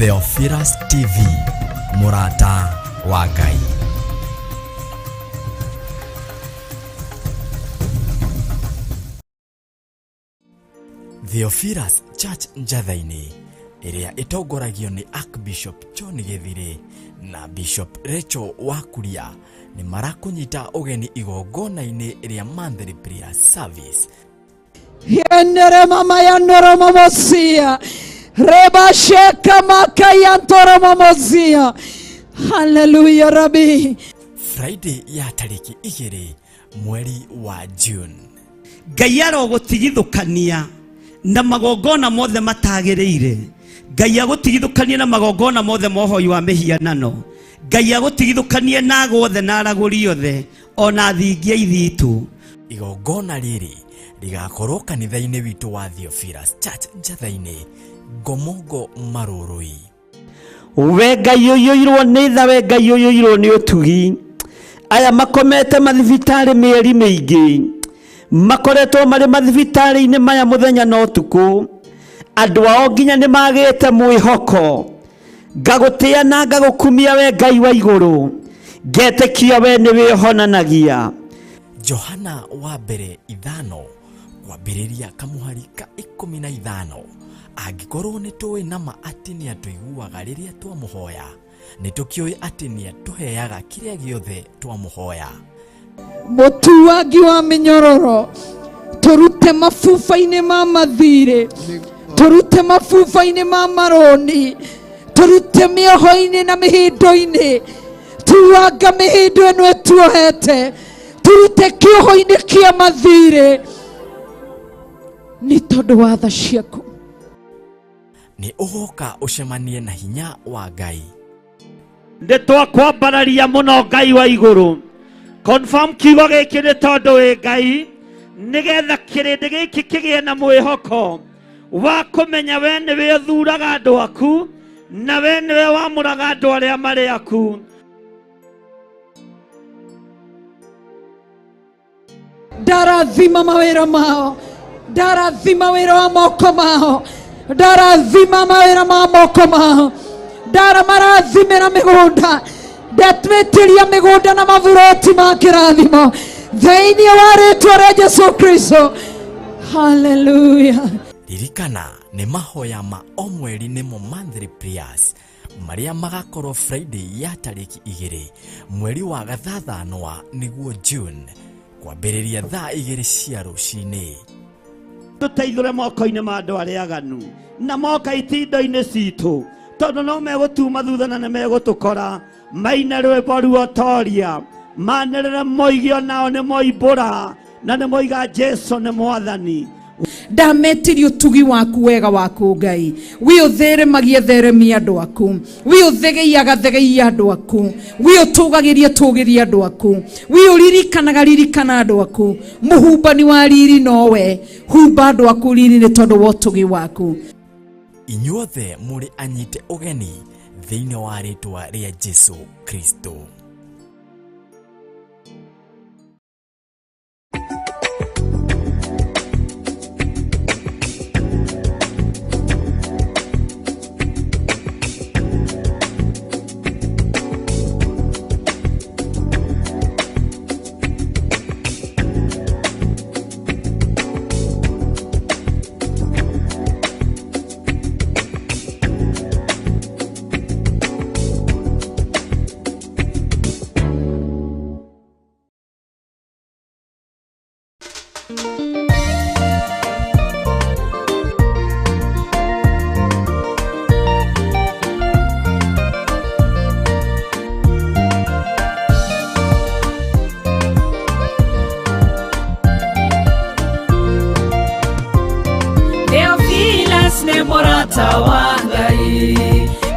Theophilus TV, mũrata wa Ngai. Theophilus Church Njatha-inĩ ĩrĩa ĩtongoragio nĩ Archbishop John Gĩthirĩ na Bishop Rachel Wakuria nĩ marakũnyita ũgeni igongona-inĩ rĩa monthly prayer service. Yenere mama yanoro mamosia. Reba sheka maka yantoro mamosia. Hallelujah Rabbi. Friday ya tarĩki 2 mweri wa June. Ngai arogũtigithũkania na magongona mothe matagĩrĩire. Ngai agũtigithũkanie na magongona mothe ma ũhoi wa mĩhianano. Ngai agũtigithũkanie na ago othe na aragũri othe ona thingi a ithitũ. Igongona rĩrĩ rĩgakorwo kanitha-inĩ witũ wa Theophilus Church Njatha-inĩ, Ngomongo Marũrũi. We Ngai ũiyũirwo nĩ tha, we Ngai ũiyũirwo nĩ ũtugi. Aya makomete mathibitarĩ mĩeri mĩingĩ, makoretwo marĩ mathibitarĩ-inĩ maya mũthenya na ũtukũ. Andũ ao nginya nĩ magĩte mwĩhoko. Ngagũtĩa na ngagũkumia we Ngai wa igũrũ, ngetĩkia we nĩwe ũhonanagia. Johana wa mbere 5 kwambĩrĩria kamũhari ka 15. Angĩkorwo nĩ tũĩ na ma atĩ nĩ atũiguaga rĩrĩa twamũhoya, nĩ tũkĩũĩ atĩ nĩ atũheaga kĩrĩa gĩothe twamũhoya. Mũtuangi wa mĩnyororo, tũrute mabuba-inĩ ma mathirĩ, tũrute mabuba-inĩ ma marũni, tũrute mĩoho-inĩ na mĩhĩndo-inĩ, tuanga mĩhĩndo ĩno ĩtuohete, tũrute kĩoho-inĩ kĩa mathirĩ nĩ tondũ wa tha ciaku. Nĩ ũgoka ũcemanie na hinya wa Ngai. Nĩ twakwambararia mũno Ngai wa igũrũ. Confirm kiugo gĩkĩ nĩ tondũ wĩ Ngai, nĩgetha kĩrĩndĩ gĩkĩ kĩgĩe na mwĩhoko wa kũmenya we nĩwe ũthuraga andũ aku na we nĩwe wamũraga andũ arĩa marĩ aku. Ndarathima mawĩra mao, ndarathima wĩra wa moko mao, ndarathima mawĩra ma moko mao, ndaramarathimĩra mĩgũnda, ndatwĩtĩria mĩgũnda na maburoti ma kĩrathimo thĩinĩ wa rĩtwa rĩa Jesu Kristo. Hallelujah. Ririkana nĩ mahoya ma o mweri nĩmo monthly prayers marĩa magakorwo Friday ya tarĩki 2 mweri wa gathathanwa nĩguo June kwambĩrĩria thaa 2 cia rũcinĩ. Tũteithũre moko-inĩ ma andũ arĩa aganu na moka itindo-inĩ citũ, tondũ no megũtuma thutha na nĩ megũtũkora. Maine rwĩmbo ruotoria, manĩrĩre moige onao nĩ moimbũra na nĩ moiga Jesu nĩ Mwathani. Ndametirie ũtugi waku wega waku Ngai, wi ũtheremagie theremia andũ aku, wi ũthegeiaga thegeia andũ aku, wi ũtũgagĩrie tũgĩrie andũ aku, wi ũririkanaga ririkana andũ aku. Mũhumbani wa riri nowe, humba andũ aku riri nĩ tondũ wa ũtugi waku. Inyuothe mũrĩ anyite ũgeni thĩinĩ wa rĩtwa rĩa Jesu Kristo. Theophilus nĩ mũrata wa Ngai,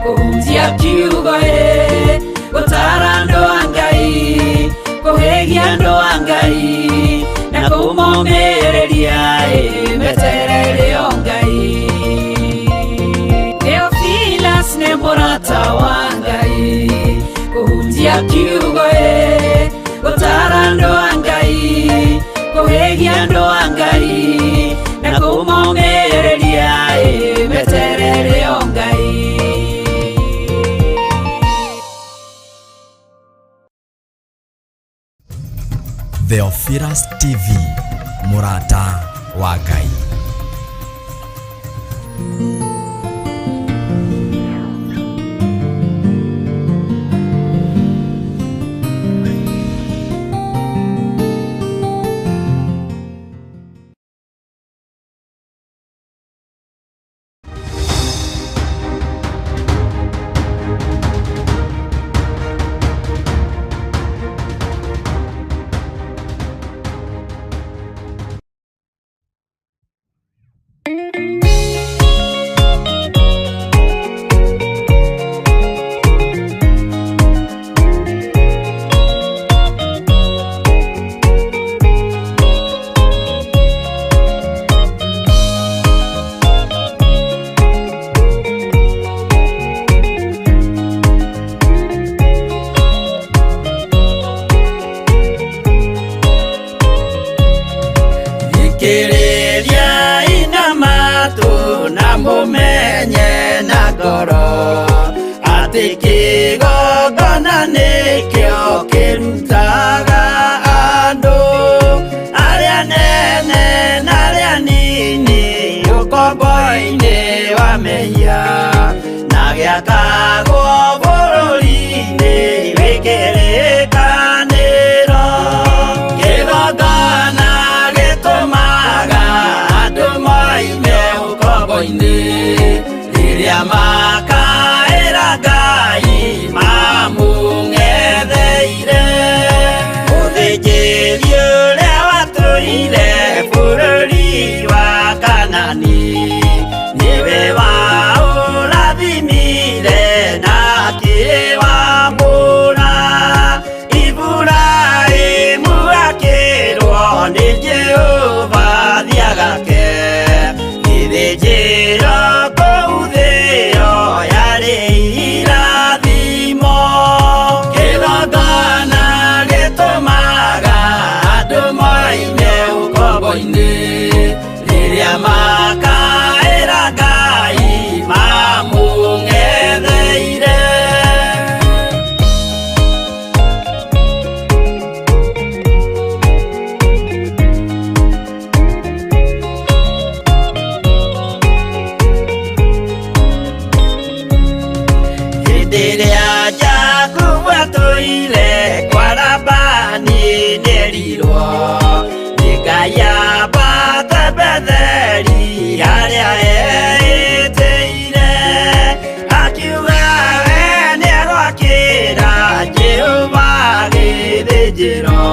kũhunjia kiugo ĩ, gũtara andũ a Ngai, kũhĩgia andũ a Ngai, na kũmomĩrĩria ĩ, meterere o Ngai. Theophilus nĩ mũrata wa Ngai, kũhunjia kiugo ĩ, gũtara andũ a Ngai, kũhĩgia andũ a Ngai, na kũmomĩrĩria ĩ, meterere o Ngai. Theophilus TV, mũrata wa Ngai. Thikĩrĩria ina matũ na mũmenye na ngoro atĩ kĩgongona nĩkĩo kĩrutaga andũ arĩa nene na arĩa nini ũkombo-inĩ wa mehia na gĩakagwo bũrũri-inĩ wĩ kĩrĩkanĩro. Kĩgongona gĩtũmaga andũ moime ũkombo-inĩ rĩrĩa makaĩra Ngai mamũng'etheire. Mũthĩnjĩri ũrĩa watũire bũrũri wa Kanani nĩwe waũrathimire na akĩwamũra. Iburahĩmu akĩrwo nĩ Jehova thiagake gĩthĩnjĩro kũu thĩo yarĩ irathimo. Kĩgongona gĩtũmaga andũ moime ũkombo-inĩ rĩrĩa makaĩra Ngai mamũng'etheire. Hĩndĩ ĩrĩa Jakubu atũire kwa Labani nĩerirwo nĩ Ngai ambate Betheli harĩa eĩtĩire, akiuga we nĩegwakĩra Jehova gĩthĩnjĩro,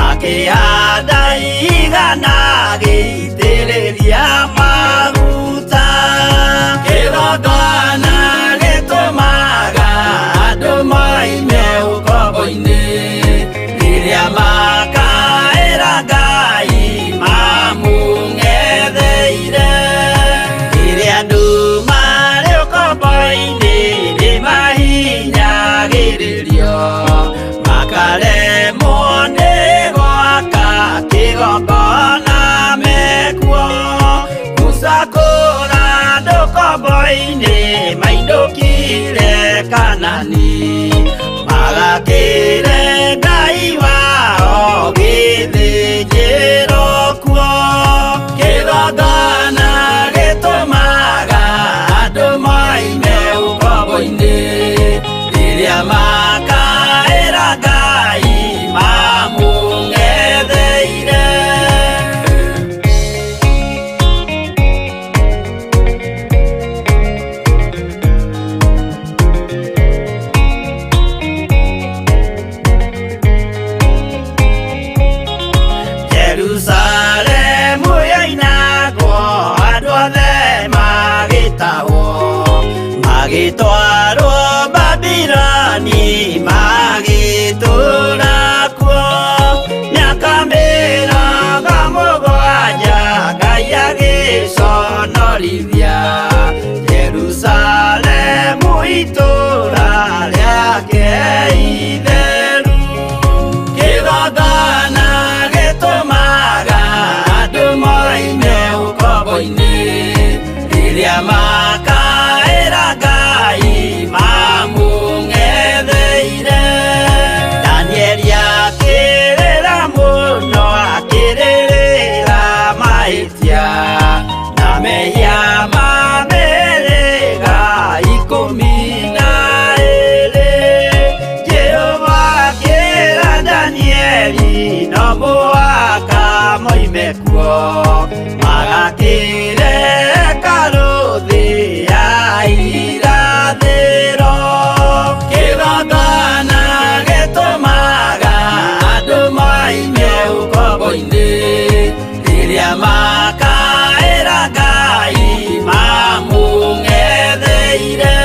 akĩhanda igana agĩitĩrĩria maguta. Kĩgongona gĩtũmaga andũ moime ũkombo-inĩ rĩrĩa makaĩra Ngai mamũng'etheire. Rĩrĩa andũ marĩ ũkombo-inĩ nĩmahinyagĩrĩrio makaremwo nĩ gwaka kĩgongona mekuo. Musa kũra andũ ũkombo-inĩ mainũkire Kanani magakĩre Ngai wao gĩthĩnjĩro kuo. Kĩgongona gĩtũmaga andũ moime ũkombo-inĩ rĩrĩa makaĩra Ngai mamũng'etheire. Jerusalemu yoinagwo andũ othe magĩtahwo magĩtwarwo Babiloni magĩtũũra kuo mĩaka 70 Ngai agĩconorithia Jerusalemu itũũra rĩake itheru. Kĩgongona gĩtũmaga andũ moime ũkombo-inĩ rĩrĩa makaĩra Ngai mamũng'etheire. Danieli akĩrĩra Moime kuo magakĩre karũthĩ ya irathĩro. Kĩgongona gĩtũmaga andũ moime ũkombo-inĩ rĩrĩa makaĩra Ngai mamũng'etheire.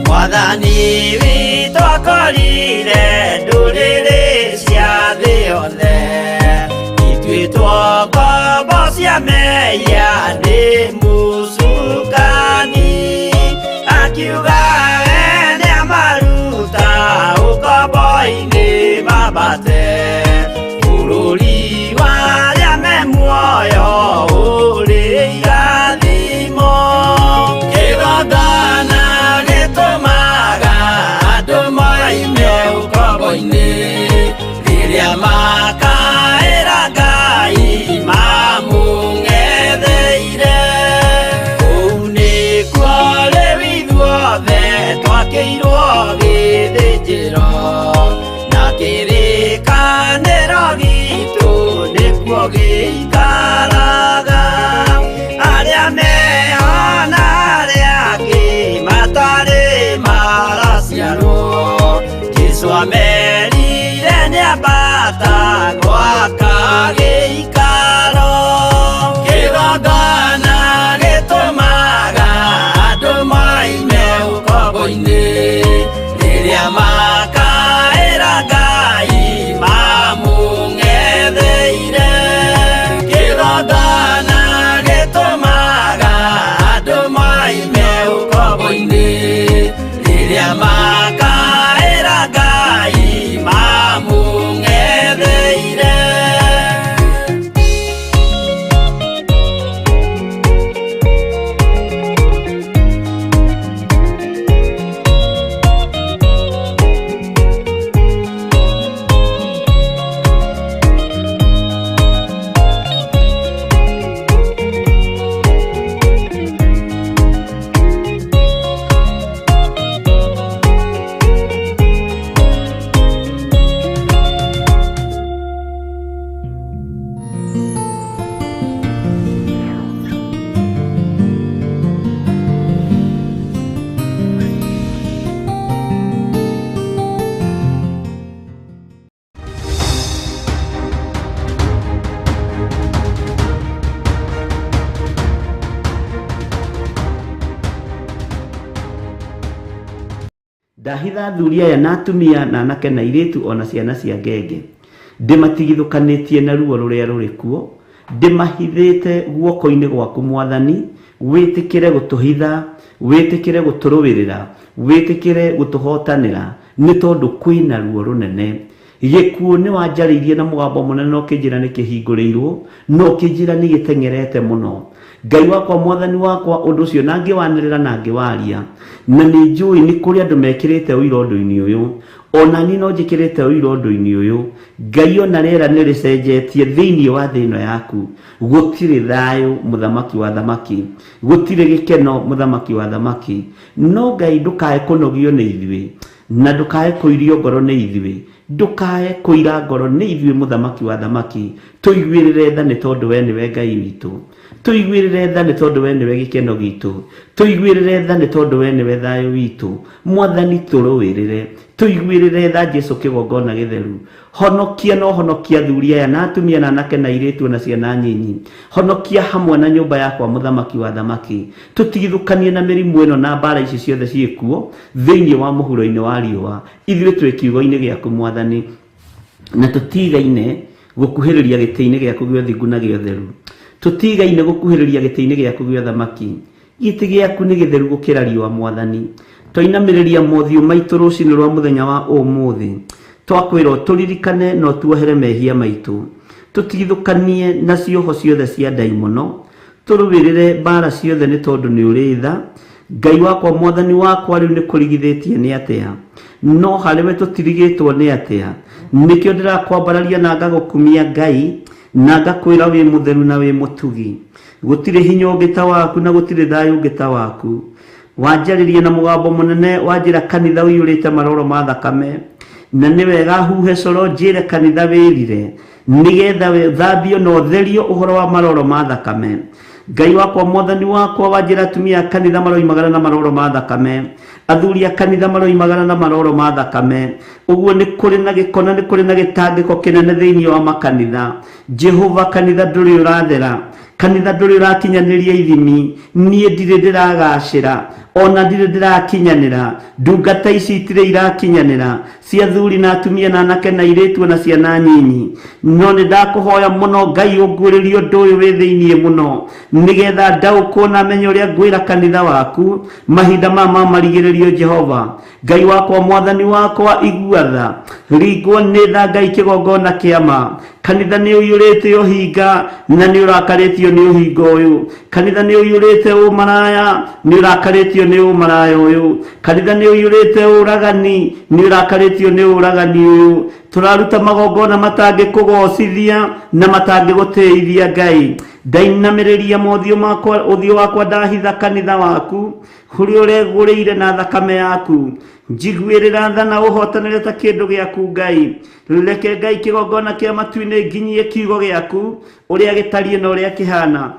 Mwathani witũ akorire ndũrĩrĩ cia thĩ yothe ituĩtwo ngombo cia mehia nĩ mũcukani, akiuga we nĩamaruta ũkombo-inĩ mambate bũrũri wa arĩa me muoyo ũrĩ irathimo. Kĩgongona gĩtũmaga andũ moime ũkombo-inĩ rĩrĩa makaĩra Ngai mamũng'etheire. Kũu nĩkuo rĩu ithuothe twakĩirwo gĩthĩnjĩro na kĩrĩkanĩro gitũ nĩkuo gĩikaraga. Arĩa meho na arĩa angĩ matarĩ maraciarwo, Jesũ amerire nĩambata gwaka gĩikaro. Kĩgongona gĩtũmaga andũ moime ũkombo-inĩ rĩrĩa makaĩra Ngai mamũng'etheire. Kĩgongona gĩtũmaga andũ moime ũkombo-inĩ rĩrĩa makaĩra Ngai mamũng'etheire. Ndahitha athuri aya na atumia na anake na airĩtu ona ciana cia ngenge, ndĩmatigithũkanĩtie na ruo rũrĩa rũrĩ kuo, ndĩmahithĩte guoko-inĩ gwaku Mwathani. Wĩtĩkĩre gũtũhitha, wĩtĩkĩre gũtũrũĩrĩra, wĩtĩkĩre gũtũhotanĩra, nĩ tondũ kwĩna ruo rũnene. Gĩkuũ nĩ wanjarĩirie na mũgambo mũnene na ũkĩnjĩra nĩ kĩhingũrĩirwo, na ũkĩnjĩra nĩ gĩteng'erete mũno. Ngai wakwa, Mwathani wakwa, ũndũ ũcio na ngĩwanĩrĩra na ngĩwaria, na nĩ njũĩ nĩ kũrĩ andũ mekĩrĩte ũira ũndũ-inĩ ũyũ, ona niĩ no njĩkĩrĩte ũira ũndũ-inĩ ũyũ. Ngai ona rĩera nĩ rĩcenjetie thĩinĩ wa thĩ ĩno yaku. Gũtirĩ thayũ, mũthamaki wa thamaki, gũtirĩ gĩkeno, mũthamaki wa thamaki. No Ngai, ndũkae kũnogio nĩ ithuĩ, na ndũkae kũirio ngoro nĩ ithuĩ, ndũkae kũira ngoro nĩ ithuĩ, mũthamaki wa thamaki. Tũiguĩrĩre tha nĩ tondũ we nĩwe Ngai witũ, tũiguĩrĩre tha nĩ tondũ we nĩwe gĩkeno gitũ, tũiguĩrĩre tha nĩ tondũ we nĩwe thayũ witũ. Mwathani, tũrũĩrĩre, tũiguĩrĩre tha. Jesu kĩgongona gĩtheru, honokia no honokia athuri aya na atumia na anake na airĩtu na ciana nyinyi, honokia hamwe na nyũmba yakwa, mũthamaki wa thamaki. Tũtigithũkanie na mĩrimũ ĩno na mbara ici ciothe ciĩkuo thĩinĩ wa mũhuro-inĩ wa riũa. Ithuĩ twĩ kiugo-inĩ gĩaku Mwathani, na tũtigaine gũkuhĩrĩria gĩtĩ-inĩ gĩaku gĩa ũthingu na gĩa ũtheru, tũtigaine gũkuhĩrĩria gĩtĩ-inĩ gĩaku gĩa ũthamaki. Gĩtĩ gĩaku nĩ gĩtheru gũkĩra riũa. Mwathani, twainamĩrĩria mothiũ maitũ rũcinĩ rwa mũthenya wa ũmũthĩ, twakwĩra tũririkane na ũtuohere mehia maitũ, tũtigithũkanie na cioho ciothe cia ndaimono, tũrũĩrĩre mbara ciothe nĩ tondũ nĩ ũrĩ tha. Ngai wakwa, Mwathani wakwa, rĩu nĩ kũrigithĩtie nĩ atĩa, no harĩ we tũtirigĩtwo nĩ atĩa. Nĩkĩo ndĩrakwambararia na ngagũkumia Ngai. Na ngakwĩra wĩ mũtheru na wĩ mũtugi. Gũtirĩ hinya ũngĩ ta waku na gũtirĩ thayũ ũngĩ ta waku. Wanjarĩria na mũgambo mũnene, wanjĩra kanitha ũiyũrĩte maroro ma thakame, na nĩ wega huhe coro njĩre kanitha wĩrire nĩgetha thambio na ũtherio ũhoro wa maroro ma thakame. Ngai wakwa, mwathani wakwa, wanjĩra atumia a kanitha maroimagara na maroro ma thakame, athuri a kanitha maroimagara na maroro ma thakame. Ũguo nĩ kũrĩ na gĩko na nĩ kũrĩ na gĩtangĩko kĩnene thĩinĩ wa makanitha. Jehova, kanitha ndũrĩ ũrathera, kanitha ndũrĩ ũrakinyanĩria ithimi. Niĩ ndirĩ ndĩragacĩra, ona ndirĩ ndĩrakinyanĩra. Ndungata ici itirĩ irakinyanĩra, cia athuri na atumia na anake na airĩtu na ciana nyinyi. No nĩ ndakũhoya mũno Ngai ũnguũrĩrie ũndũ ũyũ wĩ thĩinĩ mũno, nĩgetha ndaũkwo na menye ũrĩa ngwĩra kanitha waku mahinda maya ma marigĩrĩrio. Jehova Ngai wakwa, mwathani wakwa, igua tha, ringwo nĩ tha Ngai kĩgongona kĩa ma. Kanitha nĩ ũiyũrĩte ũhinga na nĩ ũrakarĩtio nĩ ũhinga ũyũ. Kanitha nĩ ũiyũrĩte ũmaraya, nĩ ũrakarĩtio nĩ ũmaraya ũyũ. Kanitha nĩ ũiyũrĩte ũragani, nĩ ũrakarĩtio nĩ ũragani ũyũ. Tũraruta magongona matangĩkũgocithia na matangĩgũtĩithia. Ngai, ndainamĩrĩria mothiũ makwa, ũthiũ wakwa ndahitha kanitha waku ũrĩa ũregũrĩire na thakame yaku. Njiguĩrĩra tha na ũhotanĩre ta kĩndũ gĩaku. Ngai, reke Ngai kĩgongona kĩa matu-inĩ nginyie kiugo gĩaku ũrĩa gĩtariĩ na ũrĩa kĩhana.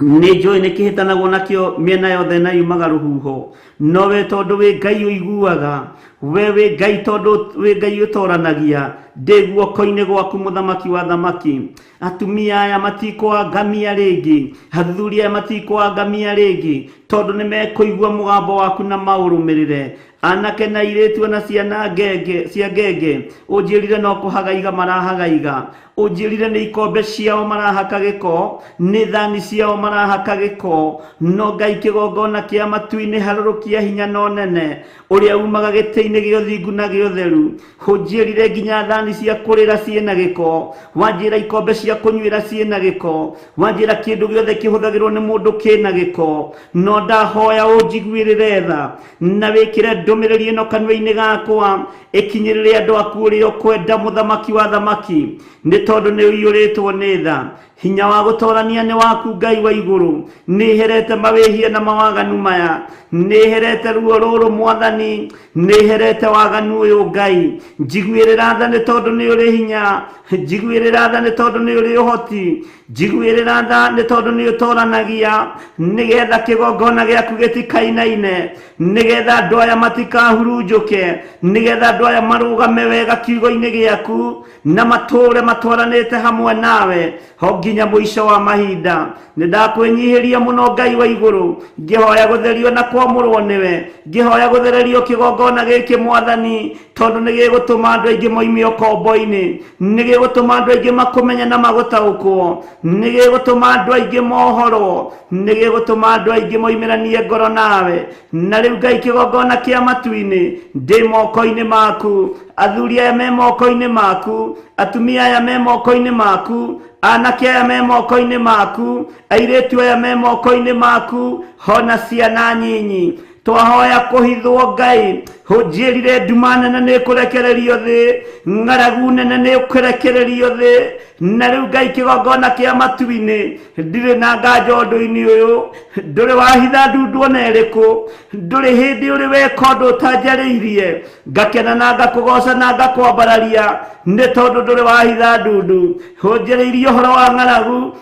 Nĩ njũĩ nĩ kĩhĩtanagwo nakĩo mĩena yothe na yumaga rũhuho, no we tondũ wĩ Ngai ũiguaga, we wĩ Ngai, tondũ wĩ Ngai ũtoranagia, ndĩ guoko-inĩ gwaku, mũthamaki wa thamaki. Atumia aya matikwangamia rĩngĩ, athuri aya matikwangamia rĩngĩ, tondũ nĩ mekũigua mũgambo waku na maũrũmĩrĩre. Anake na airĩtu na ciana ngenge cia ngenge, ũnjĩrire no kũhagaiga marahagaiga. Ũnjĩrire nĩ ikombe ciao marahaka gĩko, nĩ thani ciao marahaka gĩko. No Ngai, kĩgongona kĩa matu-inĩ, harũrũkia hinya na ũnene ũrĩa umaga gĩtĩ-inĩ gĩa ũthingu na gĩa ũtheru. Ũnjĩrire nginya thani cia kũrĩra ciĩna gĩko, wanjĩra ikombe cia kũnyuĩra ciĩna gĩko, wanjĩra kĩndũ gĩothe kĩhũthagĩrwo nĩ mũndũ kĩna gĩko. No ndahoya ũnjiguĩrĩre tha na wĩkĩre ndũmĩrĩri ĩno kanua-inĩ gakwa ĩkinyĩrĩre andũ aku ũrĩa ũkwenda, mũthamaki wa thamaki, nĩ tondũ nĩ ũiyũrĩtwo nĩ tha. Hinya wa gũtorania nĩ waku, Ngai wa igũrũ. Nĩ herete mawĩhia na mawaganu maya, nĩ herete ruo rũrũ, mwathani, nĩ herete waganu ũyũ. Ngai, njiguĩrĩra tha nĩ tondũ nĩ ũrĩ hinya. Njiguĩrĩra tha nĩ tondũ nĩ ũrĩ ũhoti. Njiguĩrĩra tha nĩ tondũ nĩ ũtoranagia, nĩgetha kĩgongona gĩaku gĩtikainaine, nĩgetha andũ aya matikahurunjũke, nĩgetha andũ aya marũgame wega kiugo-inĩ gĩaku na matũũre matwaranĩte hamwe nawe ho nginya mũico wa mahinda. Nĩ ndakwĩnyihĩria mũno, Ngai wa igũrũ, ngĩhoya gũtherio na kwamũrwo nĩwe, ngĩhoya gũthererio kĩgongona gĩkĩ, mwathani, tondũ nĩ gĩgũtũma andũ aingĩ moime ũkombo-inĩ, nĩ gĩgũtũma andũ aingĩ makũmenye na magũtaũkwo, nĩ gĩgũtũma andũ aingĩ mohorwo, nĩ gĩgũtũma andũ aingĩ moimĩranie ngoro nawe. Na rĩu Ngai, kĩgongona kĩa matu-inĩ, ndĩ moko-inĩ maku. Athuri aya me moko-inĩ maku, atumia aya me moko-inĩ maku, anake aya me moko-inĩ maku, airĩtu aya me moko-inĩ maku, hona ciana nyinyi. Twahoya kũhithwo. Ngai, ũnjĩrire nduma nene nĩ kũrekererio thĩ, ng'aragu nene nĩ kũrekererio thĩ. Na rĩu Ngai, kĩgongona kĩa matu-inĩ, ndirĩ na nganja ũndũ-inĩ ũyũ. Ndũrĩ wahitha ndundu ona ĩrĩkũ, ndũrĩ hĩndĩ ũrĩ weka ũndũ ũtanjarĩirie. Ngakena na ngakũgoca na ngakwambararia nĩ tondũ ndũrĩ wahitha ndundu. Ũnjĩrĩirie ũhoro wa ng'aragu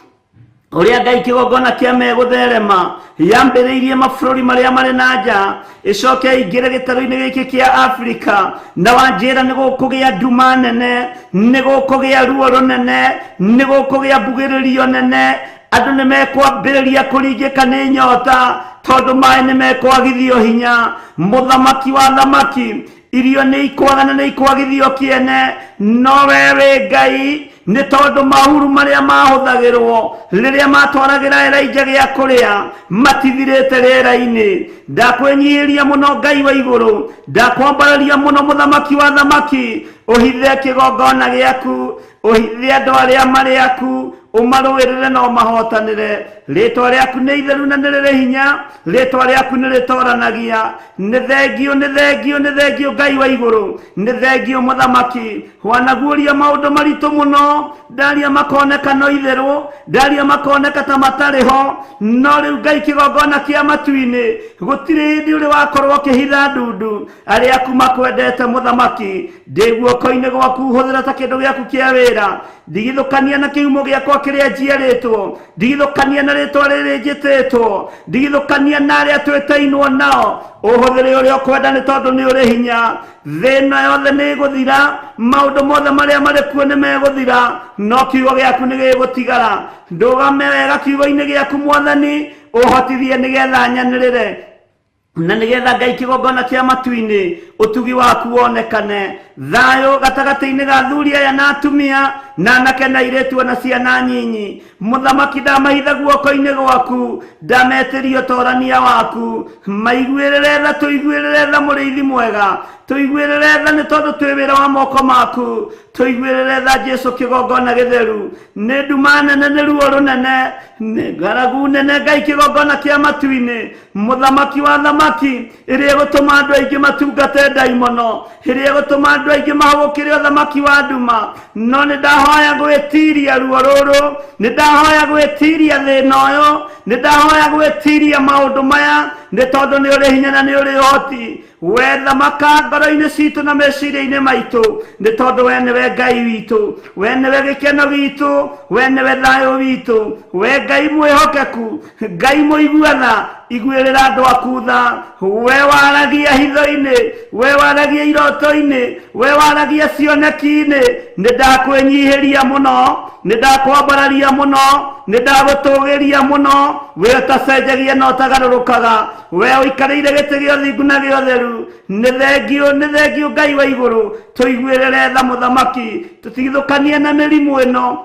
ũrĩa, Ngai, kĩgongona kĩa megũtherema yambĩrĩirie mabũrũri marĩa marĩ na nja, ĩcoke ĩingĩre gĩtarũ-inĩ gĩkĩ kĩa Afrika. Na wanjĩra nĩ gũkũgĩa nduma nene, nĩ gũkũgĩa ruo rũnene, nĩ gũkũgĩa mbugĩrĩrio nene. Andũ nĩ mekwambĩrĩria kũringĩka nĩ nyota tondũ maĩ nĩ mekwagithio hinya. Mũthamaki wa thamaki, irio nĩ ikwaga na nĩ ikwagithio kĩene. No we wĩ Ngai, nĩ tondũ mahuru marĩa mahũthagĩrwo rĩrĩa matwaragĩra Elija gĩa kũrĩa matithirĩte rĩera-inĩ. Ndakwĩnyihĩria mũno, Ngai wa igũrũ, ndakwambararia mũno, mũthamaki wa thamaki. Ũhithe kĩgongona gĩaku, ũhithe andũ arĩa marĩ aku. Ũmarũĩrĩre na ũmahotanĩre. Rĩtwa rĩaku nĩ itheru na nĩ rĩrĩ hinya, rĩtwa rĩaku nĩ rĩtoranagia. Nĩ thengio, nĩ thengio, nĩ thengio Ngai wa igũrũ, nĩ thengio mũthamaki. Wanaguũria maũndũ maritũ mũno, ndaria makoneka no itherũ, ndaria makoneka ta matarĩ ho, no rĩu Ngai kĩgongona kĩa matu-inĩ gũtirĩ hĩndĩ ũrĩ wakorwo ũkĩhitha ndundu. Arĩa aku makwendete mũthamaki, ndĩ guoko-inĩ gwaku, hũthĩra ta kĩndũ gĩaku kĩa wĩra. Ndigithũkania na kĩhumo gĩakwa kĩrĩa njiarĩtwo, ndigithũkania na rĩtwa rĩrĩ njĩtĩtwo, ndigithũkania na arĩa twĩtainwo nao. Ũhũthĩre ũrĩa ũkwenda nĩ tondũ nĩ ũrĩ hinya. Thĩna yothe nĩ ĩgũthira, maũndũ mothe marĩa marĩ kuo nĩ megũthira, no kiugo gĩaku nĩ gĩgũtigara. Ndũgame wega kiugo-inĩ gĩaku mwathani, ũhotithie nĩgetha nyanĩrĩre na nĩgetha Ngai kĩgongona kĩa matu-inĩ ũtugi waku wonekane. Thayũ gatagatĩ-inĩ ga athuri aya na atumia na anake na airĩtu ona ciana nyinyi. Mũthamaki, ndamahitha guoko-inĩ gwaku, ndametĩria ũtorania waku. Maiguĩrĩre tha, tũiguĩrĩre tha mũrĩithi mwega, tũiguĩrĩre tha nĩ tondũ twĩ wĩra wa moko maku. Tũiguĩrĩre tha Jesu kĩgongona gĩtheru. Nĩ nduma nene, nĩ ruo rũnene, nĩ ng'aragu nene Ngai kĩgongona kĩa matu-inĩ. Mũthamaki wa thamaki, ĩrĩa ĩgũtũma andũ aingĩ matungate ndaimono, ĩrĩa ĩgũtũma andũ aingĩ mahũgũkĩre ũthamaki wa nduma. No nĩ ndahoya gwĩtiria ruo rũrũ, nĩ ndahoya gwĩtiria thĩna ũyũ, nĩ ndahoya gwĩtiria maũndũ maya, nĩ tondũ nĩ ũrĩ hinya na nĩ ũrĩ ũhoti. We thamaka ngoro-inĩ citũ na meciria-inĩ maitũ, nĩ tondũ we nĩwe Ngai witũ, we nĩwe gĩkeno gitũ, we nĩwe thayũ witũ, we Ngai mwĩhokeku, Ngai mũiguana, iguĩrĩra andũ aku tha. We waragia hitho-inĩ, we waragia iroto-inĩ, we waragia cioneki-inĩ. Nĩ ndakwĩnyihĩria mũno, nĩ ndakwambararia mũno, nĩ ndagũtũgĩria mũno. We ũtacenjagia na ũtagarũrũkaga, we ũikarĩire gĩtĩ gĩa ũthingu na gĩa ũtheru. Nĩ thengio, nĩ thengio Ngai wa igũrũ. Tũiguĩrĩre tha mũthamaki, tũtigithũkanie na mĩrimũ ĩno,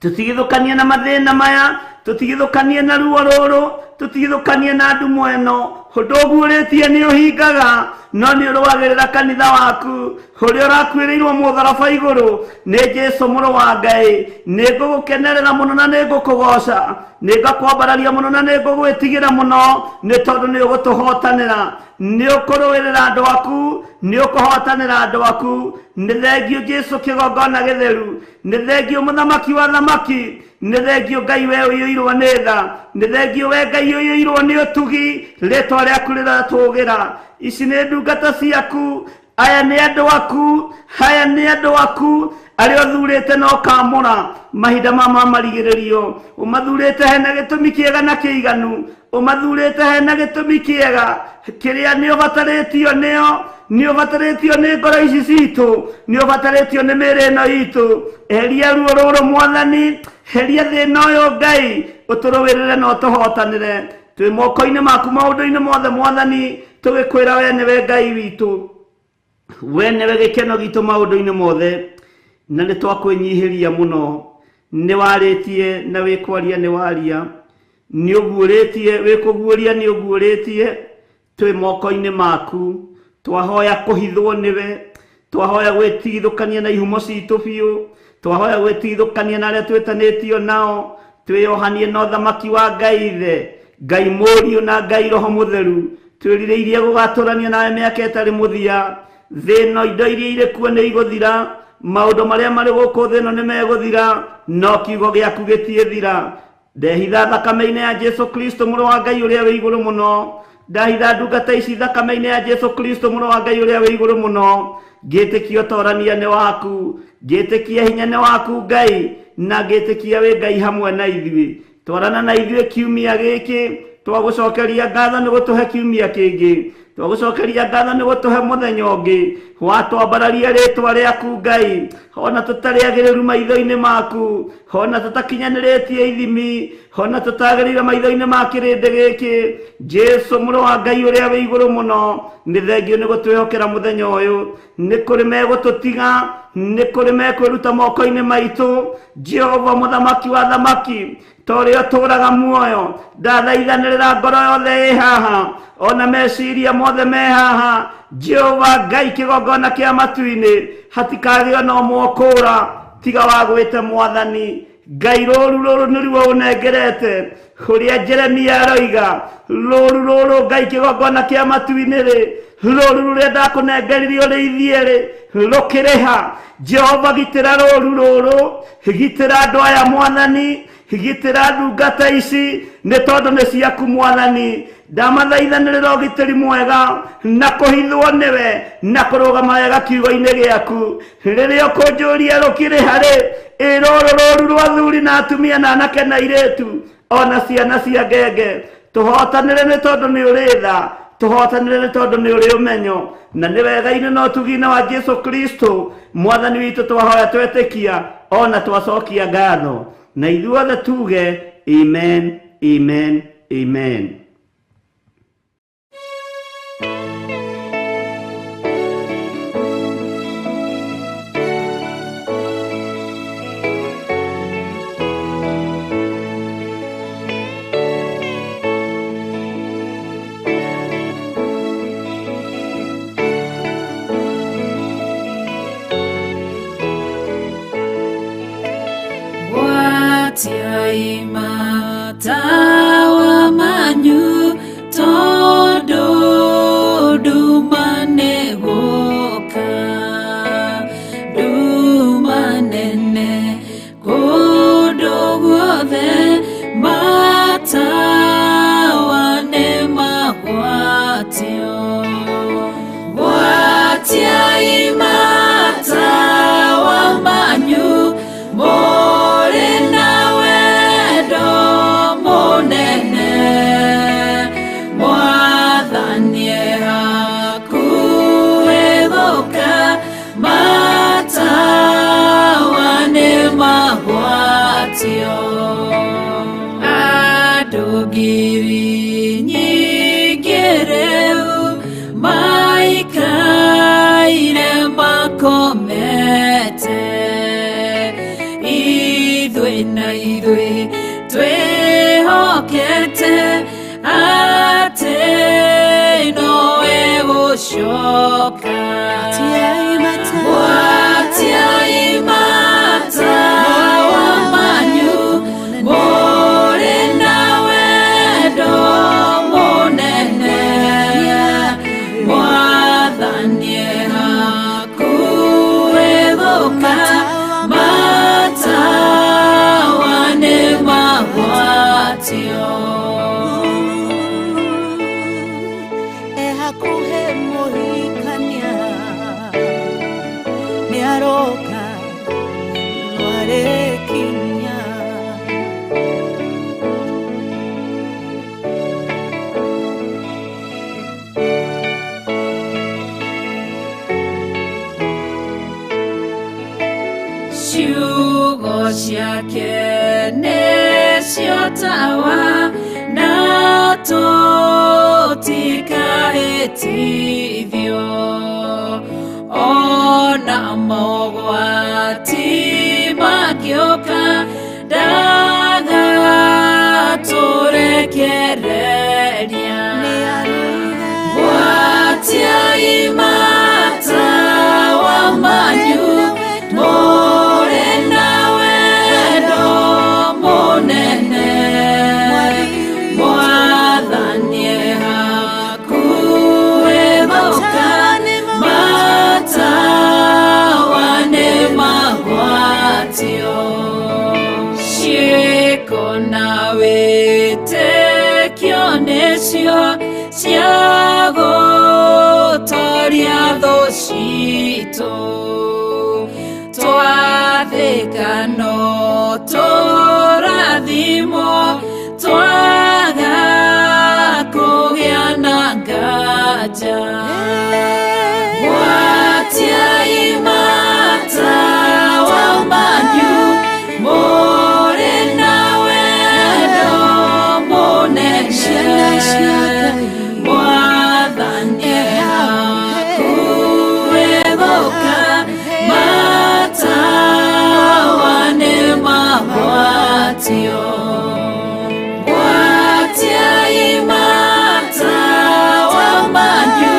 tũtigithũkanie na mathĩna maya, tũtigithũkanie na ruo rũrũ, tũtigithũkanie na ndumo ĩno. Ũndũ ũguũrĩtie nĩ ũhingaga, no nĩ ũrũagĩrĩra kanitha waku ũrĩa ũrakuĩrĩirwo mũtharaba igũrũ nĩ Jesu mũrũ wa Ngai. Nĩ ngũgũkenerera mũno na nĩ ngũkũgoca, nĩ ngakwambararia mũno na nĩ ngũgwĩtigĩra mũno, nĩ tondũ nĩ ũgũtũhotanĩra, nĩ ũkũrũĩrĩra andũ aku, nĩ ũkũhotanĩra andũ aku. Nĩ thengio Jesu kĩgongona gĩtheru, nĩ thengio mũthamaki wa thamaki, nĩ thengio Ngai we ũiyũirwo nĩ tha, nĩ thengio we Ngai ũiyũirwo nĩ ũtugi. Rĩtwa rĩaku rĩratũgĩra. Ici nĩ ndungata ciaku, aya nĩ andũ aku, aya nĩ andũ aku arĩa ũthurĩte na ũkamũra mahinda ma marigĩrĩrio. Ũmathurĩte hena gĩtũmi kĩega na kĩiganu, ũmathurĩte hena gĩtũmi kĩega kĩrĩa nĩ ũbatarĩtio nĩo, nĩ ũbatarĩtio nĩ ngoro ici citũ, nĩ ũbatarĩtio nĩ mĩĩrĩ ĩno itũ. Eheria ruo rũrũ mwathani, heria thĩna ũyũ Ngai, ũtũrũĩrĩre na ũtũhotanĩre. Twĩ moko-inĩ maku maũndũ-inĩ mothe mwathani, tũgĩkwĩra we nĩwe Ngai witũ, we nĩwe gĩkeno gitũ maũndũ-inĩ mothe, na nĩ twakwĩnyihĩria mũno. Nĩ warĩtie na wĩkwaria nĩ waria, nĩ ũguũrĩtie, wĩkũguũria nĩ ũguũrĩtie. Twĩ moko-inĩ maku, twahoya kũhithwo nĩwe, twahoya gwĩtigithũkania na ihumo citũ biũ, twahoya gwĩtigithũkania na arĩa twĩtanĩtio nao, twĩyohanie na ũthamaki wa Ngai Ithe, Ngai Mũriũ na Ngai Roho Mũtheru. Twĩrirĩirie gũgatũrania nawe mĩaka ĩtarĩ mũthia. Thĩ ĩno indo iria irĩ kuo nĩ igũthira, maũndũ marĩa marĩ gũkũ thĩ ĩno nĩ megũthira, no kiugo gĩaku gĩtiĩthira. Ndehitha thakame-inĩ ya Jesu Kristo mũrũ wa Ngai ũrĩa wĩ igũrũ mũno, ndahitha ndungata ici thakame-inĩ ya Jesu Kristo mũrũ wa Ngai ũrĩa wĩ igũrũ mũno. Ngĩtĩkia ũtorania nĩ waku, ngĩtĩkia hinya nĩ waku Ngai, na ngĩtĩkia wĩ Ngai hamwe na ithuĩ. Twarana na ithuĩ kiumia gĩkĩ, twagũcokeria ngatho nĩ gũtũhe kiumia kĩngĩ, twagũcokeria ngatho nĩ gũtũhe mũthenya ũngĩ. Watwambararia rĩtwa rĩaku Ngai, ona tũtarĩ agĩrĩru maitho-inĩ maku, ona tũtakinyanĩrĩtie ithimi, ona tũtagĩrĩire maitho-inĩ ma kĩrĩndĩ gĩkĩ. Jesu mũrũ wa Ngai ũrĩa wĩ igũrũ mũno, nĩ thengio nĩ gũtwĩhokera mũthenya ũyũ. Nĩ kũrĩ megũtũtiga, nĩ kũrĩ mekwĩruta moko-inĩ maitũ. Jehova mũthamaki wa thamaki, ta ũrĩa ũtũũraga muoyo, ndathaithanĩrĩra ngoro yothe ĩ haha, ona meciria mothe me haha. Jehova Ngai kĩgongona kĩa matu-inĩ, hatikagĩo na ũmwe ũkũũra. Tiga wa gwĩte mwathani Ngai rũru rũrũ nĩruo ũnengerete ũrĩa Jeremia aroiga rũru rũrũ Ngai kĩgongona kĩa matu-inĩ rĩ rũru rũrĩa ndakũnengeririe ũrĩithie rĩ rũkĩrĩha. Jehova gitĩra rũru rũrũ, gitĩra andũ aya mwathani, gitĩra ndungata ici nĩ tondũ nĩ ciaku mwathani. Ndamathaithanĩrĩra ũgitĩri mwega na kũhithwo nĩwe na kũrũgama wega kiugo-inĩ gĩaku. Rĩrĩa ũkũnjũria rũkĩrĩha rĩ, ĩ rũrũ rũru rwa athuri na atumia na anake na airĩtu ona ciana cia ngenge, tũhotanĩre nĩ tondũ nĩ ũrĩ tha, tũhotanĩre nĩ tondũ nĩ ũrĩ ũmenyo na nĩ wega-inĩ na ũtugi-inĩ wa Jesu Kristo mwathani witũ twahoya twetĩkia ona twacokia ngatho na ithuothe tuge amen, amen, amen. Matawa manyu tondu nduma nĩgũka, nduma nene kũndũ guothe, matawa nĩmagwatio. Gwatiai matawa manyu mũrĩ na wendo mũnene, mwathani hakuhĩ gũka, matawa nĩmagwatio. Andũ ngiri nyingĩ rĩu maikaire makomete, ithuĩ na ithuĩ twĩhokete atĩ nowe gũcoka. Gwatiai matawa manyu mũrĩ na wendo mũnene, mwathani hakuhĩ gũka, matawa nĩmagwatio. Hakuhĩ mũhikania nĩaroka nĩarĩkinya. Ciugo ciake nĩcio tawa na tũtikahĩtithio, ona mogwati mangĩũka ndagatũrekereria. Gwatiai matawa manyu mũrĩ na wendo mũnene, mwathani hakuhĩ gũka, matawa nĩmagwatio. Ciĩko na wĩtĩkio nĩcio cia gũtoria thũ citũ, twathĩka no tũrathimwo, twaga kũgĩa na nganja. Gwatiai matawa manyu mũrĩ na wendo mũnene, mwathani hakuhĩ gũka, matawa nĩmagwatio. Gwatiai matawa manyu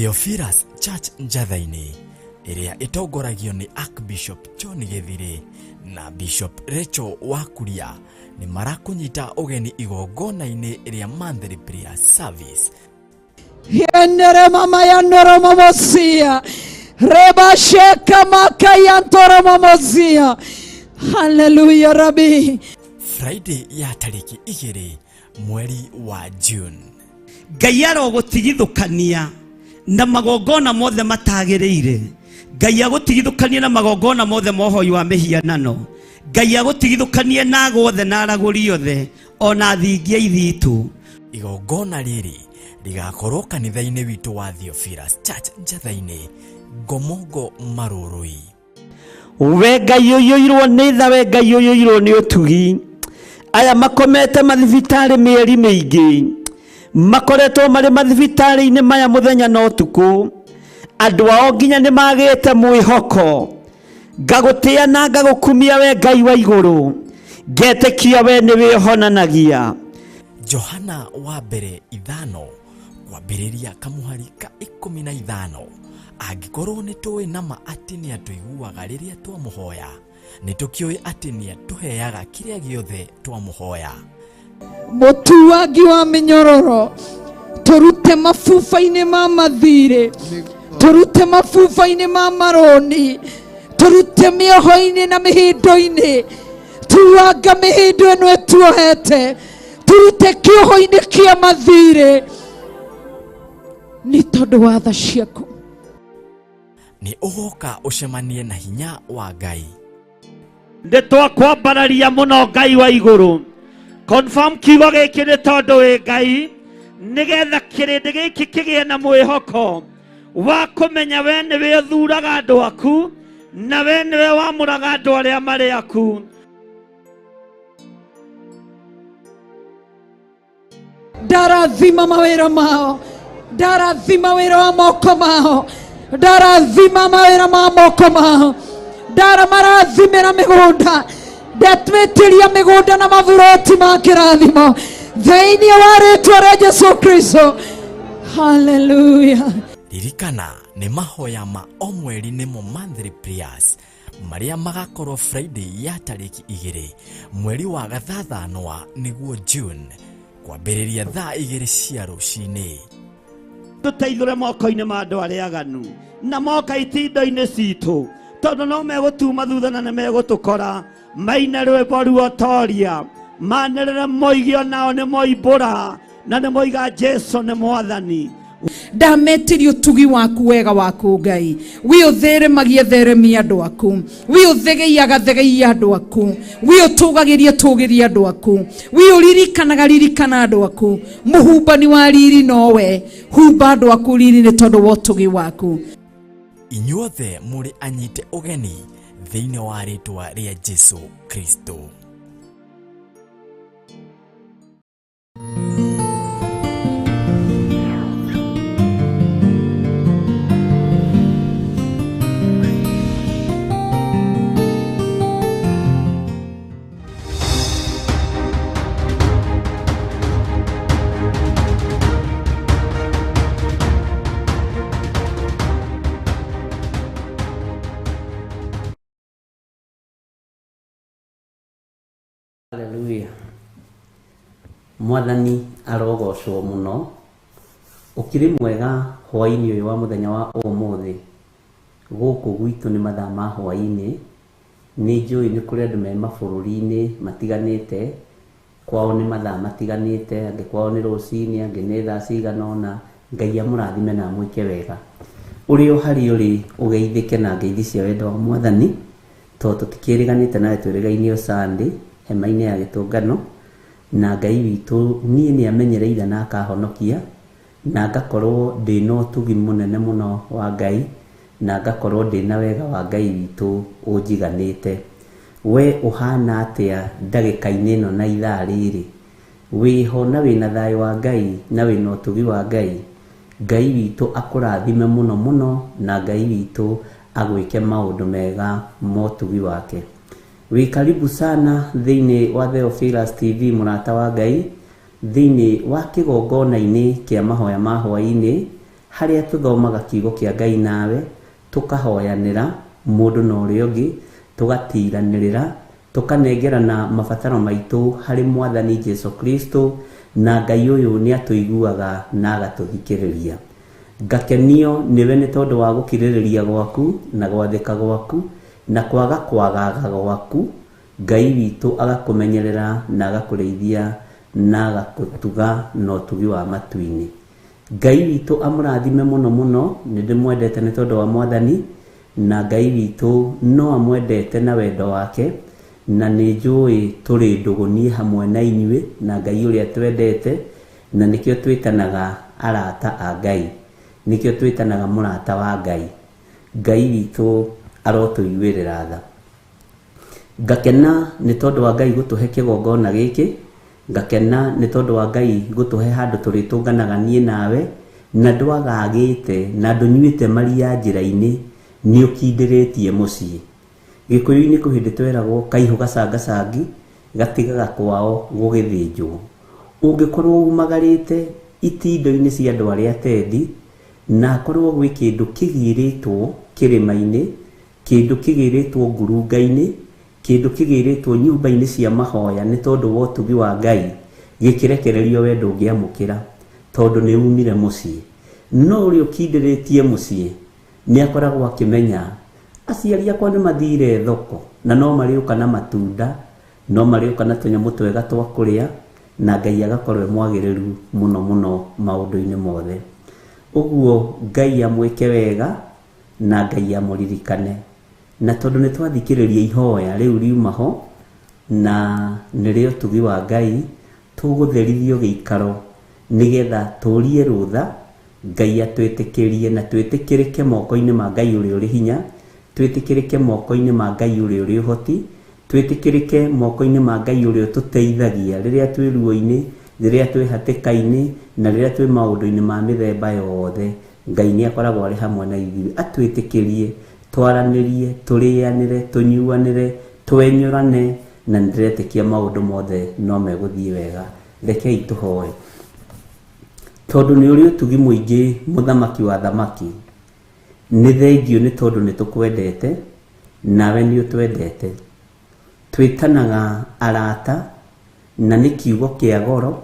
Theophilus Church Njatha-inĩ ĩrĩa ĩtongoragio nĩ Archbishop John Gĩthirĩ na Bishop Rachel Wakuria nĩ marakũnyita ũgeni igongona-inĩ rĩa monthly prayer service. Yenere mama yanoro mamosia. Reba sheka maka yantoro mamozia. Hallelujah Rabbi. Friday ya tarĩki 2 mweri wa June. Ngai arogũtigithũkania na magongona mothe matagĩrĩire. Ngai agũtigithũkanie na magongona mothe ma ũhoi wa mĩhianano. Ngai agũtigithũkanie na ago othe na aragũri othe ona thingia ithitũ. Igongona rĩrĩ rĩgakorwo kanitha-inĩ witũ wa Theophilus Church Njatha-inĩ, Ngomongo Marũrũi. We Ngai ũiyũirwo nĩ tha, we Ngai ũiyũirwo nĩ ũtugi. Aya makomete mathibitarĩ mĩeri mĩingĩ, makoretwo marĩ mathibitarĩ-inĩ maya mũthenya na ũtukũ. Andũ ao nginya nĩ magĩte mwĩhoko. Ngagũtĩa na ngagũkumia we Ngai wa igũrũ, ngetĩkia we nĩwe ũhonanagia. Johana wa mbere 5 kwambĩrĩria kamũhari ka 15. Angĩkorwo nĩ tũĩ nama atĩ nĩ atũiguaga rĩrĩa twamũhoya, nĩ tũkĩũĩ atĩ nĩ atũheaga kĩrĩa gĩothe twamũhoya. Mũtuangi wa mĩnyororo, tũrute mabuba-inĩ ma mathirĩ, tũrute mabuba-inĩ ma marũni, tũrute mĩoho-inĩ na mĩhĩndo-inĩ, tuanga mĩhĩndo ĩno ĩtuohete, tũrute kĩoho-inĩ kĩa mathirĩ nĩ tondũ wa tha ciaku. Nĩ ũgoka ũcemanie na hinya wa Ngai. Nĩ twakwambararia mũno Ngai wa igũrũ. Confirm kiugo gĩkĩ nĩ tondũ wĩ Ngai, nĩgetha kĩrĩndĩ gĩkĩ kĩgĩe na mwĩhoko wa kũmenya we nĩwe ũthuraga andũ aku na we nĩwe wamũraga andũ arĩa marĩ aku. Ndarathima mawĩra mao, ndarathima wĩra wa moko mao, ndarathima mawĩra ma moko mao, ndaramarathimĩra mĩgũnda, ndatwĩtĩria mĩgũnda na maburoti ma kĩrathimo thĩinĩ wa rĩtwa rĩa Jesu Kristo. Hallelujah. Ririkana nĩ mahoya ma o mweri nĩmo monthly prayers marĩa magakorwo Friday ya tarĩki 2 mweri wa gathathanwa nĩguo June kwambĩrĩria thaa 2 cia rũcinĩ. Tũteithũre moko-inĩ ma andũ arĩa aganu na moka itindo-inĩ citũ, tondũ no megũtuma thutha na nĩ megũtũkora. Maine rwĩmbo ruotoria, manĩrĩre moige onao nĩ moimbũra na nĩ moiga Jesu nĩ Mwathani. Ndametirie ũtugi waku wega waku Ngai, wi ũtheremagie theremia andũ aku, wi ũthegeiaga thegeia andũ aku, wi ũtũgagĩrie tũgĩrie andũ aku, wi ũririkanaga ririkana andũ aku. Mũhumbani wa riri nowe, humba andũ aku riri nĩ tondũ wa ũtugi waku. Inyuothe mũrĩ anyite ũgeni thĩinĩ wa rĩtwa rĩa Jesu Kristo. Hallelujah. Mwathani arogocwo mũno. Ũkĩrĩ mwega hwaĩ-inĩ ũyũ wa mũthenya wa ũmũthĩ. Gũkũ gwitũ nĩ mathaa ma hwaĩ-inĩ. Nĩ njũĩ nĩ kũrĩ andũ me mabũrũri-inĩ matiganĩte, kwao nĩ mathaa matiganĩte, angĩ kwao nĩ rũcinĩ, angĩ nĩ thaa cigana ũna. Ngai amũrathime na amwĩke wega. Ũrĩ o harĩa ũrĩ ũgeithĩke na ngeithi cia wendo wa Mwathani, tondũ tũtikĩrĩganĩte nawe twĩrĩgaine o Sunday hema-inĩ ya gĩtũngano. Na Ngai witũ niĩ nĩ amenyereire na akahonokia, na ngakorwo ndĩna ũtugi mũnene mũno wa Ngai, na ngakorwo ndĩna wega wa Ngai witũ ũnjiganĩte. We ũhana atĩa ndagĩka-inĩ ĩno na ithaa rĩrĩ? Wĩho na wĩna thayũ wa Ngai na wĩna ũtugi wa Ngai. Ngai witũ akũrathime mũno mũno, na Ngai witũ agwĩke maũndũ mega ma ũtugi wake. Wĩ karibu sana thĩinĩ wa Theophilus TV, mũrata wa Ngai, thĩinĩ wa kĩgongona-inĩ kĩa mahoya ma hwaĩ-inĩ, Harĩa tũthomaga kiugo kĩa Ngai nawe, tũkahoyanĩra mũndũ na ũrĩa ũngĩ, tũgatiranĩrĩra, tũkanengerana mabataro maitũ harĩ Mwathani Jesu Kristo, na Ngai ũyũ nĩ atũiguaga na agatũthikĩrĩria. Ngakenio nĩwe nĩ tondũ wa gũkirĩrĩria gwaku na gwathĩka gwaku na kwaga kwagaga gwaku. Ngai witũ agakũmenyerera na agakũrĩithia na agakũtuga na ũtugi wa matu-inĩ. Ngai witũ amũrathime mũno mũno, nĩ ndĩmwendete nĩ tondũ wa Mwathani, na Ngai witũ no amwendete na wendo wake, na nĩ njũĩ tũrĩ ndũgũ niĩ hamwe na inyuĩ na Ngai ũrĩa twendete, na nĩkĩo twĩtanaga arata a Ngai, nĩkĩo twĩtanaga mũrata wa Ngai. Ngai witũ arotũiguĩrĩra tha. Ngakena nĩ tondũ wa Ngai gũtũhe kĩgongona gĩkĩ, ngakena nĩ tondũ wa Ngai gũtũhe handũ tũrĩtũnganaga niĩ nawe, na ndwagagĩte na ndũnyuĩte maria njĩra-inĩ, nĩ ũkindĩrĩtie mũciĩ. Gĩkũyũ-inĩ kwĩ hĩndĩ tweragwo kaihũ gacangacangi gatigaga kwao gũgĩthĩnjwo. Ũngĩkorwo umagarĩte itindo-inĩ cia andũ arĩa atendi, na akorwo gwĩ kĩndũ kĩgirĩtwo kĩrĩma-inĩ, kĩndũ kĩgirĩtwo ngurunga-inĩ, kĩndũ kĩgirĩtwo nyũmba-inĩ cia mahoya nĩ tondũ wa ũtugi wa Ngai, gĩkĩrekererio we ndũngĩamũkĩra tondũ nĩ umire mũciĩ. No ũrĩa ũkindĩrĩtie mũciĩ nĩ akoragwo akĩmenya aciari akwa nĩ mathire thoko na no marĩũka na matunda, no marĩũka na tũnyamũ twega twa kũrĩa, na Ngai agakorwo e mwagĩrĩru mũno mũno maũndũ-inĩ mothe. Ũguo Ngai amwĩke wega na Ngai amũririkane. Na tondũ nĩ twathikĩrĩria ihoya rĩu riuma ho, na nĩrĩo ũtugi wa Ngai, tũgũtherithio gĩikaro nĩgetha tũrie rũtha Ngai atwĩtĩkĩrie na twĩtĩkĩrĩke moko-inĩ ma Ngai ũrĩa ũrĩ hinya, twĩtĩkĩrĩke moko-inĩ ma Ngai ũrĩa ũrĩ ũhoti, twĩtĩkĩrĩke moko-inĩ ma Ngai ũrĩa ũtũteithagia rĩrĩa twĩ ruo-inĩ, rĩrĩa twĩ hatĩka-inĩ, na rĩrĩa twĩ maũndũ-inĩ ma mĩthemba yothe. Ngai nĩ akoragwo arĩ hamwe na ithuĩ, atwĩtĩkĩrie twaranĩrie, tũrĩanĩre, tũnyuanĩre, twenyũrane, na nĩndĩretĩkia maũndũ mothe no megũthiĩ wega. Rekei tũhoe. Tondũ nĩ ũrĩ ũtugi mũingĩ, mũthamaki wa thamaki, nĩ thengio nĩ tondũ nĩ tũkwendete, nawe nĩ ũtwendete. Twĩtanaga arata, na nĩ kiugo kĩa goro,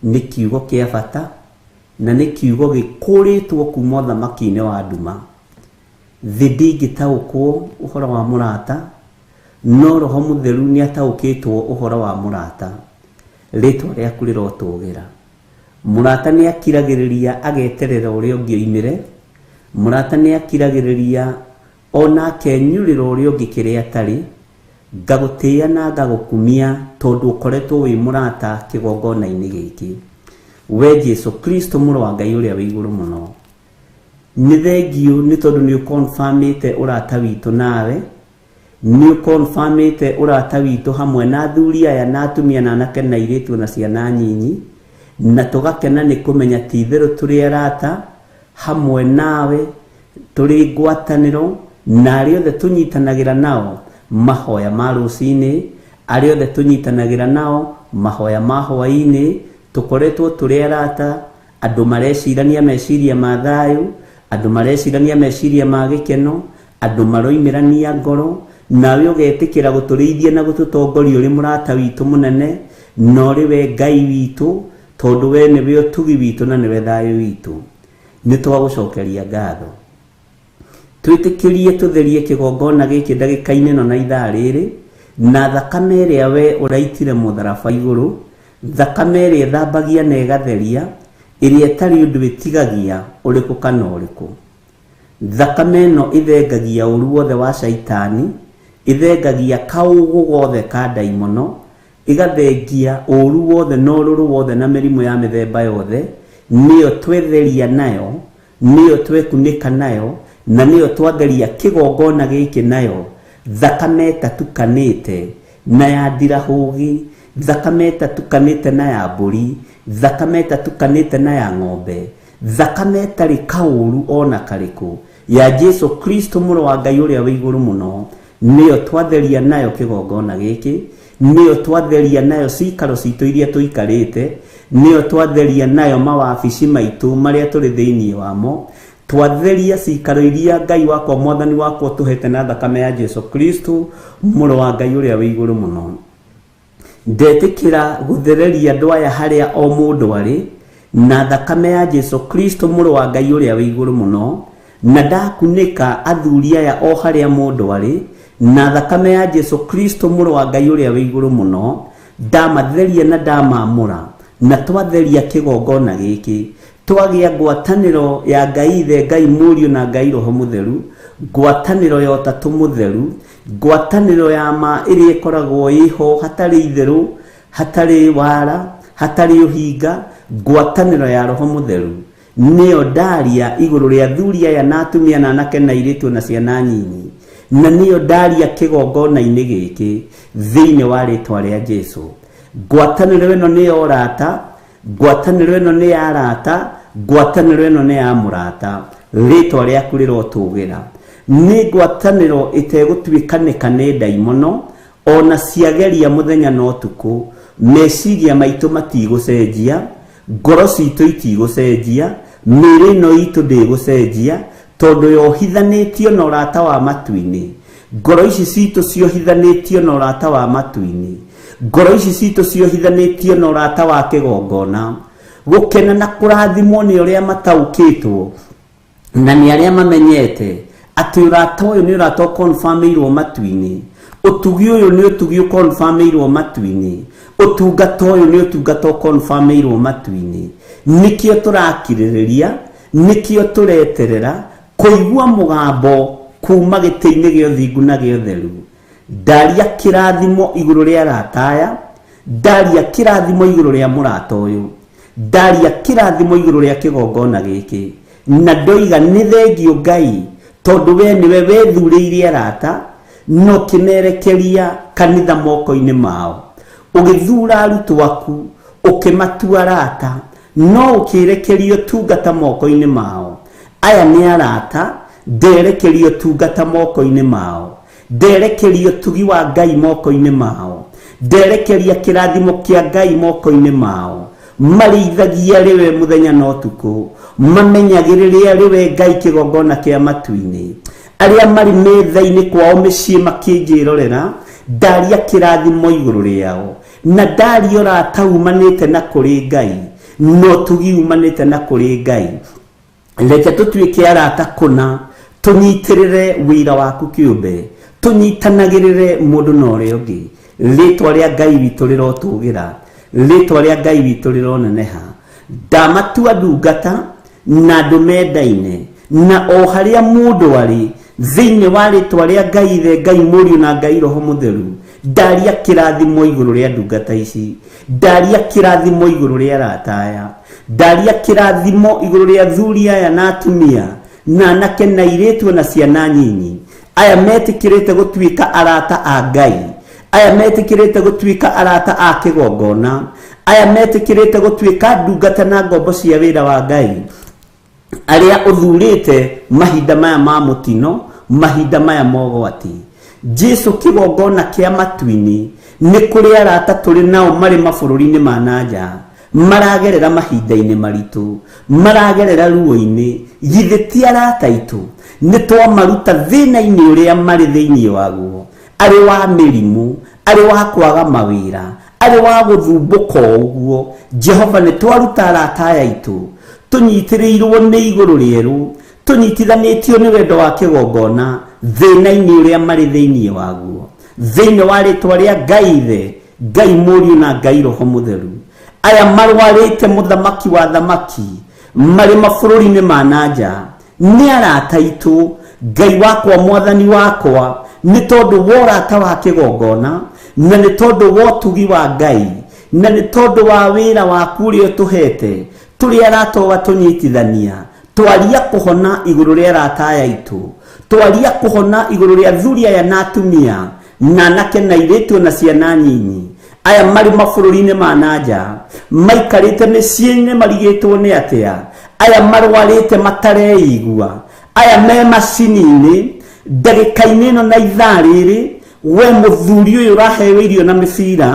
nĩ kiugo kĩa bata, na nĩ kiugo gĩkũrĩtwo kuma ũthamaki-inĩ wa nduma. Thĩ ndĩngĩtaũkwo ũhoro wa mũrata, no Roho Mũtheru nĩ ataũkĩtwo ũhoro wa mũrata. Rĩtwa rĩaku rĩrotũgĩra. Mũrata nĩ akiragĩrĩria ageterera ũrĩa ũngĩ oimĩre. Mũrata nĩ akiragĩrĩria ona akenyũrĩra ũrĩa ũngĩ kĩrĩa atarĩ. Ngagũtĩĩa na ngagũkumia tondũ ũkoretwo wĩ mũrata kĩgongona-inĩ gĩkĩ. We Jesu Kristo mũrũ wa Ngai ũrĩa wĩ igũrũ mũno, nĩ thengio nĩ tondũ nĩ ũkonfamĩte ũrata witũ nawe, nĩ ũkonfamĩte ũrata witũ hamwe na athuri aya na atumia na anake na airĩtu na ciana nyinyi, na tũgakena nĩ kũmenya ti itherũ tũrĩ arata hamwe nawe, tũrĩ ngwatanĩro na arĩa othe tũnyitanagĩra nao mahoya ma rũcinĩ, arĩa othe tũnyitanagĩra nao mahoya ma hwaĩ-inĩ, tũkoretwo tũrĩ arata, andũ marecirania meciria ma thayũ, andũ marecirania meciria ma gĩkeno, andũ maroimĩrania ngoro, nawe ũgetĩkĩra gũtũrĩithia na gũtũtongoria ũrĩ mũrata witũ mũnene, na ũrĩ we Ngai witũ, tondũ we nĩwe ũtugi witũ na nĩwe thayũ witũ. Nĩ twagũcokeria ngatho. Twĩtĩkĩrie tũtherie kĩgongona gĩkĩ ndagĩka-inĩ ĩno na ithaa rĩrĩ, na thakame ĩrĩa we ũraitire mũtharaba igũrũ, thakame ĩrĩa ĩthambagia na ĩgatheria, ĩrĩa ĩtarĩ ũndũ ĩtigagia ũrĩkũ kana ũrĩkũ. Thakame ĩno ĩthengagia ũru wothe wa caitani, ĩthengagia kaũgũ gothe ka ndaimono, ĩgathengia ũru wothe na ũrũrũ wothe na mĩrimũ ya mĩthemba yothe, nĩyo twetheria nayo, nĩyo twekunĩka nayo, na nĩyo twatheria kĩgongona gĩkĩ nayo. Thakame ĩtatukanĩte na ya ndirahũgĩ, thakame ĩtatukanĩte na ya mbũri, thakame ĩtatukanĩte na ya ng'ombe, thakame ĩtarĩ kaũru ona karĩkũ ya Jesu Kristo mũrũ wa Ngai ũrĩa wĩ igũrũ mũno, nĩyo twatheria nayo kĩgongona gĩkĩ, Nĩyo twatheria nayo cikaro citũ iria tũikarĩte, nĩyo twatheria nayo mawabici maitũ marĩa tũrĩ thĩinĩ wamo. Twatheria cikaro iria Ngai wakwa Mwathani wakwa ũtũhete na thakame ya Jesu Kristo mũrũ wa Ngai ũrĩa wĩ igũrũ mũno. Ndetĩkĩra gũthereria andũ aya harĩa o mũndũ arĩ na thakame ya Jesu Kristo mũrũ wa Ngai ũrĩa wĩ igũrũ mũno, na ndakunĩka athuri aya o harĩa mũndũ arĩ na thakame ya Jesu Kristo mũrũ wa Ngai ũrĩa wĩ igũrũ mũno. Ndamatheria na ndamamũra, na twatheria kĩgongona gĩkĩ, twagĩa ngwatanĩro ya Ngai Ithe, Ngai Mũriũ na Ngai Roho Mũtheru, ngwatanĩro ya Ũtatũ Mũtheru, ngwatanĩro ya ma ĩrĩa ĩkoragwo ĩho hatarĩ itherũ, hatarĩ wara, hatarĩ ũhinga, ngwatanĩro ya Roho Mũtheru nĩyo ndaria igũrũ rĩa athuri aya na atumia na anake na airĩtu na ciana nyinyi, na nĩyo ndaria kĩgongona-inĩ gĩkĩ thĩinĩ wa rĩtwa rĩa Jesu. Ngwatanĩro ĩno nĩ ya ũrata, ngwatanĩro ĩno nĩ ya arata, ngwatanĩro ĩno nĩ ya mũrata. Rĩtwa rĩaku rĩrotũgĩra. Nĩ ngwatanĩro ĩtegũtuĩkanĩka nĩ ndaimono, ona ciageria mũthenya na ũtukũ. Meciria maitũ matigũcenjia, ngoro citũ itigũcenjia, mĩĩrĩ ĩno itũ ndĩgũcenjia, tondũ yohithanĩtio na ũrata wa matu-inĩ. Ngoro ici citũ ciohithanĩtio na ũrata wa matu-inĩ. Ngoro ici citũ ciohithanĩtio na ũrata wa kĩgongona. Gũkena na kũrathimwo nĩ ũrĩa mataũkĩtwo na nĩ arĩa mamenyete atĩ ũrata ũyũ nĩ ũrata ũkonfamĩirwo matu-inĩ, ũtugi ũyũ nĩ ũtugi ũkonfamĩirwo matu-inĩ, ũtungata ũyũ nĩ ũtungata ũkonfamĩirwo matu-inĩ. Nĩkĩo tũrakirĩrĩria, nĩkĩo tũreterera kũigua mũgambo kuma gĩtĩ-inĩ gĩa ũthingu na gĩa ũtheru. Ndaria kĩrathimo igũrũ rĩa arata aya, ndaria kĩrathimo igũrũ rĩa mũrata ũyũ, ndaria kĩrathimo igũrũ rĩa kĩgongona gĩkĩ, na ndoiga nĩ thengio Ngai, tondũ we nĩwe wethurĩire arata na ũkĩmerekeria kanitha moko-inĩ mao. Ũgĩthura arutwo aku, ũkĩmatua arata, no ũkĩrekeria ũtungata moko-inĩ mao. Aya nĩ arata, nderekeria ũtungata moko-inĩ mao, nderekeria ũtugi wa Ngai moko-inĩ mao, nderekeria kĩrathimo kĩa Ngai moko-inĩ mao. Marĩithagia rĩwe mũthenya na ũtukũ, mamenyagĩrĩria rĩwe Ngai kĩgongona kĩa matu-inĩ. Arĩa marĩ metha-inĩ kwao mĩciĩ makĩnjĩrorera, ndaria kĩrathimo igũrũ rĩao, na ndaria ũrata umanĩte na kũrĩ Ngai, na ũtugi umanĩte na kũrĩ Ngai. Reke tũtuĩke arata kũna, tũnyitĩrĩre wĩra waku kĩũmbe, tũnyitanagĩrĩre mũndũ na ũrĩa ũngĩ. Rĩtwa rĩa Ngai witũ rĩrotũgĩra, rĩtwa rĩa Ngai witũ rĩroneneha. Ndamatua ndungata na andũ mendaine, na o harĩa mũndũ arĩ thĩinĩ wa rĩtwa rĩa Ngai Ithe, Ngai Mũriũ na Ngai Roho Mũtheru, ndaria kĩrathimo igũrũ rĩa ndungata ici, ndaria kĩrathimo igũrũ rĩa arata aya, ndaria kĩrathimo igũrũ rĩa athuri aya na atumia na anake na airĩtu na ciana nyinyi. Aya metĩkĩrĩte gũtuĩka arata a Ngai, aya metĩkĩrĩte gũtuĩka arata a kĩgongona, aya metĩkĩrĩte gũtuĩka ndungata na ngombo cia wĩra wa Ngai, arĩa ũthurĩte mahinda maya ma mũtino, mahinda maya mogwati. Jesu kĩgongona kĩa matu-inĩ, nĩ kũrĩ arata tũrĩ nao marĩ mabũrũri-inĩ ma na nja, maragerera mahinda-inĩ maritũ, maragerera ruo-inĩ. Githĩ ti arata aitũ? Nĩ twamaruta thĩna-inĩ ũrĩa marĩ thĩinĩ waguo, arĩ wa mĩrimũ, arĩ wa kwaga mawĩra, arĩ wa gũthumbũka o ũguo. Jehova, nĩ twaruta arata aya aitũ, tũnyitĩrĩirwo nĩ igũrũ rĩerũ, tũnyitithanĩtio nĩ wendo wa kĩgongona thĩna-inĩ ũrĩa marĩ thĩinĩ waguo, thĩinĩ wa rĩtwa rĩa Ngai Ithe, Ngai Mũriũ na Ngai Roho Mũtheru. Aya marwarĩte mũthamaki wa thamaki marĩ mabũrũri-inĩ ma na nja nĩ arata aitũ. Ngai wakwa, Mwathani wakwa, nĩ tondũ wa ũrata wa kĩgongona, na nĩ tondũ wa ũtugi wa Ngai, na nĩ tondũ wa wĩra waku ũrĩa ũtũhete tũrĩ arata ũgatũnyitithania. Twaria kũhona igũrũ rĩa arata aya aitũ, twaria kũhona igũrũ rĩa athuri aya na atumia na anake na airĩtu na ciana nyinyi, aya marĩ mabũrũri-inĩ ma na nja, maikarĩte mĩciĩ-inĩ marigĩtwo nĩ atĩa, aya marwarĩte matareigua, aya me macini-inĩ ndagĩka-inĩ ĩno na ithaa rĩrĩ. We mũthuri ũyũ ũraheo irio na mĩbira,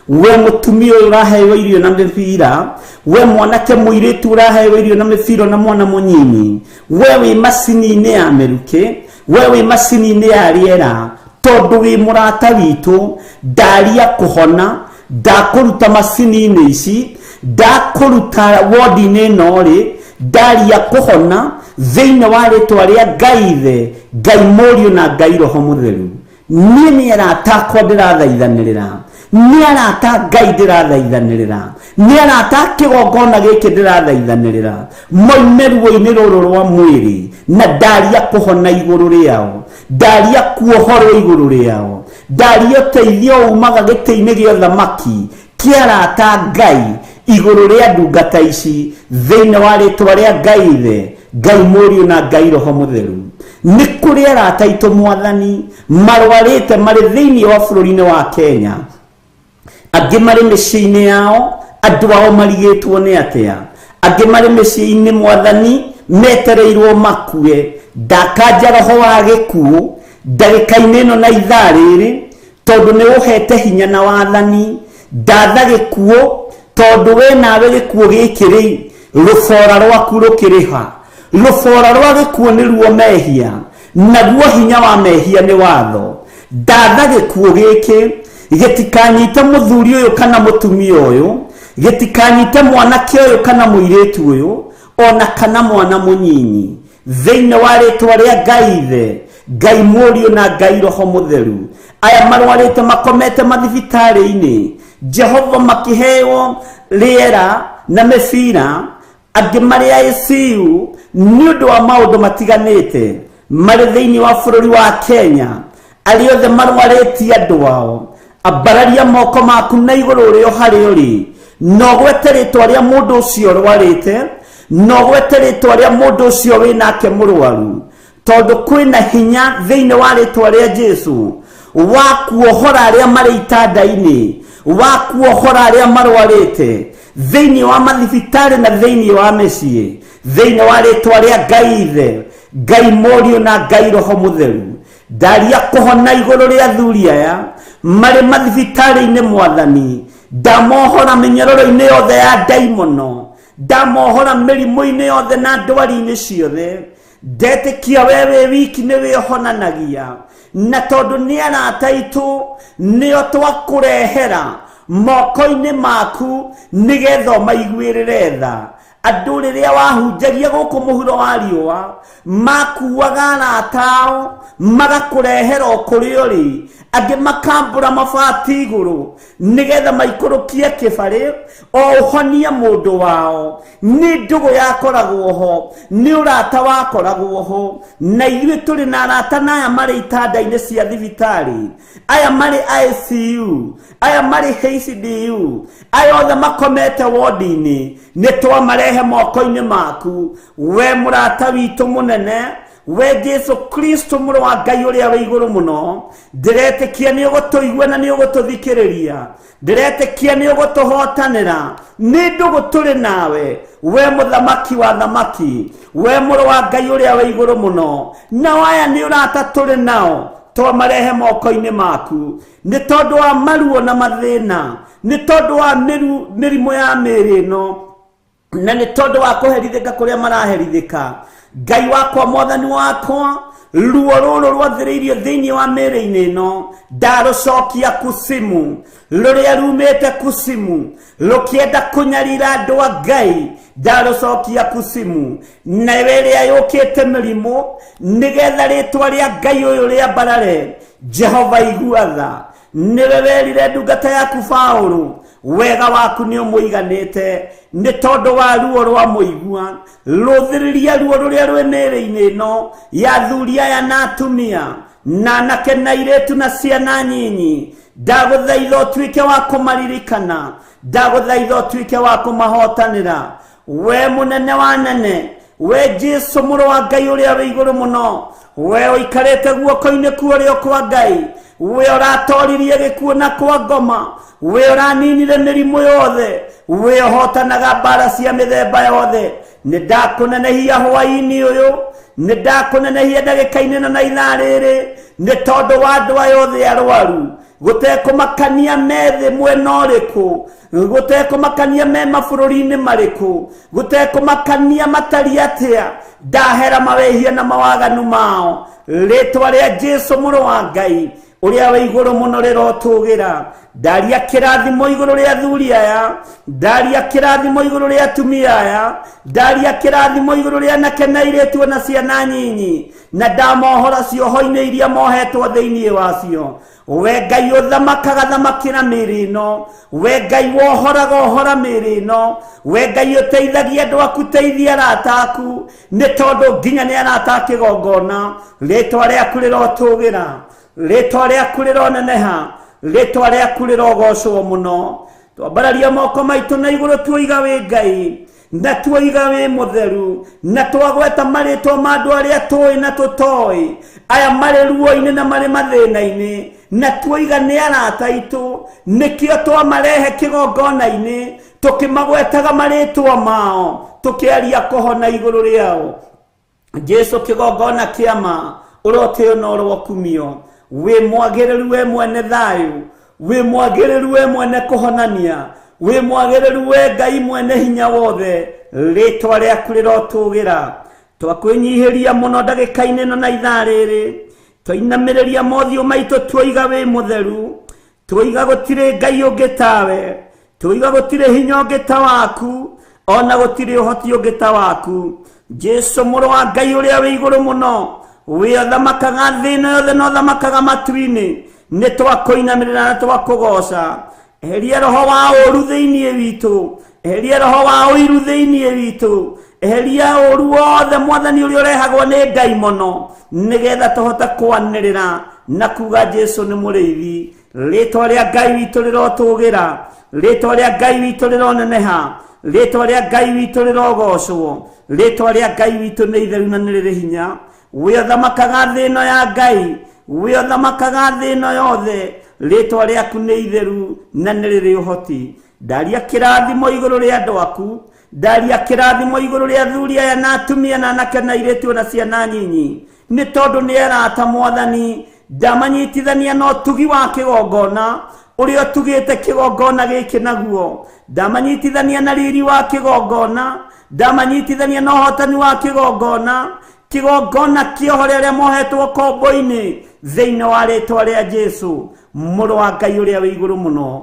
we mũtumia ũyũ ũraheo irio na mĩbira, we mwanake mũirĩtu ũraheo irio na mĩbira na mwana mũnyinyi, we wĩ macini-inĩ ya mĩrukĩ, we wĩ macini-inĩ ya rĩera, tondũ wĩ mũrata witũ, ndaria kũhona, ndakũruta macini-inĩ ici, ndakũruta wodi-inĩ ĩno rĩ, ndaria kũhona thĩinĩ wa rĩtwa rĩa Ngai Ithe, Ngai Mũriũ na Ngai Roho Mũtheru. Niĩ nĩ arata akwa ndĩrathaithanĩrĩra, nĩ arata Ngai ndĩrathaithanĩrĩra, nĩ arata kĩgongona gĩkĩ ndĩrathaithanĩrĩra, moime ruo-inĩ rũrũ rwa mwĩrĩ, na ndaria kũhona igũrũ rĩao, ndaria kuohorwo igũrũ rĩao, ndaria ũteithio umaga gĩtĩ-inĩ gĩa ũthamaki kĩa arata Ngai igũrũ rĩa ndungata ici thĩinĩ wa rĩtwa rĩa Ngai Ithe, Ngai Mũriũ na Ngai Roho Mũtheru. Nĩ kũrĩ arata aitũ mwathani marwarĩte marĩ thĩinĩ wa bũrũri-inĩ wa Kenya, angĩ marĩ mĩciĩ-inĩ yao, andũ ao marigĩtwo nĩ atĩa, angĩ marĩ mĩciĩ-inĩ mwathani metereirwo makue. Ndakanja roho wa gĩkuũ ndagĩka-inĩ ĩno na ithaa rĩrĩ, tondũ nĩ ũhete hinya na wathani. Ndatha gĩkuũ, tondũ we nawe gĩkuũ gĩkĩ rĩ, rũbora rwaku rũkĩrĩha. Rũbora rwa gĩkuũ nĩ ruo mehia, naguo hinya wa mehia nĩ watho. Ndatha gĩkuũ gĩkĩ gĩtikanyite mũthuri ũyũ kana mũtumia ũyũ, gĩtikanyite mwanake ũyũ kana mũirĩtu ũyũ, ona kana mwana mũnyinyi, thĩinĩ wa rĩtwa rĩa Ngai Ithe, Ngai Mũriũ na Ngai Roho Mũtheru. Aya marwarĩte makomete mathibitarĩ-inĩ, Jehova makĩheo rĩera na mĩbira, angĩ marĩ ICU nĩ ũndũ wa maũndũ matiganĩte marĩ thĩinĩ wa bũrũri wa Kenya. Arĩa othe marwarĩtie andũ ao, ambararia moko maku na igũrũ ũrĩa harĩa ũrĩ, na ũgwete rĩtwa rĩa mũndũ ũcio ũrwarĩte, na ũgwete rĩtwa rĩa mũndũ ũcio wĩnake mũrwaru, tondũ kwĩna hinya thĩinĩ wa rĩtwa rĩa Jesu wa kuohora arĩa marĩ itanda-inĩ, wa kuohora arĩa marwarĩte thĩinĩ wa mathibitarĩ na thĩinĩ wa mĩciĩ, thĩinĩ wa rĩtwa rĩa Ngai Ithe, Ngai Mũriũ na Ngai Roho Mũtheru. Ndaria kũhona igũrũ rĩa athuri aya marĩ mathibitarĩ-inĩ mwathani, ndamohora mĩnyororo-inĩ yothe ya ndaimono, ndamohora mĩrimũ-inĩ yothe na ndwari-inĩ ciothe. Ndetĩkia we wĩ wiki nĩ wĩhonanagia, na tondũ nĩ arata aitũ nĩo twakũrehera moko-inĩ maku nĩgetha ũmaiguĩrĩre tha. Andũ rĩrĩa wahunjagia gũkũ mũhuro wa riũa makuaga arata ao magakũrehera o kũrĩa ũrĩ, angĩ makambũra mabati igũrũ nĩgetha maikũrũkie kĩbarĩ o ũhonie mũndũ wao. Nĩ ndũgũ yakoragwo ho, nĩ ũrata wakoragwo ho, na ithuĩ tũrĩ na arata na aya marĩ itanda-inĩ cia thibitarĩ, aya marĩ ICU, aya marĩ HDU, aya othe makomete wodi-inĩ, nĩ twamarehe moko-inĩ maku, we mũrata witũ mũnene, we Jesu Kristo mũrũ wa Ngai ũrĩa wĩ igũrũ mũno. Ndĩretĩkia nĩ ũgũtũigua na nĩ ũgũtũthikĩrĩria, ndĩretĩkia nĩ ũgũtũhotanĩra, nĩ ndũgũ tũrĩ nawe, we mũthamaki wa thamaki, we mũrũ wa Ngai ũrĩa wĩ igũrũ mũno. Nao aya nĩ ũrata tũrĩ nao, twamarehe moko-inĩ maku, nĩ tondũ wa maruo na mathĩna, nĩ tondũ wa mĩrimũ ya mĩĩrĩ ĩno, na nĩ tondũ wa kũherithĩka kũrĩa maraherithĩka. Ngai wakwa, mwathani wakwa, ruo rũrũ rwathĩrĩirio thĩinĩ wa mĩĩrĩ-inĩ ĩno, ndarũcokia kusimu, rũrĩa rumĩte kusimu rũkĩenda kũnyarira andũ a Ngai, ndarũcokia kusimu. Nayo ĩrĩa yũkĩte mĩrimũ, nĩgetha rĩtwa rĩa Ngai ũyũ rĩambarare. Jehova igua tha, nĩwe werire ndungata yaku Paũlũ, wega waku nĩ ũmũiganĩte, nĩ tondũ wa ruo rwa mũigua. Rũthĩrĩria ruo rũrĩa rwĩ mĩĩrĩ-inĩ ĩno ya athuri aya na atumia, na anake na airĩtu na ciana nyinyi. Ndagũthaitha ũtuĩke wa kũmaririkana, ndagũthaitha ũtuĩke wa kũmahotanĩra. We mũnene wa nene, we Jesu mũrũ wa Ngai ũrĩa wĩ igũrũ mũno, we ũikarĩte guoko-inĩ kwa ũrĩo kwa Ngai, we ũratoririe gĩkuũ na kwa ngoma, we ũraninire mĩrimũ yothe, we ũhotanaga mbara cia mĩthemba yothe. Nĩ ndakũnenehia hwaĩ-inĩ ũyũ, nĩ ndakũnenehia ndagĩka-inĩ ĩno na ithaa rĩrĩ, nĩ tondũ wa andũ aya othe arwaru, gũtekũmakania me thĩ mwena ũrĩkũ, gũtekũmakania me mabũrũri-inĩ marĩkũ, gũtekũmakania matariĩ atĩa, ndahera mawĩhia na mawaganu mao. Rĩtwa rĩa Jesu mũrũ wa Ngai ũrĩa wĩ igũrũ mũno rĩrotũgĩra. Ndaria kĩrathimo igũrũ rĩa athuri aya, ndaria kĩrathimo igũrũ rĩa atumia aya, ndaria kĩrathimo igũrũ rĩa anake na airĩtu ona ciana nyinyi, na ndamohora cioho-inĩ iria mohetwo thĩinĩ wacio. We Ngai ũthamakaga thamakĩra mĩĩrĩ ĩno, we Ngai wohoraga ohora mĩĩrĩ ĩno, we Ngai ũteithagia andũ aku, teithia arata aku, nĩ tondũ nginya nĩ arata a kĩgongona. Rĩtwa rĩaku rĩrotũgĩra, rĩtwa rĩaku rĩroneneha, rĩtwa rĩaku rĩrogocwo mũno. Twambararia moko maitũ na igũrũ, tuoiga wĩ Ngai, na tuoiga wĩ mũtheru, na twagweta marĩtwa ma andũ arĩa tũĩ na tũtoĩ, aya marĩ ruo-inĩ na marĩ mathĩna-inĩ, na tuoiga nĩ arata aitũ, nĩkĩo twamarehe kĩgongona-inĩ, tũkĩmagwetaga marĩtwa mao, tũkĩaria kũhona igũrũ rĩao. Jesu kĩgongona kĩa ma, ũrotĩo na ũrokumio, wĩ mwagĩrĩru we mwene thayũ, wĩ mwagĩrĩru we mwene kũhonania, wĩ mwagĩrĩru we Ngai mwene hinya wothe. Rĩtwa rĩaku rĩrotũgĩra. Twakwĩnyihĩria mũno ndagĩka-inĩ ĩno na ithaa rĩrĩ, twainamĩrĩria mothiũ maitũ, tuoiga wĩ mũtheru, tuoiga gũtirĩ Ngai ũngĩ tawe, tuoiga gũtirĩ hinya ũngĩ ta waku, ona gũtirĩ ũhoti ũngĩ ta waku. Jesu mũrũ wa Ngai ũrĩa wĩ igũrũ mũno, wĩ ũthamakaga thĩ ĩno yothe na ũthamakaga matu-inĩ, nĩ twakũinamĩrĩra na twakũgoca. Eheria roho wa ũũru thĩinĩ witũ, eheria roho wa ũiru thĩinĩ witũ, eheria ũũru wothe mwathani ũrĩa ũrehagwo nĩ ndaimono, nĩgetha tũhote kwanĩrĩra na kuga Jesu nĩ mũrĩithi. Rĩtwa rĩa Ngai witũ rĩrotũgĩra, rĩtwa rĩa Ngai witũ rĩroneneha, rĩtwa rĩa Ngai witũ rĩrogocwo, rĩtwa rĩa Ngai witũ nĩ itheru na nĩ rĩrĩ hinya. Wĩ ũthamakaga thĩ ĩno ya Ngai, wĩ ũthamakaga thĩ ĩno yothe, rĩtwa rĩaku nĩ itheru na nĩ rĩrĩ ũhoti. Ndaria kĩrathimo igũrũ rĩa andũ aku, ndaria kĩrathimo igũrũ rĩa athuri aya na atumia na anake na airĩtu na ciana nyinyi, nĩ tondũ nĩ arata mwathani. Ndamanyitithania na ũtugi wa kĩgongona ũrĩa ũtugĩte kĩgongona gĩkĩ naguo, ndamanyitithania na riri wa kĩgongona, ndamanyitithania na ũhotani wa kĩgongona, kĩgongona kĩohore arĩa mohetwo kombo-inĩ thĩinĩ wa rĩtwa rĩa Jesu mũrũ wa Ngai ũrĩa wĩ igũrũ mũno.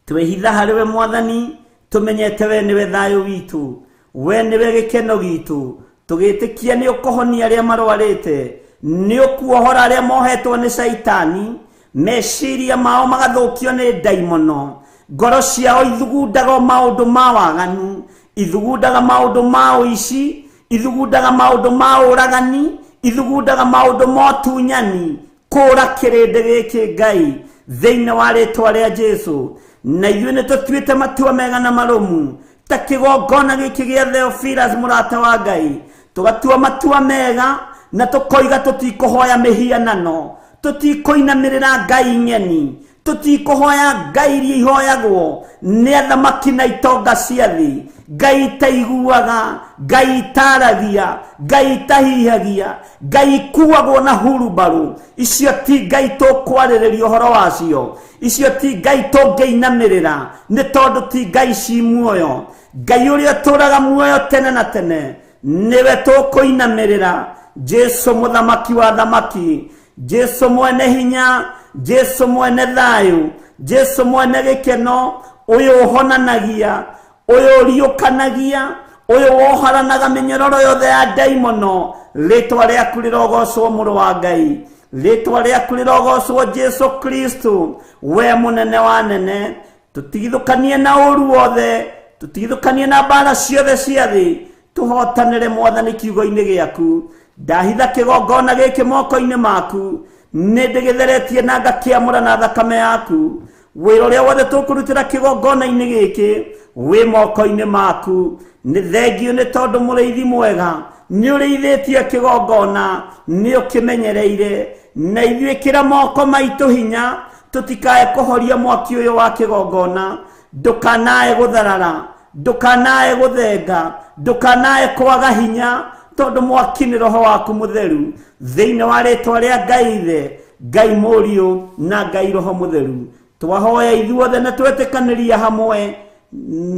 Twĩhitha harĩ we mwathani, tũmenyete we nĩwe thayũ witũ, we nĩwe gĩkeno gitũ, tũgĩtĩkia nĩ ũkũhonia arĩa marwarĩte, nĩ ũkuohora arĩa mohetwo nĩ caitani, meciria mao magathũkio nĩ ndaimono, ngoro ciao ithugundaga maũndũ ma waganu, ithugundaga maũndũ ma ũici, ithugundaga maũndũ ma ũragani, ithugundaga maũndũ ma ũtunyani. Kũra kĩrĩndĩ gĩkĩ Ngai thĩinĩ wa rĩtwa rĩa Jesu. Na ithuĩ nĩ tũtuĩte matua mega na marũmu ta kĩgongona gĩkĩ gĩa Theophilus mũrata wa Ngai, tũgatua matua mega na tũkoiga tũtikũhoya mĩhianano, tũtikũinamĩrĩra Ngai ng'eni, tũtikũhoya Ngai iria ihoyagwo nĩ athamaki na itonga cia thĩ, Ngai itaiguaga, Ngai itaragia, Ngai itahihagia, Ngai ikuagwo na hurubarũ. Icio ti Ngai tũkwarĩrĩria ũhoro wacio, icio ti Ngai tũngĩinamĩrĩra, nĩ tondũ ti Ngai ci muoyo. Ngai ũrĩa ũtũũraga muoyo tene na tene nĩwe tũkũinamĩrĩra. Jesu mũthamaki wa thamaki, Jesu mwene hinya, Jesu mwene thayũ, Jesu mwene gĩkeno, ũyũ ũhonanagia, ũyũ ũriũkanagia, ũyũ wohoranaga mĩnyororo yothe ya ndaimono. Rĩtwa rĩaku rĩrogocwo mũrũ wa Ngai, rĩtwa rĩaku rĩrogocwo Jesu Kristo, we mũnene wa nene. Tũtigithũkanie na ũũru wothe, tũtigithũkanie na mbara ciothe cia thĩ, tũhotanĩre mwathani kiugo-inĩ gĩaku. Ndahitha kĩgongona gĩkĩ moko-inĩ maku, nĩ ndĩgĩtheretie na ngakĩamũra na thakame yaku. Wĩra ũrĩa wothe tũkũrutĩra kĩgongona-inĩ gĩkĩ wĩ moko-inĩ maku. Nĩ thengiũ nĩ tondũ mũrĩithi mwega nĩ ũrĩithĩtie kĩgongona, nĩ ũkĩmenyereire, na ithuĩ kĩra moko maitũ hinya tũtikae kũhoria mwaki ũyũ wa kĩgongona. Ndũkanae gũtharara, Ndũkanae gũthenga, ndũkanae kwaga hinya, tondũ mwaki nĩ roho waku mũtheru. Thĩinĩ wa rĩtwa rĩa Ngai Ithe, Ngai Mũriũ na Ngai Roho Mũtheru, twahoya ithuothe na twetĩkanĩria hamwe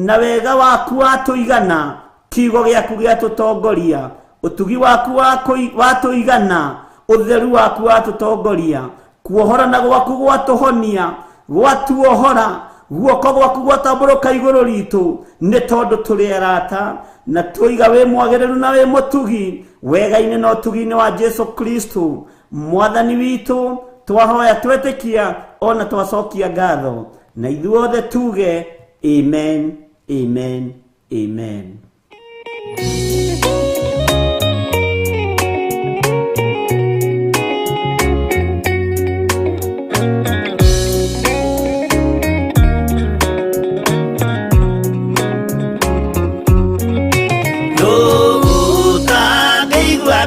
na wega waku watũigana, kiugo gĩaku gĩatũtongoria, ũtugi waku watũigana, ũtheru waku watũtongoria, kuohorana gwaku gwatũhonia, gwatuohora, guoko gwaku gwatambũrũka igũrũ ritũ, nĩ tondũ tũrĩ arata na tũiga wĩ mwagĩrĩru na wĩ mũtugi wega-inĩ na ũtugi-inĩ wa Jesu Kristo mwathani witũ. Twahoya twetĩkia ona twacokia ngatho, na ithuothe tuge amen, amen, amen.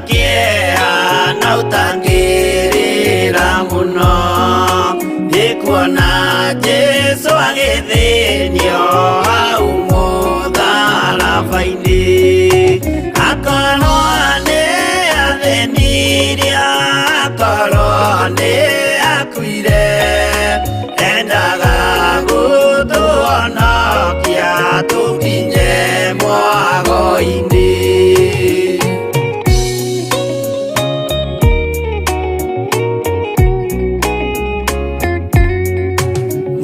Kĩeha na ũtangĩrĩra mũno, nĩkuona Jesũ agĩthĩnio hau mũtharaba-inĩ. Akorwo nĩ athĩnirie, akorwo nĩ akuire, endaga gũtũhonokia tũkinye mwago-inĩ.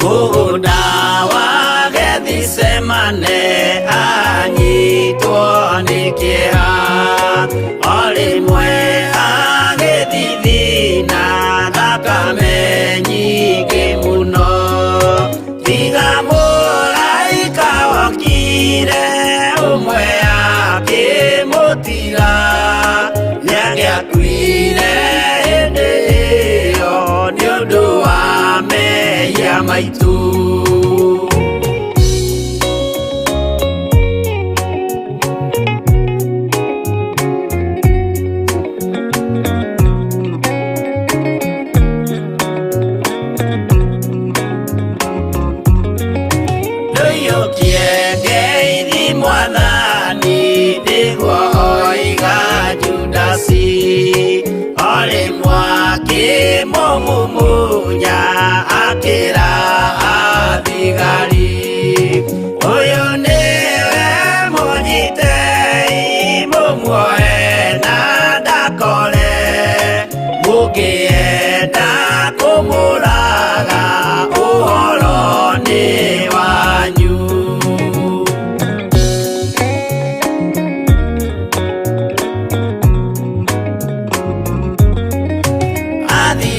Mũgũnda wa Gethisemane anyitwo nĩ kĩeha, o rĩmwe agĩthithina thakame nyingĩ mũno. Tiga mũraika wokire ũmwe akĩmũtiga, nĩangĩakuire hĩndĩ ĩyo nĩ ũndũ wa mehia maitũ. Ndũiyũkie ngeithi mwathani, nĩguo oiga Judasi, o rĩmwe akĩmũmumunya akĩra athigari, ũyũ nĩwe mũnyitei mũmuoe na ndakore, mũngĩenda kũmũraga ũhoro nĩ wanyu.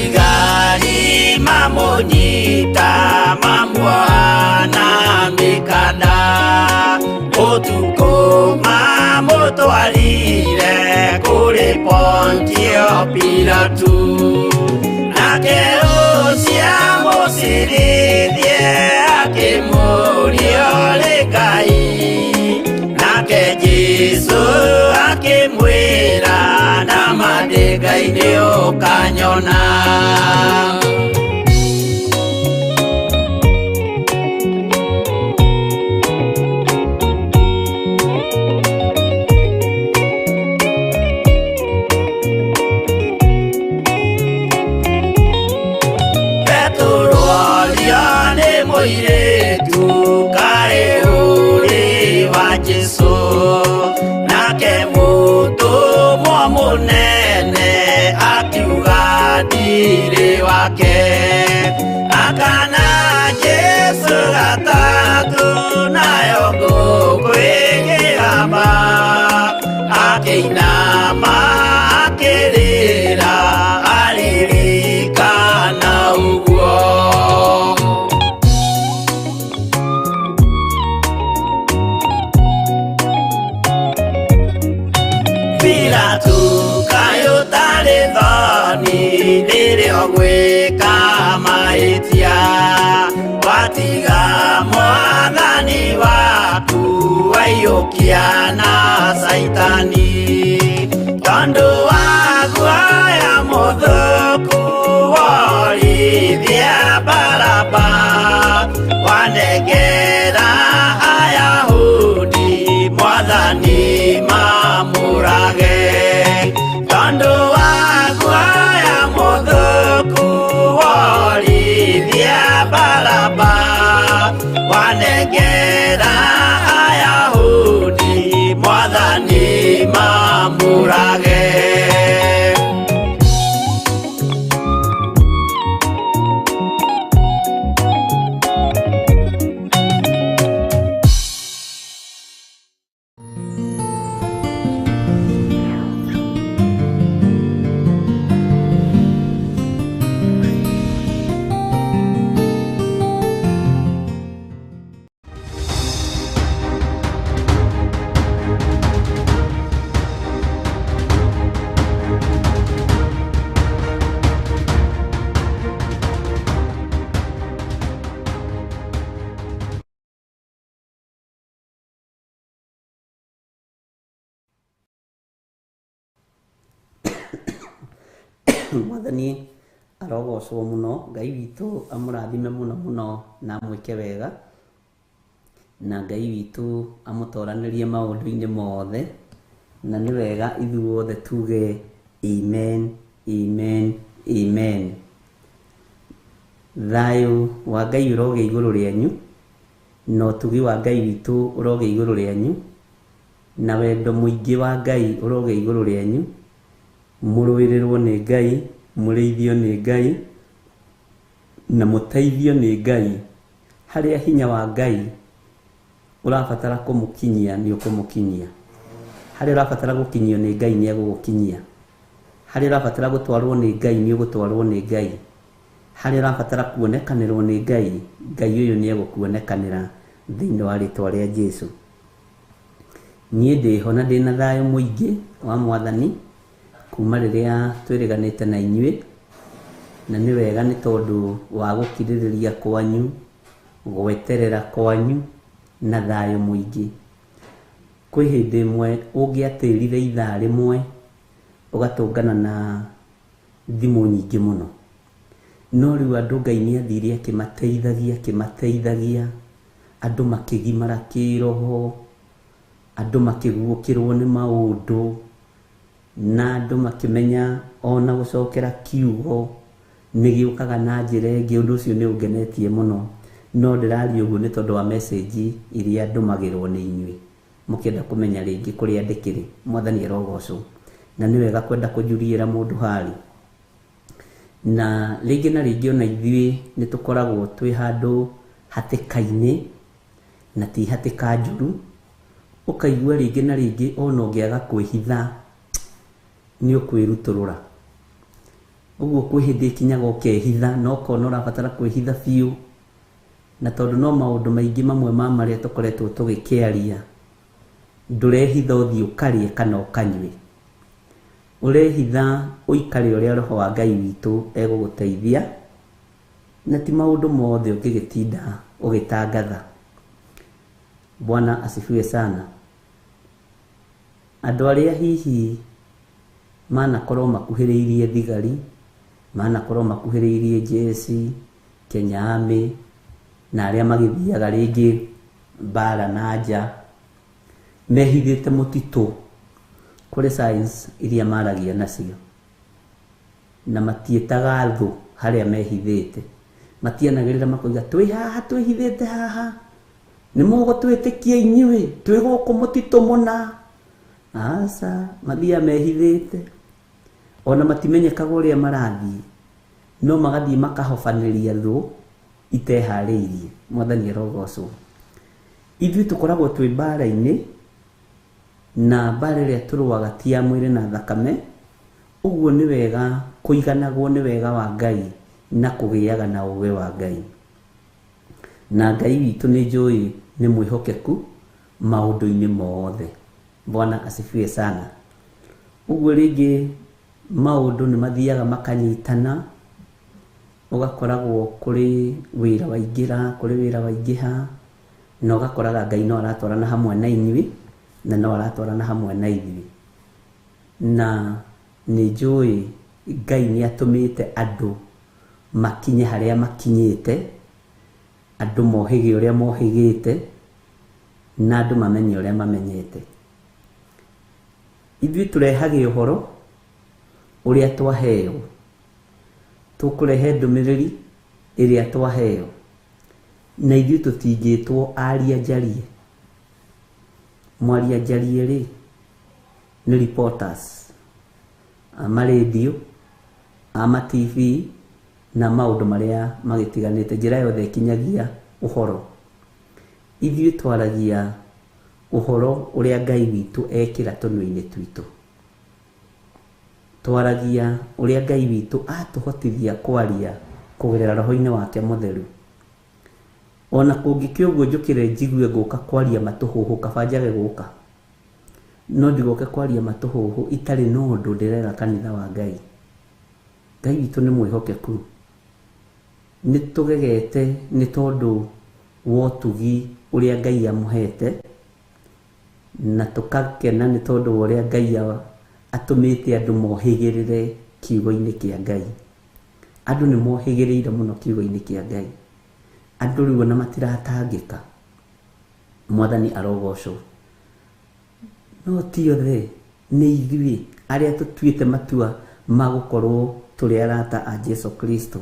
Athigari mamũnyita mamuoha na mĩkanda, ũtukũ mamũtwarire kũrĩ Pontio Pilatu, nake ũcio amũcirithie akĩmũũria ũrĩ Ngai, nake Jesũ akĩmwĩra nama ndĩ Ngai nĩ ũkanyona. Petero orio nĩ mũirĩtu kaĩ ũrĩ wa Jesũ, nake mũtũmwo mũnene akiuga ndirĩ wake. Akana Jesũ gatatũ nayo ngũkũ ĩkĩgamba, akĩinama akĩrĩra aririkana ũguo. Pilatu kaĩ ũtarĩ thoni rĩrĩa ũgwĩka mahĩtia, watiga mwathani waku waiyũkia na Caitani, tondũ wa guoya mũthũku worithia Baraba, wanengera Ayahudi. Nĩgetha Ayahudi Mwathani mamũrage. Mwathani arogocwo muno, Ngai witũ amũrathime muno muno na amwĩke wega, na Ngai witũ amũtoranĩrie maũndũ-inĩ mothe, na nĩ wega ithuothe tuge amen, amen, amen. Thayũ wa Ngai ũrogĩa igũrũ rĩanyu, na ũtugi wa Ngai witũ ũrogĩa igũrũ rĩanyu, na wendo mũingĩ wa Ngai ũrogĩa igũrũ rĩanyu, mũrũĩrĩrwo nĩ Ngai, mũrĩithio nĩ Ngai, na mũteithio nĩ Ngai. Harĩa hinya wa Ngai ũrabatara kũmũkinyia nĩ ũkũmũkinyia, harĩa ũrabatara gũkinyio nĩ Ngai nĩ egũgũkinyia, harĩa ũrabatara gũtwarwo nĩ Ngai nĩ ũgũtwarwo nĩ Ngai, harĩa ũrabatara kuonekanĩrwo nĩ Ngai, Ngai ũyũ nĩ egũkuonekanĩra thĩinĩ wa rĩtwa rĩa Jesu. Niĩ ndĩho na ndĩna thayũ mũingĩ wa Mwathani kuma rĩrĩa twĩrĩganĩte na inyuĩ, na nĩ wega nĩ tondũ wa gũkirĩrĩria kwanyu, gweterera kwanyu na thayũ mũingĩ. Kwĩ hĩndĩ ĩmwe ũngĩatĩrire ithaa rĩmwe ũgatũngana na thimũ nyingĩ mũno, no rĩu andũ Ngai nĩ athire akĩmateithagia akĩmateithagia, andũ makĩgimara kĩroho, andũ makĩguũkĩrwo nĩ maũndũ, na andũ makĩmenya ona gũcokera kiugo nĩ gĩũkaga na njĩra ĩngĩ. Ũndũ ũcio nĩ ũngenetie mũno, no ndĩraria ũguo nĩ tondũ wa message iria ndũmagĩrwo nĩ inyuĩ mũkĩenda kũmenya rĩngĩ kũrĩa ndĩkĩrĩ. Mwathani arogocwo, na nĩ wega kwenda kũnjuriĩra mũndũ harĩ. Na rĩngĩ na rĩngĩ ona ithuĩ nĩ tũkoragwo twĩ handũ hatĩka-inĩ, na ti hatĩka njũru, ũkaigua rĩngĩ na rĩngĩ ona ũngĩaga kwĩhitha nĩ ũkwĩrutũrũra. Ũguo kwĩ hĩndĩ ĩkinyaga ũkehitha, na ũkona ũrabatara kwĩhitha biũ, na tondũ no maũndũ maingĩ mamwe ma marĩa tũkoretwo tũgĩkĩaria, ndũrehitha ũthiĩ ũkarĩe kana ũkanyue, ũrehitha ũikare ũrĩa Roho wa Ngai witũ egũgũteithia, na ti maũndũ mothe ũngĩgĩtinda ũgĩtangatha. Bwana asifiwe sana. Andũ arĩa hihi manakorwo makuhĩrĩirie thigari, manakorwo makuhĩrĩirie jeshi, Kenya Army, na arĩa magĩthiaga rĩngĩ mbara na nja, mehithĩte mũtitũ, kũrĩ signs iria maragia nacio, na matiĩtaga thũ harĩa mehithĩte, matianagĩrĩra makoiga twĩ haha, twĩhithĩte haha, nĩ mũgũtwĩtĩkia inyuĩ, twĩ gũkũ mũtitũ mũna. Aca, mathiaga mehithĩte, ona matimenyekaga ũrĩa marathiĩ, no magathiĩ makahobanĩria thũ iteharĩirie. Mwathani arogocwo. Ithuĩ tũkoragwo twĩ mbara-inĩ, na mbara ĩrĩa tũrũaga ti ya mwĩrĩ na thakame. Ũguo nĩ wega kũiganagwo nĩ wega wa Ngai na kũgĩaga na ũũgĩ wa Ngai. Na Ngai witũ nĩ njũĩ nĩ mwĩhokeku maũndũ-inĩ mothe. Bwana asifiwe sana. Ũguo rĩngĩ maũndũ nĩ mathiaga makanyitana, ũgakoragwo kũrĩ wĩra waingĩra, kũrĩ wĩra waingĩha, na ũgakoraga Ngai no aratwarana hamwe na inyuĩ, na no aratwarana hamwe na ithuĩ. Na nĩ njũĩ Ngai nĩ atũmĩte andũ makinye harĩa makinyĩte, andũ mohĩge ũrĩa mohĩgĩte, na andũ mamenye ũrĩa mamenyete. Ithuĩ tũrehage ũhoro ũrĩa twaheo, tũkũrehe ndũmĩrĩri ĩrĩa twaheo, Na ithuĩ tũtingĩtwo aria njarie. Mwaria njarie rĩ nĩ reporters a marendio, a ma TV na maũndũ marĩa magĩtiganĩte, njĩra yothe ĩkinyagia ũhoro. Ithuĩ twaragia ũhoro ũrĩa Ngai witũ ekĩra tũnua-inĩ twitũ. Twaragia ũrĩa Ngai witũ atũhotithia kwaria kũgerera roho-inĩ wake mũtheru. Ona kũngĩkĩ ũguo njũkĩre njigue ngũka kwaria matũhũhũ, kaba njage gũka. No ndigoke kwaria matũhũhũ itarĩ na ũndũ ndĩrera kanitha wa Ngai. Ngai witũ nĩ mwĩhokeku. Nĩ tũgegete nĩ tondũ wa ũtugi ũrĩa Ngai amũhete, na tũkakena nĩ tondũ wa ũrĩa Ngai atũmĩte andũ mohĩgĩrĩre kiugo-inĩ kĩa Ngai. Andũ nĩ mohĩgĩrĩire mũno kiugo-inĩ kĩa Ngai. Andũ rĩu ona matiratangĩka. Mwathani arogocwo. No ti othe, nĩ ithuĩ arĩa tũtuĩte matua ma gũkorwo tũrĩ arata a Jesu Kristo.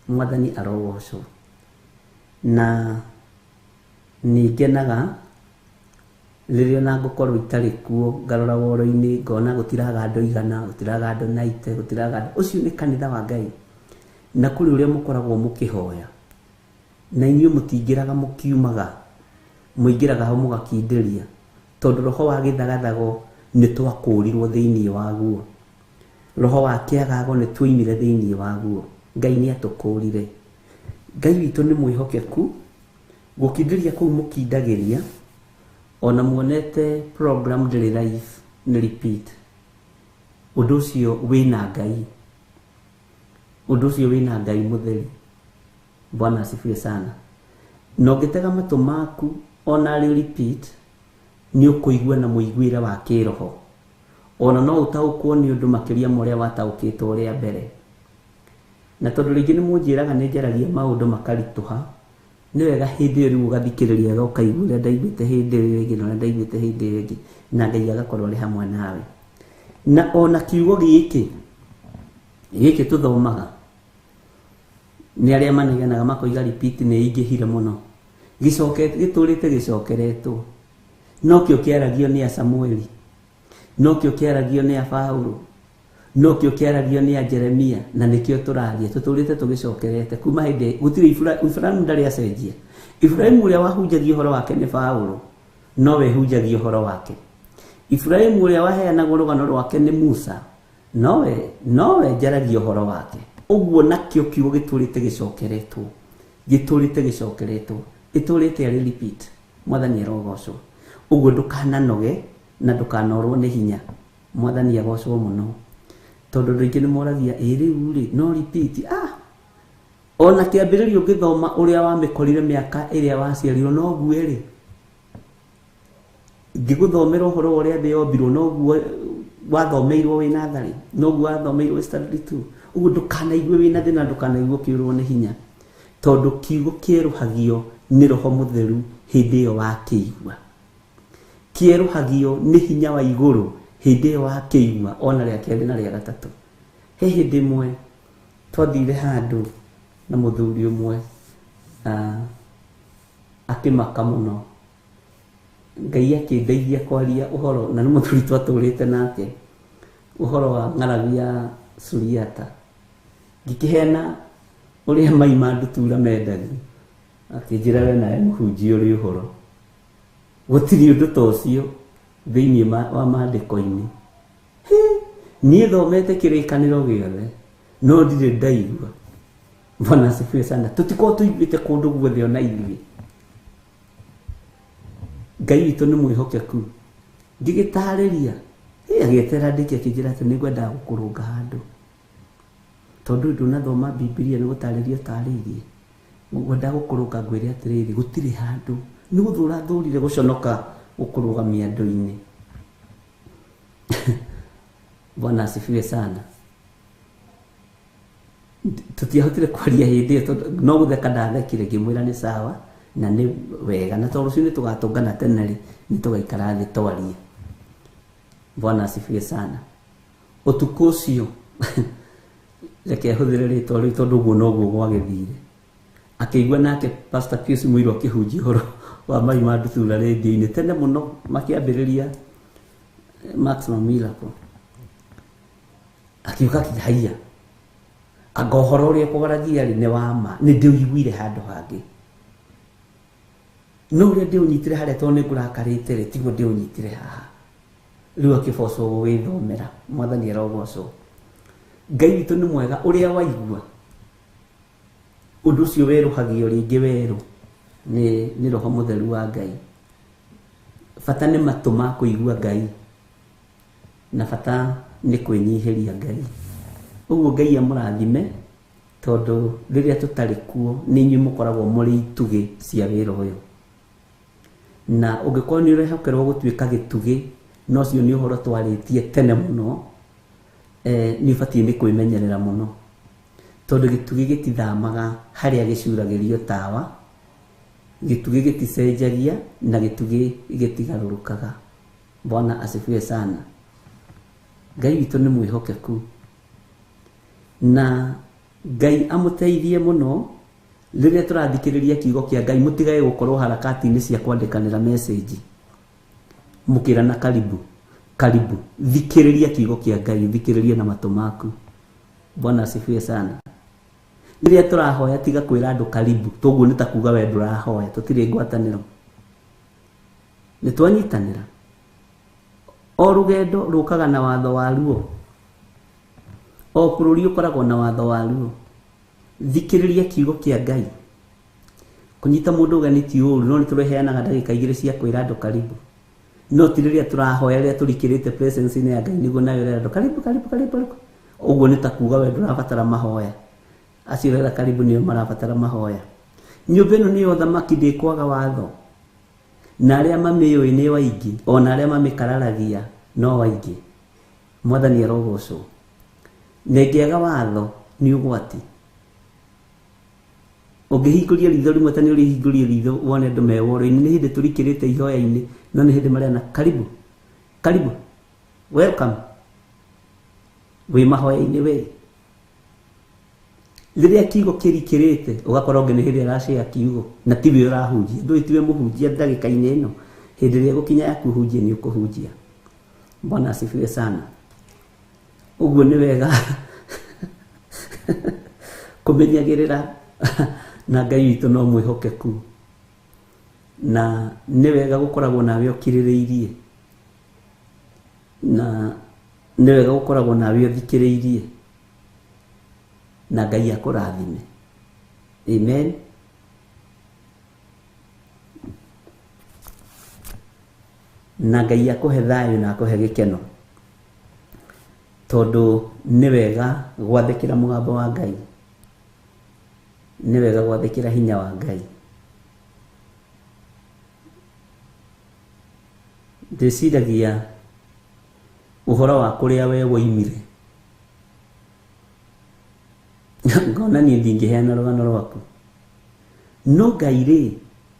Mwathani arogocwo. Na nĩ ngenaga rĩrĩa ona ngũkorwo itarĩ kuo, ngarora woro-inĩ ngona gũtiraga andũ 100, gũtiraga andũ 90, gũtiraga andũ. Ũcio nĩ kanitha wa Ngai. Na kũrĩ ũrĩa mũkoragwo mũkĩhoya, na inyuĩ mũtingĩraga mũkiumaga, mũingĩraga ho mũgakindĩria, tondũ roho wa gĩthagathago nĩ twakũrirwo thĩinĩ waguo. Roho wa kĩagago nĩ twoimire thĩinĩ waguo. Ngai nĩ atũkũrire. Ngai witũ nĩ mwĩhokeku. Gũkindĩria kũu mũkindagĩria, ona muonete program ndĩrĩ live, nĩ repeat. Ũndũ ũcio wĩna Ngai. Ũndũ ũcio wĩna Ngai mũtheri. Bwana asifiwe sana. Na ũngĩtega matũ maku ona arĩ repeat, nĩ ũkũigua na mũiguĩre wa kĩroho. Ona no ũtaũkwo nĩ ũndũ makĩria ma ũrĩa wataũkĩtwo ũrĩa mbere. Na tondũ rĩngĩ nĩ mũnjĩraga nĩ njaragia maũndũ makaritũha, nĩ wega hĩndĩ ĩyo rĩu ũgathikĩrĩria wega ũkaigua ũrĩa ndaiguĩte hĩndĩ ĩyo ĩngĩ na ũrĩa ndaiguĩte hĩndĩ ĩyo ĩngĩ, na Ngai agakorwo arĩ hamwe nawe. Na ona kiugo gĩkĩ gĩkĩ tũthomaga nĩ arĩa manegenaga makoiga repeat nĩ ĩingĩhire mũno, gĩtũrĩte gĩcokeretwo. Nokĩo kĩaragio nĩ a Samueli, nokĩo kĩaragio nĩ a Paulo, nokĩo kĩaragio nĩ a Jeremia, na nĩkĩo tũraria tũtũrĩte tũgĩcokerete kuma hĩndĩ. Gũtirĩ Ibrahimu ndarĩ acenjia. Ibrahimu ũrĩa wahunjagia ũhoro wake nĩ Paulo, nowe hunjagia ũhoro wake. Ibrahimu ũrĩa waheanagwo rũgano rwake nĩ Musa, nowe njaragia ũhoro wake. Ũguo nakĩo kiugo gĩtũrĩte gĩcokeretwo, gĩtũrĩte gĩcokeretwo, ĩtũrĩte arĩ repeat. Mwathani arogocwo. Ũguo ndũkananoge na ndũkanorwo nĩ hinya. Mwathani agocwo mũno. Tondũ andũ aingĩ nĩ moragia, ĩ rĩu rĩ, no repeat. Ona kĩambĩrĩria ũngĩthoma ũrĩa wamĩkorire mĩaka ĩrĩa waciarirwo noguo ĩrĩ. Ngĩgũthomera ũhoro wa ũrĩa thĩ yombirwo noguo wathomeirwo wĩ natharĩ, noguo wathomeirwo wĩ standard 2. Ũguo ndũkanaigue wĩna thĩna, ndũkanaigue ũkĩũrwo nĩ hinya, tondũ kiugo kĩerũhagio nĩ Roho Mũtheru hĩndĩ ĩyo wakĩigua. Kĩerũhagio nĩ hinya wa igũrũ hĩndĩ ĩyo wakĩigua, ona rĩa kerĩ na rĩa gatatũ. He hĩndĩ ĩmwe twathire handũ na mũthuri ũmwe, akĩmaka mũno. Ngai akĩndeithia kwaria ũhoro, na nĩ mũthuri twatũrĩte nake, ũhoro wa ng'aragu ya Suriata. Ngĩkĩheana ũrĩa mai ma ndutura mendagio. Akĩnjĩra we nawe mũhunjia ũrĩ ũhoro. Gũtirĩ ũndũ ta ũcio thĩinĩ wa maandĩko-inĩ. Niĩ thomete kĩrĩkanĩro gĩothe, no ndirĩ ndaigua. Bwana asifiwe sana. Tũtikoragwo tũiguĩte kũndũ guothe ona ithuĩ. Ngai witũ nĩ mwĩhokeku. Ngĩgĩtarĩria, agĩeterera ndĩkie akĩnjĩra atĩ nĩngwendaga gũkũrũnga handũ. Tondũ ndũnathoma Bibilia nĩ gũtarĩria ũtarĩirie. Ngwendaga gũkũrũnga ngwĩre atĩrĩrĩ, gũtirĩ handũ. Nĩ gũthũra thũrire gũconoka gũkũrũgamia andũ-inĩ. Bwana asifiwe sana. Tũtiahotire kwaria hĩndĩ ĩyo tondũ no gũtheka ndathekire, ngĩmwĩra nĩ sawa na nĩ wega, na tondũ rũciũ nĩtũgatũngana tene rĩ, nĩtũgaikara thĩ twarie. Bwana asifiwe sana. Ũtukũ ũcio reke hũthĩre rĩtwa rĩu tondũ ũguo noguo gwagĩthire. Akĩigua nake Pastor Pius Muiru akĩhunjia ũhoro wa mai ma ndutura rĩndiũ-inĩ tene mũno makĩambĩrĩria Maximum Miracle. Akiuga haiya anga ũhoro ũrĩa ũkwaragia rĩ nĩ wa ma, nĩ ndĩũiguire handũ hangĩ, no ũrĩa ndĩũnyitire harĩa tondũ nĩ ngũrakarĩte rĩ tiguo ndĩũnyitire haha. Rĩu akĩbocwo gũgĩthomera. Mwathani arogocwo. Ngai witũ nĩ mwega, ũrĩa waigua ũndũ ũcio werũhagio rĩngĩ werũ nĩ roho mũtheru wa Ngai. Bata nĩ matũ ma kũigua Ngai na bata nĩ kwĩnyihĩria Ngai. Ũguo Ngai amũrathime, tondũ rĩrĩa tũtarĩ kuo nĩ inyuĩ mũkoragwo mũrĩ itugĩ cia wĩra ũyũ. Na ũngĩkorwo nĩ ũrehokerwo gũtuĩka gĩtugĩ, no ũcio nĩ ũhoro twarĩtie tene mũno, nĩ ũbatiĩ nĩ kwĩmenyerera mũno, tondũ gĩtugĩ gĩtithamaga harĩa gĩcuragĩrio tawa, gĩtugĩ gĩticenjagia na gĩtugĩ gĩtigarũrũkaga. Bwana asifiwe sana. Ngai witũ nĩ mwĩhokeku na Ngai amũteithie mũno rĩrĩa tũrathikĩrĩria kiugo kĩa Ngai. Mũtigage gũkorwo harakati-inĩ cia kwandĩkanĩra message mũkĩrana karibu karibu. Thikĩrĩria kiugo kĩa Ngai, thikĩrĩria na matũ maku. Bwana asifiwe sana. Rĩrĩa tũrahoya tiga kwĩra andũ karibu, toguo nĩ ta kuga we ndũrahoya, tũtirĩ ngwatanĩro, nĩ twanyitanĩra. O rũgendo rũkaga na watho waruo, o bũrũri ũkoragwo na watho waruo. Thikĩrĩria kiugo kĩa Ngai. Kũnyita mũndũ ũgeni ti ũru, no nĩ tũreheanaga ndagĩka igĩrĩ cia kwĩra andũ karibu, no ti rĩrĩa tũrahoya, rĩrĩa tũrikĩrĩte presence-inĩ ya Ngai nĩguo nawe ũrera andũ karibu karibu karibu. Ũguo nĩ ta kuga we ndũrabatara mahoya, acio ũrera karibu nĩo marabatara mahoya. Nyũmba ĩno nĩyo ũthamaki, ndĩkwaga watho, na arĩa mamĩũĩ nĩ aingĩ, ona arĩa mamĩkararagia no aingĩ. Mwathani arogocwo. Na ĩngĩaga watho nĩ ũgwati. Ũngĩhingũria ritho rĩmwe ta nĩ ũrĩhingũria ritho wone andũ me woro-inĩ, nĩ hĩndĩ tũrikĩrĩte ihoya-inĩ, no nĩ hĩndĩ marena karibu karibu welcome, wĩ mahoya-inĩ we. Rĩrĩa kiugo kĩrikĩrĩte ũgakora ũngĩ nĩ hĩndĩ aracĩa kiugo na tiwe ũrahunjia, ndũĩ tiwe mũhunjia ndagĩka-inĩ ĩno. Hĩndĩ ĩrĩa gũkinya ya kũhunjia nĩ ũkũhunjia. Bwana asifiwe sana. Ũguo nĩ wega kũmenyagĩrĩra na Ngai witũ no mwĩhokeku, na nĩ wega gũkoragwo nawe ũkirĩrĩirie, na nĩ wega gũkoragwo nawe ũthikĩrĩirie, na Ngai akũrathime. Amen. Na Ngai akũhe thayũ na akũhe gĩkeno, tondũ nĩ wega gwathĩkĩra mũgambo wa Ngai, nĩ wega gwathĩkĩra hinya wa Ngai. Ndĩciragia ũhoro wa kũrĩa we woimire, ngona niĩ ndingĩheana rũgano rwaku, no Ngai rĩ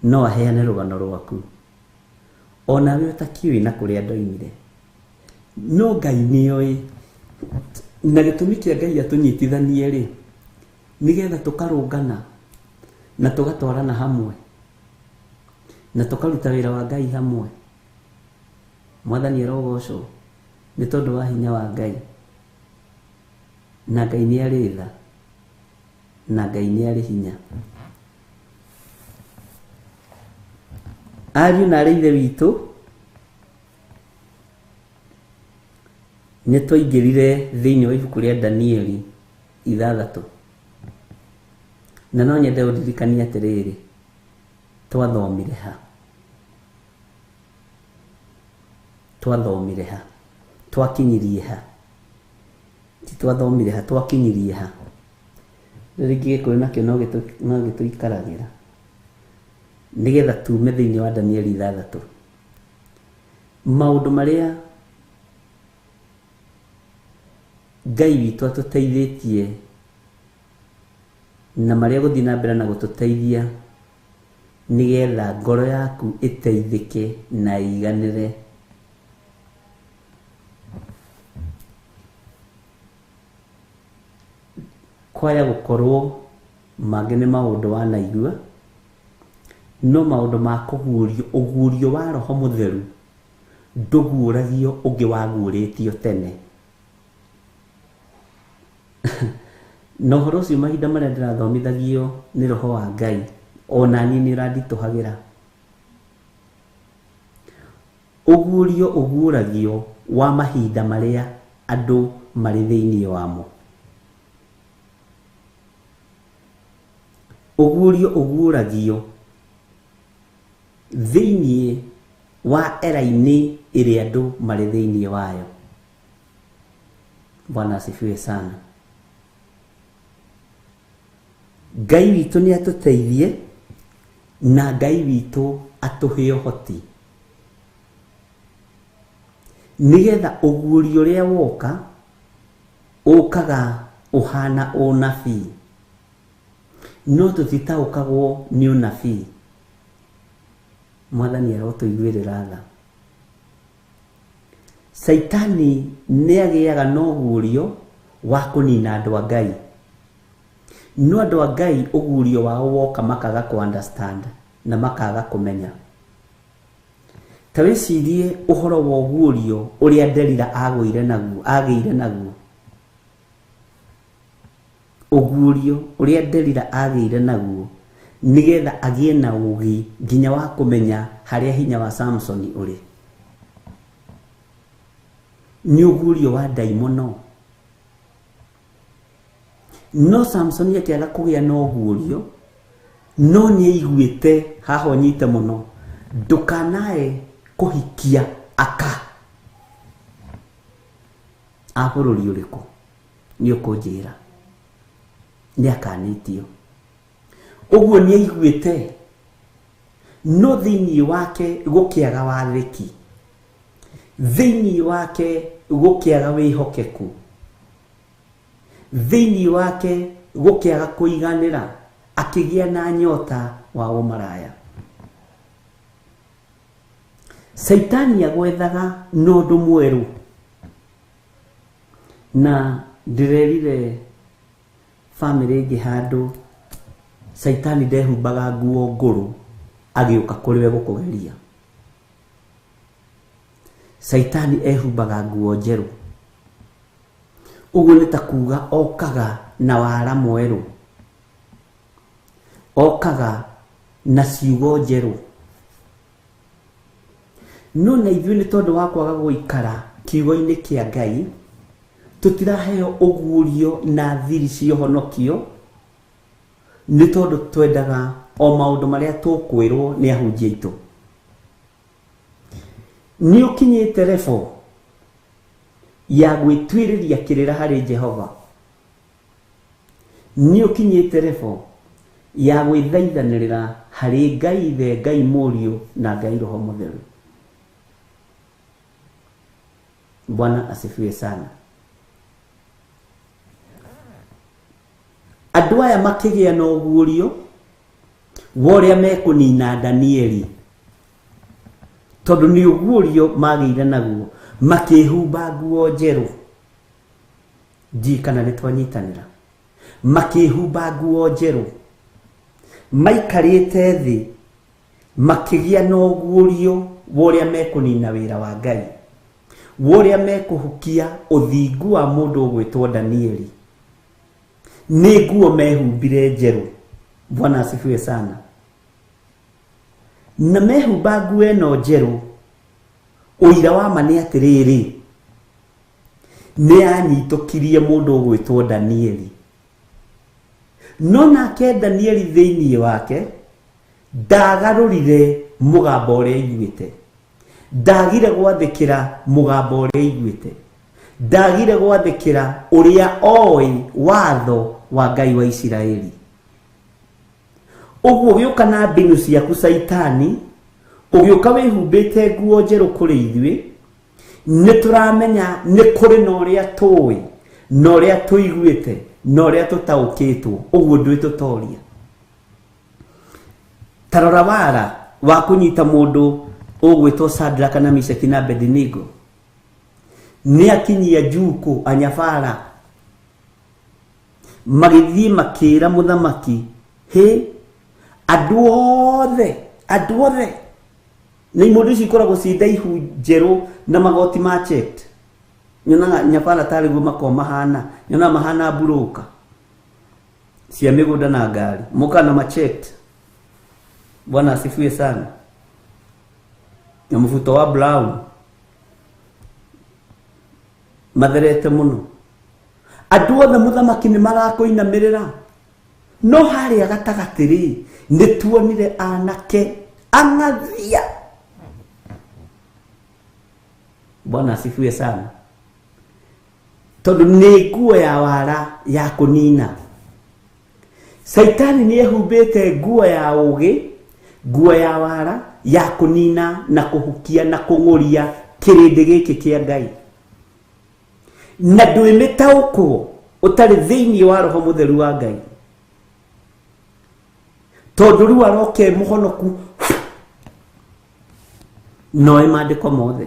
no aheane rũgano rwaku, onawe ũtakĩũĩ na kũrĩa ndoimire, no Ngai nĩoĩ. Na gĩtũmi kĩa Ngai atũnyitithanie rĩ, nĩgetha tũkarũngana na tũgatwarana hamwe na tũkaruta wĩra wa Ngai hamwe. Mwathani arogocwo nĩ tondũ wa hinya wa Ngai. Na Ngai nĩ arĩ tha, na Ngai nĩ arĩ hinya. Ariũ na arĩ ithe witũ, nĩ twaingĩrire thĩinĩ wa ibuku rĩa Danieli 6, na no nyende ũndirikanie atĩrĩrĩ, twathomire ha? Twathomire ha? Twakinyirie ha? Ti twathomire ha, twakinyirie ha? Rĩu rĩngĩ Gĩkũyũ nakĩo no gĩtũikaragĩra nĩgetha tume thĩinĩ wa Danieli 6. Maũndũ marĩa Ngai witũ atũteithĩtie na marĩa gũthiĩ na mbere na gũtũteithia nĩgetha ngoro yaku ĩteithĩke na ĩiganĩre. Kwaya gũkorwo Mangĩ nĩ maũndũ wanaigua, no maũndũ ma kũguũrio, ũguũrio wa Roho Mũtheru ndũguũragio ũngĩ waguũrĩtio tene. Na ũhoro ũcio mahinda marĩa ndĩrathomithagio nĩ Roho wa Ngai, ona niĩ nĩ ũranditũhagĩra. Ũguũrio ũguũragio wa mahinda marĩa andũ marĩ thĩinĩ wamo. Ũguũrio ũguũragio thĩinĩ wa era-inĩ ĩrĩa andũ marĩ thĩinĩ wayo. Bwana asifiwe sana. Ngai witũ nĩ atũteithie na Ngai witũ atũhe ũhoti nĩgetha ũguũrio ũrĩa woka ũkaga ũhana ũnabii, no tũtitaũkagwo nĩ ũnabii. Mwathani arotũiguĩrĩra tha. Caitani nĩ agĩaga na ũguũrio wa kũnina andũ a Ngai, no andũ a Ngai ũguũrio wao woka makaga kũ understand na makaga kũmenya. Ta wĩcirie ũhoro wa ũguũrio ũrĩa Delila agũire naguo, agĩire naguo. Ũguũrio ũrĩa Delila agĩire naguo nĩgetha agĩe na ũũgĩ nginya wa kũmenya harĩa hinya wa Samsoni ũrĩ. Nĩ ũguũrio wa ndaimono. No Samsoni akĩaga kũgĩa na ũguũrio, no nĩ aiguĩte haha ũnyite mũno, ndũkanae kũhikia aka a bũrũri ũrĩkũ, nĩ ũkũnjĩra. Nĩ akanĩtio. Ũguo nĩ aiguĩte, no thĩinĩ wake gũkĩaga wathĩki, thĩinĩ wake gũkĩaga wĩhokeku, thĩinĩ wake gũkĩaga kũiganĩra, akĩgĩa na nyota wa ũmaraya. Caitani agwethaga na ũndũ mwerũ, na ndĩrerire bamĩrĩ ĩngĩ handũ Caitani ndehumbaga nguo ngũrũ agĩũka kũrĩ we gũkũgeria. Caitani ehumbaga nguo njerũ. Ũguo nĩ ta kuga okaga na wara mwerũ, okaga na ciugo njerũ. No na ithuĩ nĩ tondũ wa kwaga gũikara kiugo-inĩ kĩa Ngai, tũtiraheo ũguũrio na thiri cia ũhonokio, nĩ tondũ twendaga o maũndũ marĩa tũkwĩrwo nĩ ahunjia aitũ. Nĩ ũkinyĩte level ya gwĩtuĩrĩria kĩrĩra harĩ Jehova. Nĩ ũkinyĩte level ya gwĩthaithanĩrĩra harĩ Ngai Ithe, Ngai Mũriũ na Ngai Roho Mũtheru. Bwana asifiwe sana. Andũ aya makĩgĩa na ũguũrio wa ũrĩa mekũnina Danieli, tondũ nĩ ũguũrio magĩire naguo, makĩhumba nguo njerũ. Ndiũĩ kana nĩ twanyitanĩra. Makĩhumba nguo njerũ, maikarĩte thĩ makĩgĩa na ũguũrio wa ũrĩa mekũnina wĩra wa Ngai, wa ũrĩa mekũhukia ũthingu wa mũndũ ũgwĩtwo Danieli. Nĩ nguo mehumbire njerũ. Bwana asifiwe sana. Na mehumba nguo ĩno njerũ, ũira wa ma nĩ atĩrĩrĩ, nĩ yanyitũkirie mũndũ ũgwĩtwo Danieli. No nake Danieli thĩinĩ wake ndagarũrire mũgambo ũrĩa aiguĩte, ndagire gwathĩkĩra mũgambo ũrĩa aiguĩte, ndagire gwathĩkĩra ũrĩa oĩ watho wa Ngai wa Isiraeli. Ũguo ũgĩũka na mbinu ciaku Caitani, ũgĩũka wĩhumbĩte nguo njerũ kũrĩ ithuĩ, nĩ tũramenya nĩ kũrĩ na ũrĩa tũĩ, na ũrĩa tũiguĩte, na ũrĩa tũtaũkĩtwo, ũguo ndwĩtũtoria. Ta rora wara wa kũnyita mũndũ ũgwĩtwo Shadraka na Meshaki na Abednego. Nĩ akinyia njukũ anyabara. Magĩthiĩ makĩra mũthamaki, hĩ, andũ othe, andũ othe nĩ imũndũ ici ikoragwo ciĩ ndaihu njerũ na magoti ma checked. Nyonaga nyabara tarĩ guo makoragwo mahana, nyonaga mahana mburũka cia mĩgũnda na ngari, mokaga na machecked. Bwana asifiwe sana. Na mũbuto wa brown matherete mũno. Andũ othe mũthamaki nĩ marakũinamĩrĩra, no harĩa gatagatĩ rĩ, nĩ tuonire anake ang'athia. Bwana asifiwe sana. Tondũ nĩ nguo ya wara ya kũnina. Caitani nĩ ehumbĩte nguo ya ũgĩ, nguo ya wara ya kũnina na kũhukia na kũng'ũria kĩrĩndĩ gĩkĩ kĩa Ngai. Na ndwĩmĩtaũkwo ũtarĩ thĩinĩ wa roho mũtheru wa Ngai. Tondũ rĩu aroke mũhonoku noe maandĩko mothe.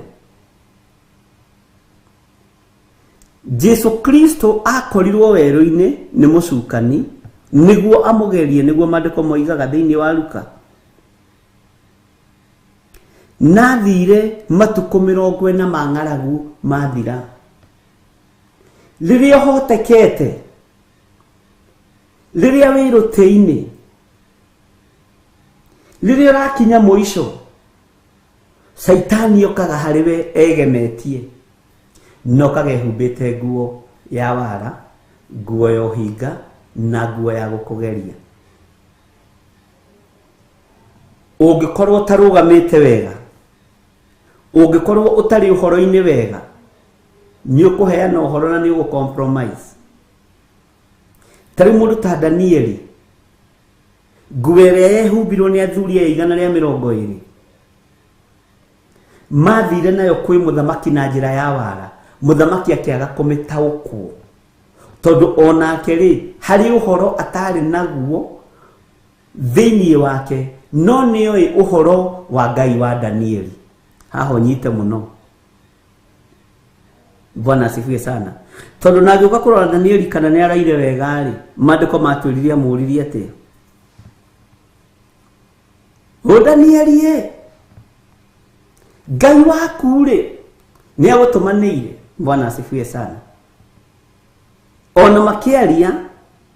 Jesu Kristo akorirwo werũ-inĩ nĩ mũcukani nĩguo amũgerie, nĩguo maandĩko moigaga thĩinĩ wa Luka. Nathire matukũ 40 ma ng'aragu mathira. Rĩrĩa ũhotekete, rĩrĩa wĩ rũtĩ-inĩ, rĩrĩa ũrakinya mũico, Caitani okaga harĩ we egemetie, na okaga ehumbĩte nguo ya wara, nguo ya ũhinga, na nguo ya gũkũgeria. Ũngĩkorwo ũtarũgamĩte wega, ũngĩkorwo ũtarĩ ũhoro-inĩ wega, nĩ ũkũheana ũhoro na nĩ ũgũ compromise. Ta rĩu mũndũ ta Danieli, nguo ĩrĩa yehumbirwo nĩ athuri aya 120, mathire nayo kwĩ mũthamaki na njĩra ya wara, mũthamaki akĩaga kũmĩtaũkwo. Tondũ onake rĩ, harĩ ũhoro atarĩ naguo thĩinĩ wake, no nĩoĩ ũhoro wa Ngai wa Danieli. Haha ũnyite mũno. Bwana asifiwe sana. Tondũ na agĩũka kũrora Danieli kana nĩ araire wega rĩ, maandĩko matwĩrire amũririe atĩa? Ũ Danieli ĩ, Ngai waku rĩ, nĩ agũtũmanĩire. Bwana asifiwe sana. Ona makĩaria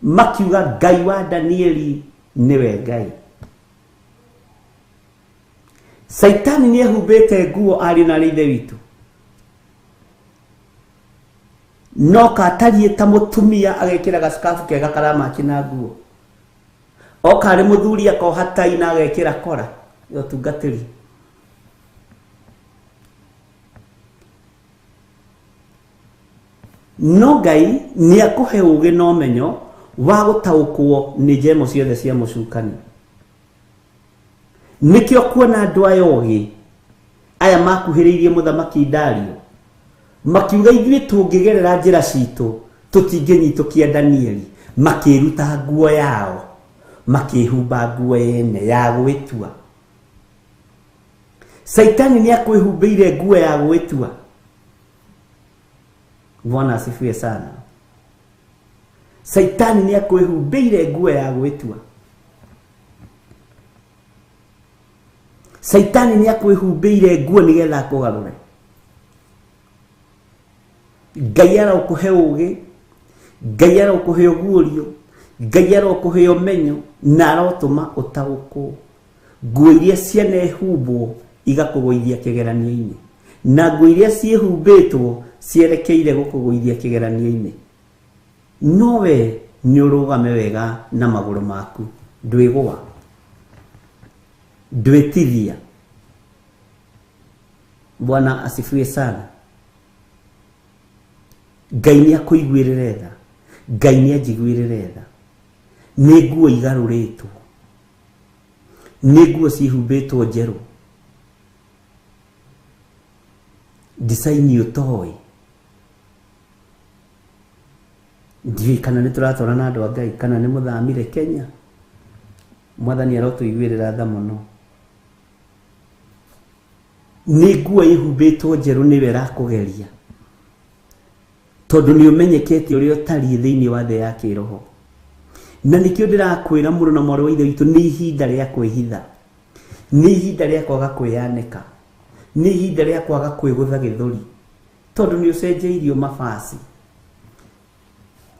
makiuga Ngai wa Danieli nĩwe Ngai. Caitani nĩ ehumbĩte nguo arĩ na ithe witũ, no katariĩ ta mũtumia agekĩra gacikabu kega karamachi na nguo, oka arĩ mũthuri akoha tai na agekĩra kora ya ũtungatĩri. No Ngai nĩ akũhe ũũgĩ na ũmenyo wa gũtaũkwo nĩ njemo ciothe cia mũcukani. Nĩkĩo kuona andũ aya ogĩ aya makuhĩrĩirie mũthamaki Dario makiuga ithuĩ tũngĩgerera njĩra citũ tũtingĩnyitũkia Danieli, makĩruta nguo yao makĩhumba nguo yene ya gwĩtua. Caitani nĩ akwĩhumbĩire nguo ya gwĩtua. Bwana asifiwe sana. Caitani nĩ akwĩhumbĩire nguo ya gwĩtua. Caitani nĩ akwĩhumbĩire nguo nĩgetha akũgarũre. Ngai arokũhe ũũgĩ, Ngai arokũhe ũguũrio, Ngai arokũhe ũmenyo, na arotũma ũtaũkwo. Nguo iria cianehumbwo igakũgũithia kĩgeranio-inĩ, na nguo iria ciĩhumbĩtwo cierekeire gũkũgũithia kĩgeranio-inĩ. No we nĩ ũrũgame wega na magũrũ maku, ndwĩgũa, ndwĩtithia. Bwana asifiwe sana. Ngai nĩ akũiguĩrĩre tha, Ngai nĩ anjiguĩrĩre tha. Nĩ nguo igarũrĩtwo, nĩ nguo ciĩhumbĩtwo njerũ, design ũtoĩ. Ndiũĩ kana nĩ tũratwarana na andũ a Ngai, kana nĩ mũthamire Kenya. Mwathani arotũiguĩrĩra tha mũno. Nĩ nguo ĩhumbĩtwo njerũ nĩwe ĩrakũgeria, tondũ nĩ ũmenyekete ũrĩa ũtariĩ thĩinĩ wa thĩ ya kĩroho. Na nĩkĩo ndĩrakwĩra mũrũ na mwarĩ wa ithe witũ, nĩ ihinda rĩa kwĩhitha, nĩ ihinda rĩa kwaga kwĩyanĩka, nĩ ihinda rĩa kwaga kwĩgũtha gĩthũri, tondũ nĩ ũcenjeirio mabasi.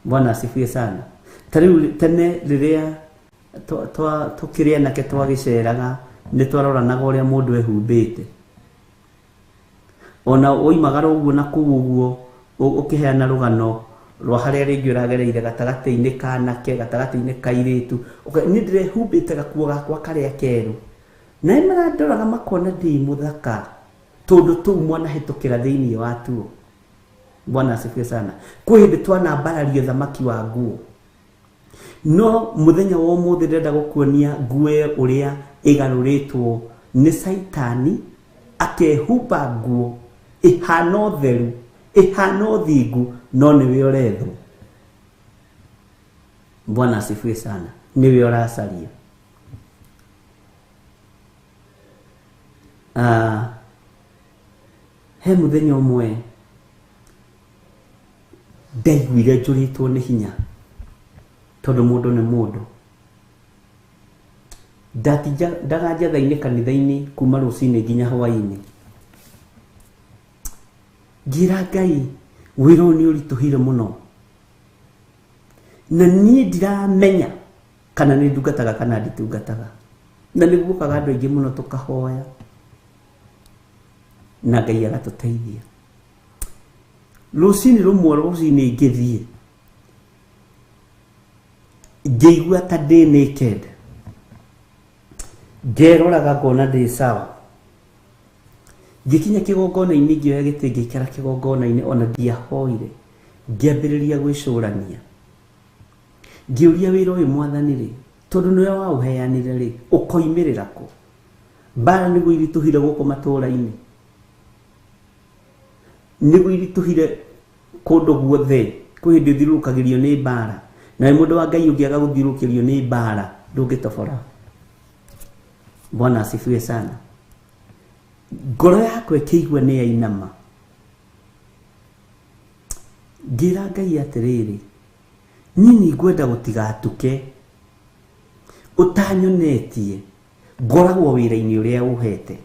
Bwana asifiwe sana. Ta rĩu tene rĩrĩa tũkĩrĩ anake twagĩceraga, nĩ twaroranaga ũrĩa mũndũ ehumbĩte. Ona woimagara ũguo na kũu ũguo ũkĩheana rũgano rwa harĩa rĩngĩ ũragereire gatagatĩ-inĩ ka anake, gatagatĩ-inĩ ka airĩtu, niĩ ndĩrehumbĩte gakuo gakwa karĩa kerũ, na nĩ marandoraga makona ndĩ mũthaka, tondũ tũu mwanahĩtũkĩra thĩinĩ watuo. Bwana asifiwe sana. Kwĩ hĩndĩ twanambarario thamaki wa nguo, no mũthenya wa ũmũthĩ ndĩrenda gũkuonia nguo ĩyo ũrĩa ĩgarũrĩtwo nĩ Caitani, akehumba nguo ĩhana ũtheru, ĩhana ũthingu, no nĩwe ũrethwo. Bwana asifiwe sana. Nĩwe ũracaria. He mũthenya ũmwe ndaiguire njũrĩtwo nĩ hinya, tondũ mũndũ nĩ mũndũ. Ndatindaga njatha-inĩ kanitha-inĩ kuma rũcinĩ nginya hwaĩ-inĩ. Ngĩra Ngai, wĩra ũyũ nĩ ũritũhire mũno, na niĩ ndiramenya kana nĩ ndungataga kana nditungataga. Na nĩ guokaga andũ aingĩ mũno tũkahoya na Ngai agatũteithia. Rũcinĩ rũmwe rũcinĩ ngĩthiĩ, ngĩigua ta ndĩ naked, ngeroraga ngona ndĩ sawa. Ngĩkinya kĩgongona-inĩ, ngĩoya gĩtĩ ngĩikara kĩgongona-inĩ, ona ndiahoire. Ngĩambĩrĩria gwĩcũrania, ngĩũria wĩra ũyũ Mwathani rĩ, tondũ nĩwe waũheanire rĩ, ũkoimĩrĩra kũ? Mbara nĩguo iritũhire gũkũ matũũra-inĩ, nĩguo iritũhire kũndũ guothe. Kwĩ hĩndĩ ũthiũrũrũkagĩrio nĩ mbara, nawe mũndũ wa Ngai ũngĩaga gũthiũrũrũkĩrio nĩ mbara ndũngĩtobora. Bwana asifiwe sana. Ngoro yakwa ĩkĩigua nĩ yainama. Ngĩra Ngai atĩrĩrĩ, niĩ nĩ ngwenda gũtigatuke ũtanyonetie ngoragwo wĩra-inĩ ũrĩa ũhete,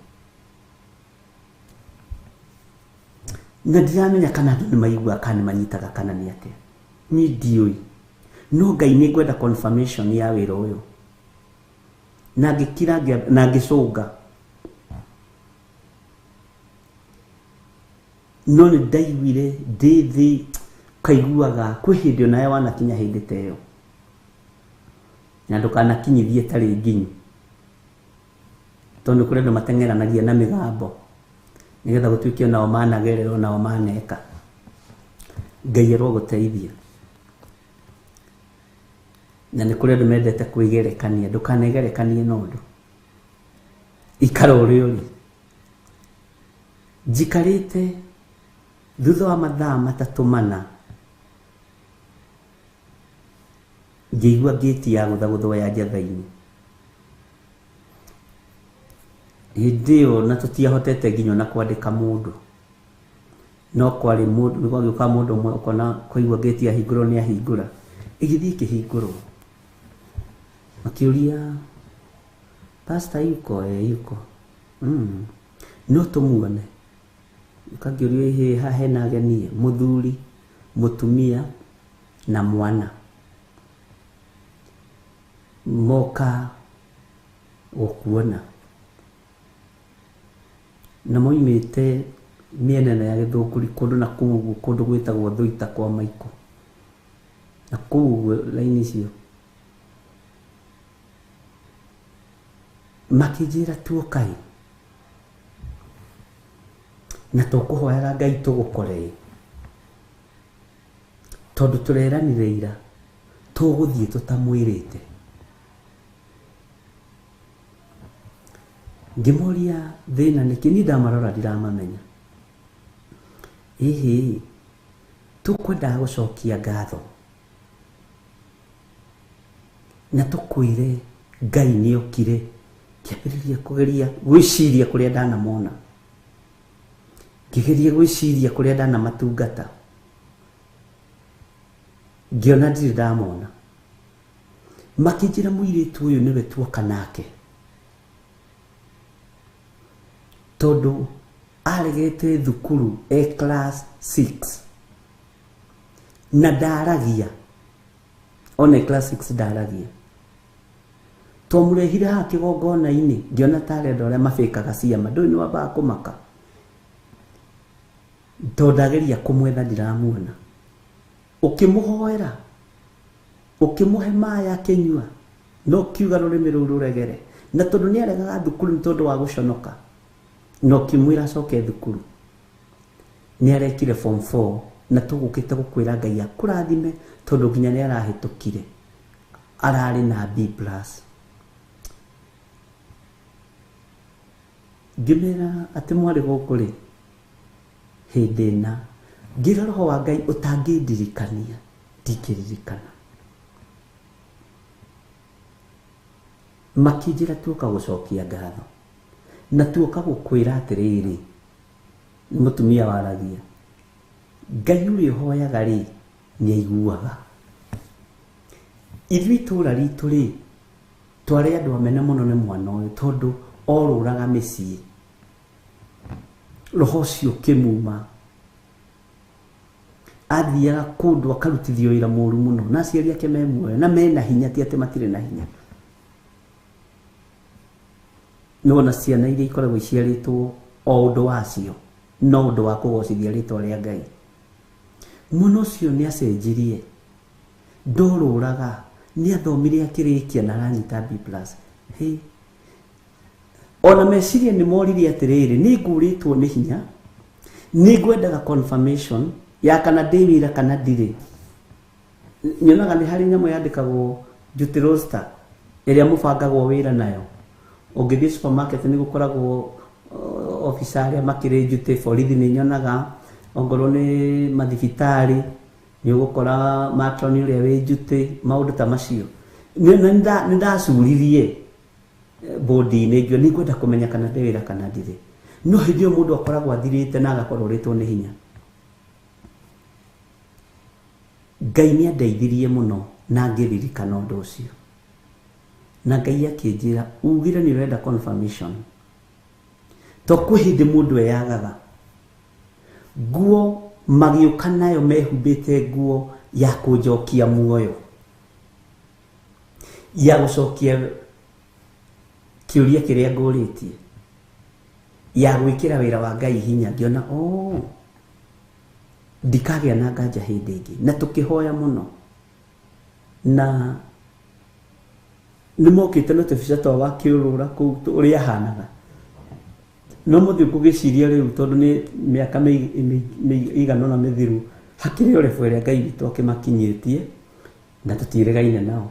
na ndiramenya kana andũ nĩ maiguaga kana nĩ manyitaga kana nĩ atĩa, niĩ ndiũĩ, no Ngai nĩ ngwenda confirmation ya wĩra ũyũ. Na ngĩkira na ngĩcũnga, no nĩ ndaiguire ndĩ thĩ, kaiguaga kwĩ hĩndĩ onawe wanakinya hĩndĩ ta ĩyo, na ndũkanakinyithie ĩtarĩ nginyu, tondũ kũrĩ andũ mateng'eranagia na mĩgambo nĩgetha gũtuĩke onao managerera onao maneka. Ngai arogũteithia. Na nĩ kũrĩ andũ mendete kwĩgerekania, ndũkanegerekanie na ũndũ, ikara ũrĩa ũrĩ. Njikarĩte thutha wa mathaa matatũ mana, ngĩigua ngĩti ya gũthagũthwo ya njatha-inĩ. Hĩndĩ ĩyo na tũtiahotete nginya ona kwandĩka mũndũ, no kwarĩ mũndũ, nĩ gwagĩũka mũndũ ũmwe ũkona kũigua ngĩti yahingũrwo nĩ ahingũra, ĩgĩthiĩ ĩkĩhingũrwo. Makĩũria, pastor yuko? Yuko. No tũmuone. Ũkangĩũria, ĩhĩ haha hena ageni, mũthuri, mũtumia na mwana, moka gũkuona, na moimĩte mĩena ĩno ya Gĩthũngũri, kũndũ na kũu ũguo, kũndũ gwĩtagwo Thũita kwa Maiko, na kũu ũguo raini icio. Makĩnjĩra tuokai, na tũkũhoyaga Ngai tũgũkore, tondũ tũreranire ira tũgũthiĩ tũtamwĩrĩte. Ngĩmoria thĩna nĩkĩ, niĩ ndamarora ndiramamenya. Ĩhĩ, tũkwendaga gũcokia ngatho na tũkwĩre Ngai nĩokire. Ngĩambĩrĩria kũgeria gwĩciria kũrĩa ndanamona, ngĩgeria gwĩciria kũrĩa ndanamatungata, ngĩona ndirĩ ndamona. Makĩnjĩra mũirĩtu ũyũ nĩwe tuoka nake tondũ aregete thukuru e class 6 na ndaragia one class 6 ndaragia. Twamũrehire haha kĩgongona-inĩ ngĩona tarĩ andũ arĩa mabĩkaga ciama ndũĩ nĩ wambaga kũmaka tondũ ndageria kũmwetha ndiramuona. Ũkĩmũhoera ũkĩmũhe maĩ akĩnyua no kiuga rũrĩmĩ rũu rũregere na tondũ nĩ aregaga thukuru nĩ tondũ wa gũconoka no kĩmwĩra acoke thukuru. Nĩ arekire form 4 na tũgũkĩte gũkwĩra Ngai akũrathime tondũ nginya nĩ arahĩtũkire ararĩ na B+. Ngĩmera atĩ mwarĩ gũkũ rĩ hĩndĩ ĩna ngĩra roho wa Ngai ũtangĩndirikania ndingĩririkana. Makĩnjĩra tuoka gũcokia ngatho na tuoka gũkwĩra atĩrĩrĩ nĩ mũtumia waragia Ngai ũrĩa ũhoyaga rĩ nĩ aiguaga. Ithuĩ itũũra ritũ rĩ twarĩ andũ amene mũno nĩ mwana ũyũ tondũ orũraga mĩciĩ roho ũcio ũkĩmuma athiaga kũndũ akarutithio wĩra mũru mũno na aciari ake me muoyo na mena hinya ti atĩ matirĩ na hinya. Nĩwona ciana iria ikoragwo iciarĩtwo o ũndũ wacio no ũndũ wa kũgocithia rĩtwa rĩa Ngai. Mwana ũcio nĩ acenjirie ndorũraga nĩ athomire akĩrĩkia na aranyita B+. Hey. Ona meciria nĩ moririe atĩrĩrĩ nĩ ngũrĩtwo nĩ hinya nĩ ngwendaga confirmation ya kana ndĩ wĩra kana ndirĩ. Nyonaga nĩ harĩ nyamũ yandĩkagwo duty roster ĩrĩa mũbangagwo wĩra nayo. Ũngĩthiĩ supermarket nĩ gũkoragwo officer arĩa makĩrĩ duty borithi nĩ nyonaga ongorwo nĩ mathibitarĩ nĩ ũgũkora matron ũrĩa wĩ duty maũndũ ta macio. Nĩ ndacuririe bodi-inĩ ngĩona nĩ ngwenda kũmenya kana ndĩ wĩra kana ndirĩ. No hĩndĩ ĩyo mũndũ akoragwo athirĩte na agakorwo orĩtwo nĩ hinya. Ngai nĩ andeithirie mũno na ngĩririkana ũndũ ũcio. Na Ngai akĩnjĩra ugire nĩ ũrenda confirmation to kwĩ hĩndĩ mũndũ eyagaga. Nguo magĩũka nayo mehumbĩte nguo ya kũnjokia muoyo ya gũcokia kĩũria kĩrĩa ngũrĩtie ya gwĩkĩra wĩra wa Ngai hinya. Ngĩona oh ndikagĩa na nganja hĩndĩ ĩngĩ na tũkĩhoya mũno na nĩ mokĩte na tũbica twa wakĩũrũra kũu ũrĩa ahanaga. No mũthiĩ kũgĩciria rĩu tondũ nĩ mĩaka ĩigana ũna mĩthiru hakĩrĩ o level ĩrĩa Ngai witũ akĩmakinyĩtie na tũtiĩregaine nao.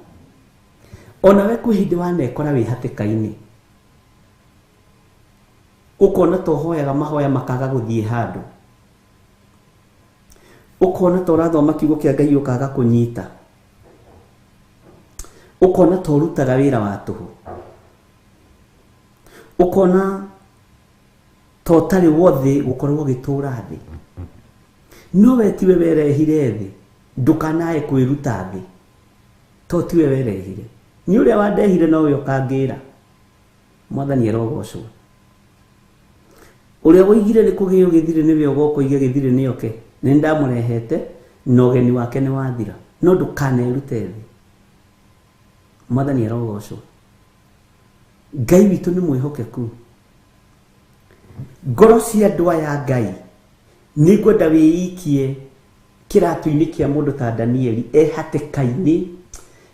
Ona we kwĩ hĩndĩ wanekora wĩ hatĩka-inĩ ũkona ta ũhoyaga mahoya makaga gũthiĩ handũ ũkona ta ũrathoma kiugo kĩa Ngai ũkaga kũnyita ũkona ta ũrutaga wĩra wa tũhũ ũkona ta ũtarĩ wothe gũkorwo ũgĩtũra thĩ no we tiwe werehire thĩ ndũkanae kwĩruta thĩ to tiwe werehire nĩ ũrĩa wandehire nowe ũkangĩra. Mwathani arogocwo. Ũrĩa woigire nĩ kũgĩo gĩthirĩ nĩwe ũgoka ũige gĩthirĩ nĩoke nĩ ndamũrehete na ũgeni wake nĩ wathira no ndũkanerute thĩ. Mwathani arogocwo. Ngai witũ nĩ mwĩhokeku. Ngoro cia andũ aya Ngai nĩ ngwenda wĩikie kĩratũ-inĩ kĩa mũndũ ta Danieli e hatĩka-inĩ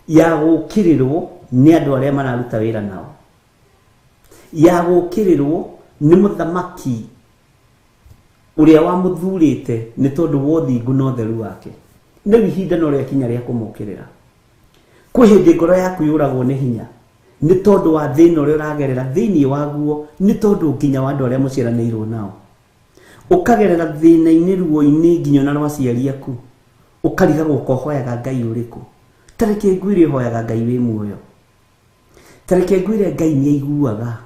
ya gũkĩrĩrwo nĩ andũ arĩa mararuta wĩra nao ya gũkĩrĩrwo nĩ mũthamaki ũrĩa wamũthurĩte nĩ tondũ wa ũthingu na ũtheru wake. Rĩu ihinda no rĩakinya rĩa kũmũkĩrĩra. Kwĩ hĩndĩ ngoro yaku yũragwo nĩ hinya nĩ tondũ wa thĩna ũrĩa ũragerera thĩinĩ waguo nĩ tondũ nginya wa andũ arĩa mũciaranĩirwo nao. Ũkagerera thĩna-inĩ ruo-inĩ nginya ona rwa aciari aku ũkarigagwo ũkohoyaga Ngai ũrĩkũ. Ta reke ngwĩre ũhoyaga Ngai wĩ muoyo. Ta reke ngwĩre Ngai nĩ aiguaga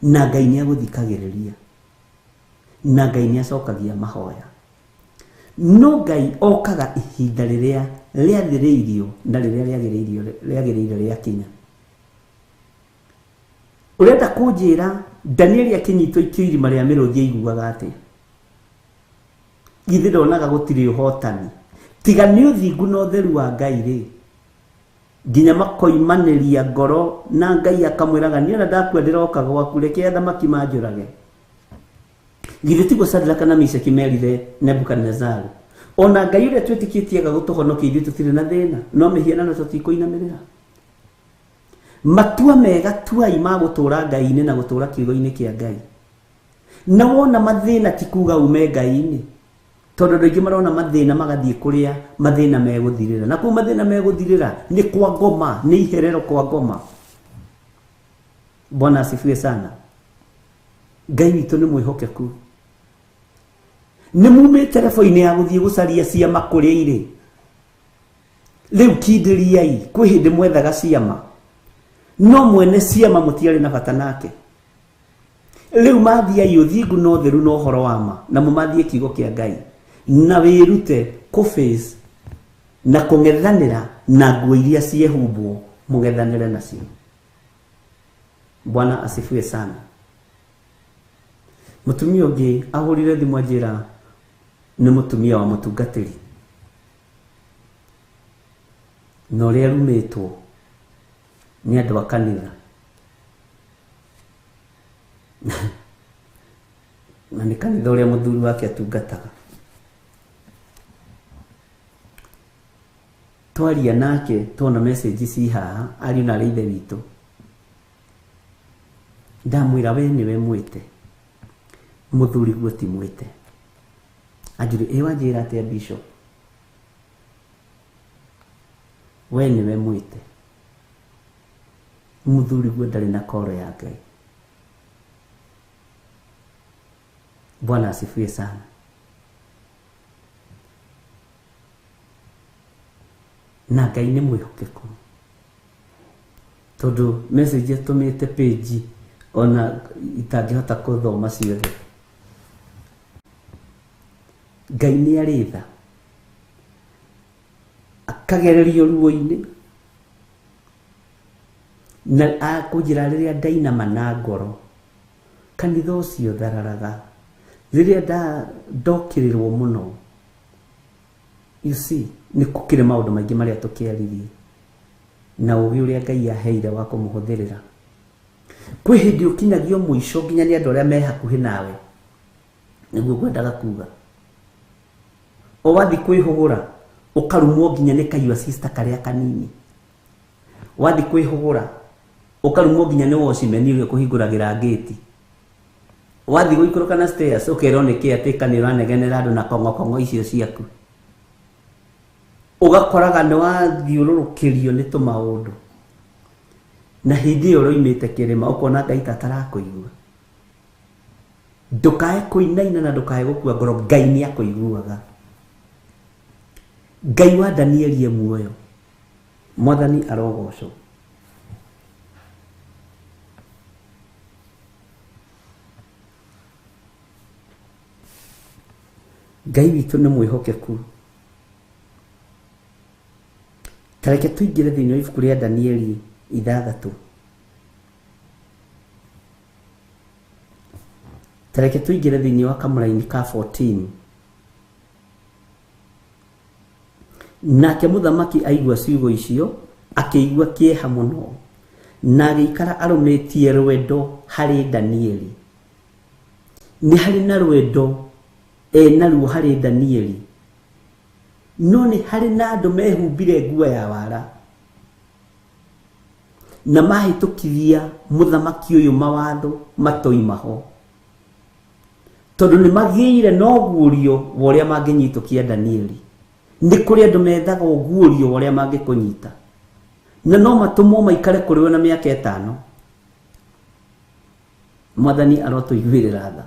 na Ngai nĩ agũthikagĩrĩria na Ngai nĩ acokagia mahoya. No Ngai okaga ihinda rĩrĩa rĩathĩrĩirio na rĩrĩa rĩagĩrĩirio rĩagĩrĩire rĩakinya. Ũrenda kũnjĩra Danieli akĩnyitwo ikio irima rĩa mĩrũthi aiguaga atĩa? Githĩ ndonaga gũtirĩ ũhotani tiga nĩ ũthingu na ũtheru wa Ngai rĩ, nginya makoimanĩria ngoro na Ngai akamwĩraga niĩ ona ndakua ndĩroka gwaku, reke athamaki manjũrage. Githĩ tiguo Shadraka na Meshaki merire Nebukadinezaru, ona Ngai ũrĩa twĩtĩkĩtie aga gũtũhonokia ithuĩ tũtirĩ na thĩna, no mĩhianano tũtikũinamĩrĩra. Matua mega tuai ma gũtũra Ngai-inĩ na gũtũra kiugo-inĩ kĩa Ngai. Na wona mathĩna ti kuga ume Ngai-inĩ, tondũ andũ aingĩ marona mathĩna magathiĩ kũrĩa mathĩna megũthirĩra, na kũu mathĩna megũthirĩra nĩ kwa ngoma, nĩ iherero kwa ngoma. Bwana asifiwe sana. Ngai witũ nĩ mwĩhokeku. Nĩ mumĩte rebo-inĩ ya gũthiĩ gũcaria ciama kũrĩa irĩ, rĩu kindĩriai, kwĩ hĩndĩ mwethaga ciama no mwene ciama mũtiarĩ na bata nake. Rĩu mathiai ũthingu na ũtheru na ũhoro wa ma, na mũmathie kiugo kĩa Ngai, na wĩrute kũ-face na kũng'ethanĩra na nguo iria ciehumbwo, mũng'ethanĩre nacio. Bwana asifiwe sana. Mũtumia ũngĩ ahũrire thimũ anjĩra nĩ mũtumia wa mũtungatĩri na ũrĩa arumĩtwo nĩ andũ a kanitha na nĩ kanitha ũrĩa mũthuri wake atungataga. Twaria nake tuona message ci haha, ariũ na arĩ ithe witũ, ndamwĩra we nĩwe mwĩte, mũthuri guo ti mwĩte. Anjĩra ĩ wanjĩra atĩa bishop, we nĩwe mwĩte, mũthuri guo ndarĩ na koro ya Ngai. Bwana asifiwe sana. Na Ngai nĩ mwĩhokeku, tondũ message atũmĩte page ona itangĩhota kũthoma ciothe. Ngai nĩ arĩ tha, akagererio ruo-inĩ na akũnjĩra rĩrĩa ndainama na ngoro, kanitha ũcio thararaga, rĩrĩa ndokĩrĩrwo mũno. You see, nĩ gũkĩrĩ maũndũ maingĩ marĩa tũkĩaririe na ũgĩ ũrĩa Ngai aheire wa kũmũhũthĩrĩra. Kwĩ hĩndĩ ũkinyagio mũico nginya nĩ andũ arĩa me hakuhĩ nawe, nĩguo ngwendaga kuga. O wathiĩ kwĩhũgũra ũkarumwo nginya nĩ kaiyua sister karĩa kanini, wathiĩ kwĩhũgũra ũkarumwo nginya nĩ watchman ũrĩa ũkũhingũragĩra ngĩti, wathiĩ gũikũrũka na stairs ũkerwo nĩ caretaker nĩ ũranegenera andũ na kong'okong'o icio ciaku, ũgakoraga nĩ wathiũrũrũkĩrio nĩ tũmaũndũ, na hĩndĩ ĩyo ũroimĩte kĩrĩma ũkona Ngai ta atarakũigua. Ndũkae kũinaina na ndũkae gũkua ngoro, Ngai nĩ akũiguaga. Ngai wa Danieli e muoyo, Mwathani arogocwo. Ngai witũ nĩ mwĩhokeku. Ta reke tũingĩre thĩinĩ wa ibuku rĩa Danieli 6. Ta reke tũingĩre thĩinĩ wa kamũraini ka 14. Nake mũthamaki aigua ciugo icio akĩigua kĩeha mũno, na agĩikara arũmĩtie rwendo harĩ Danieli. Nĩ harĩ na rwendo enaruo harĩ Danieli, no nĩ harĩ na andũ mehumbire nguo ya wara na mahĩtũkithia mũthamaki ũyũ mawatho matoima ho, tondũ nĩ magĩire na ũguũrio wa ũrĩa mangĩnyitũkia Danieli. Nĩ kũrĩ andũ methaga ũguũrio wa ũrĩa mangĩkũnyita, na no matũmwo maikare kũrĩ we na mĩaka 5. Mwathani arotũiguĩrĩra tha.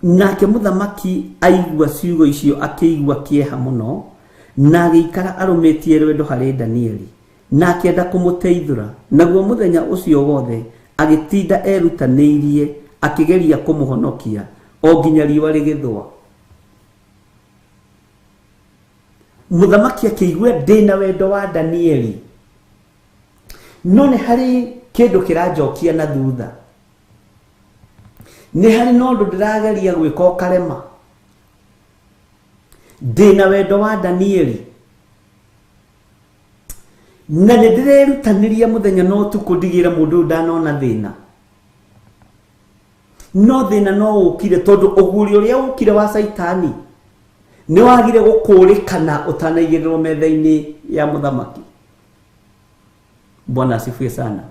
Nake mũthamaki aigua ciugo icio akĩigua kĩeha mũno, na agĩikara arũmĩtie rwendo harĩ Danieli, na akĩenda kũmũteithũra. Naguo mũthenya ũcio wothe agĩtinda erutanĩirie akĩgeria kũmũhonokia o nginya riũa rĩgĩthũa. Mũthamaki akĩigua ndĩna wendo wa Danieli, no nĩ harĩ kĩndũ kĩranjokia na thutha, nĩ harĩ na ũndũ ndĩrageria gwĩka ũkarema. Ndĩna wendo wa Danieli na nĩ ndĩrerutanĩria mũthenya na ũtukũ ndigĩre mũndũ ũyũ ndanona thĩna, no thĩna no ũkire tondũ ũguri ũrĩa ũkire wa Caitani nĩ wagire gũkũrĩkana ũtanaigĩrĩrwo metha-inĩ ya mũthamaki. Bwana asifiwe sana.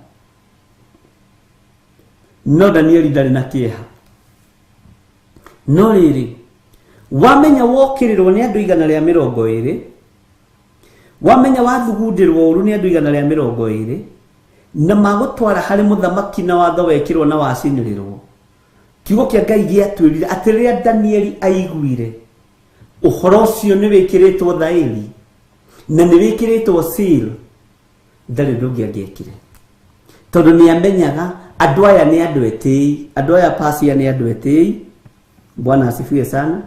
No Danieli ndarĩ na kĩeha. No rĩrĩ, wamenya wokĩrĩrwo nĩ andũ 120, wamenya wathugundĩrwo ũru nĩ andũ 120, na magũtwara harĩ mũthamaki na watho wekĩrwo na wacinĩrĩrwo. Kiugo kĩa Ngai gĩatwĩrire atĩ rĩrĩa Danieli aiguire ũhoro ũcio nĩ wĩkĩrĩtwo thaĩri na nĩ wĩkĩrĩtwo seal, ndarĩ ũndũ ũngĩ angĩekire, tondũ nĩ amenyaga andũ aya nĩ andũ etĩi, andũ aya Pasia nĩ andũ etĩi. Bwana asifiwe sana.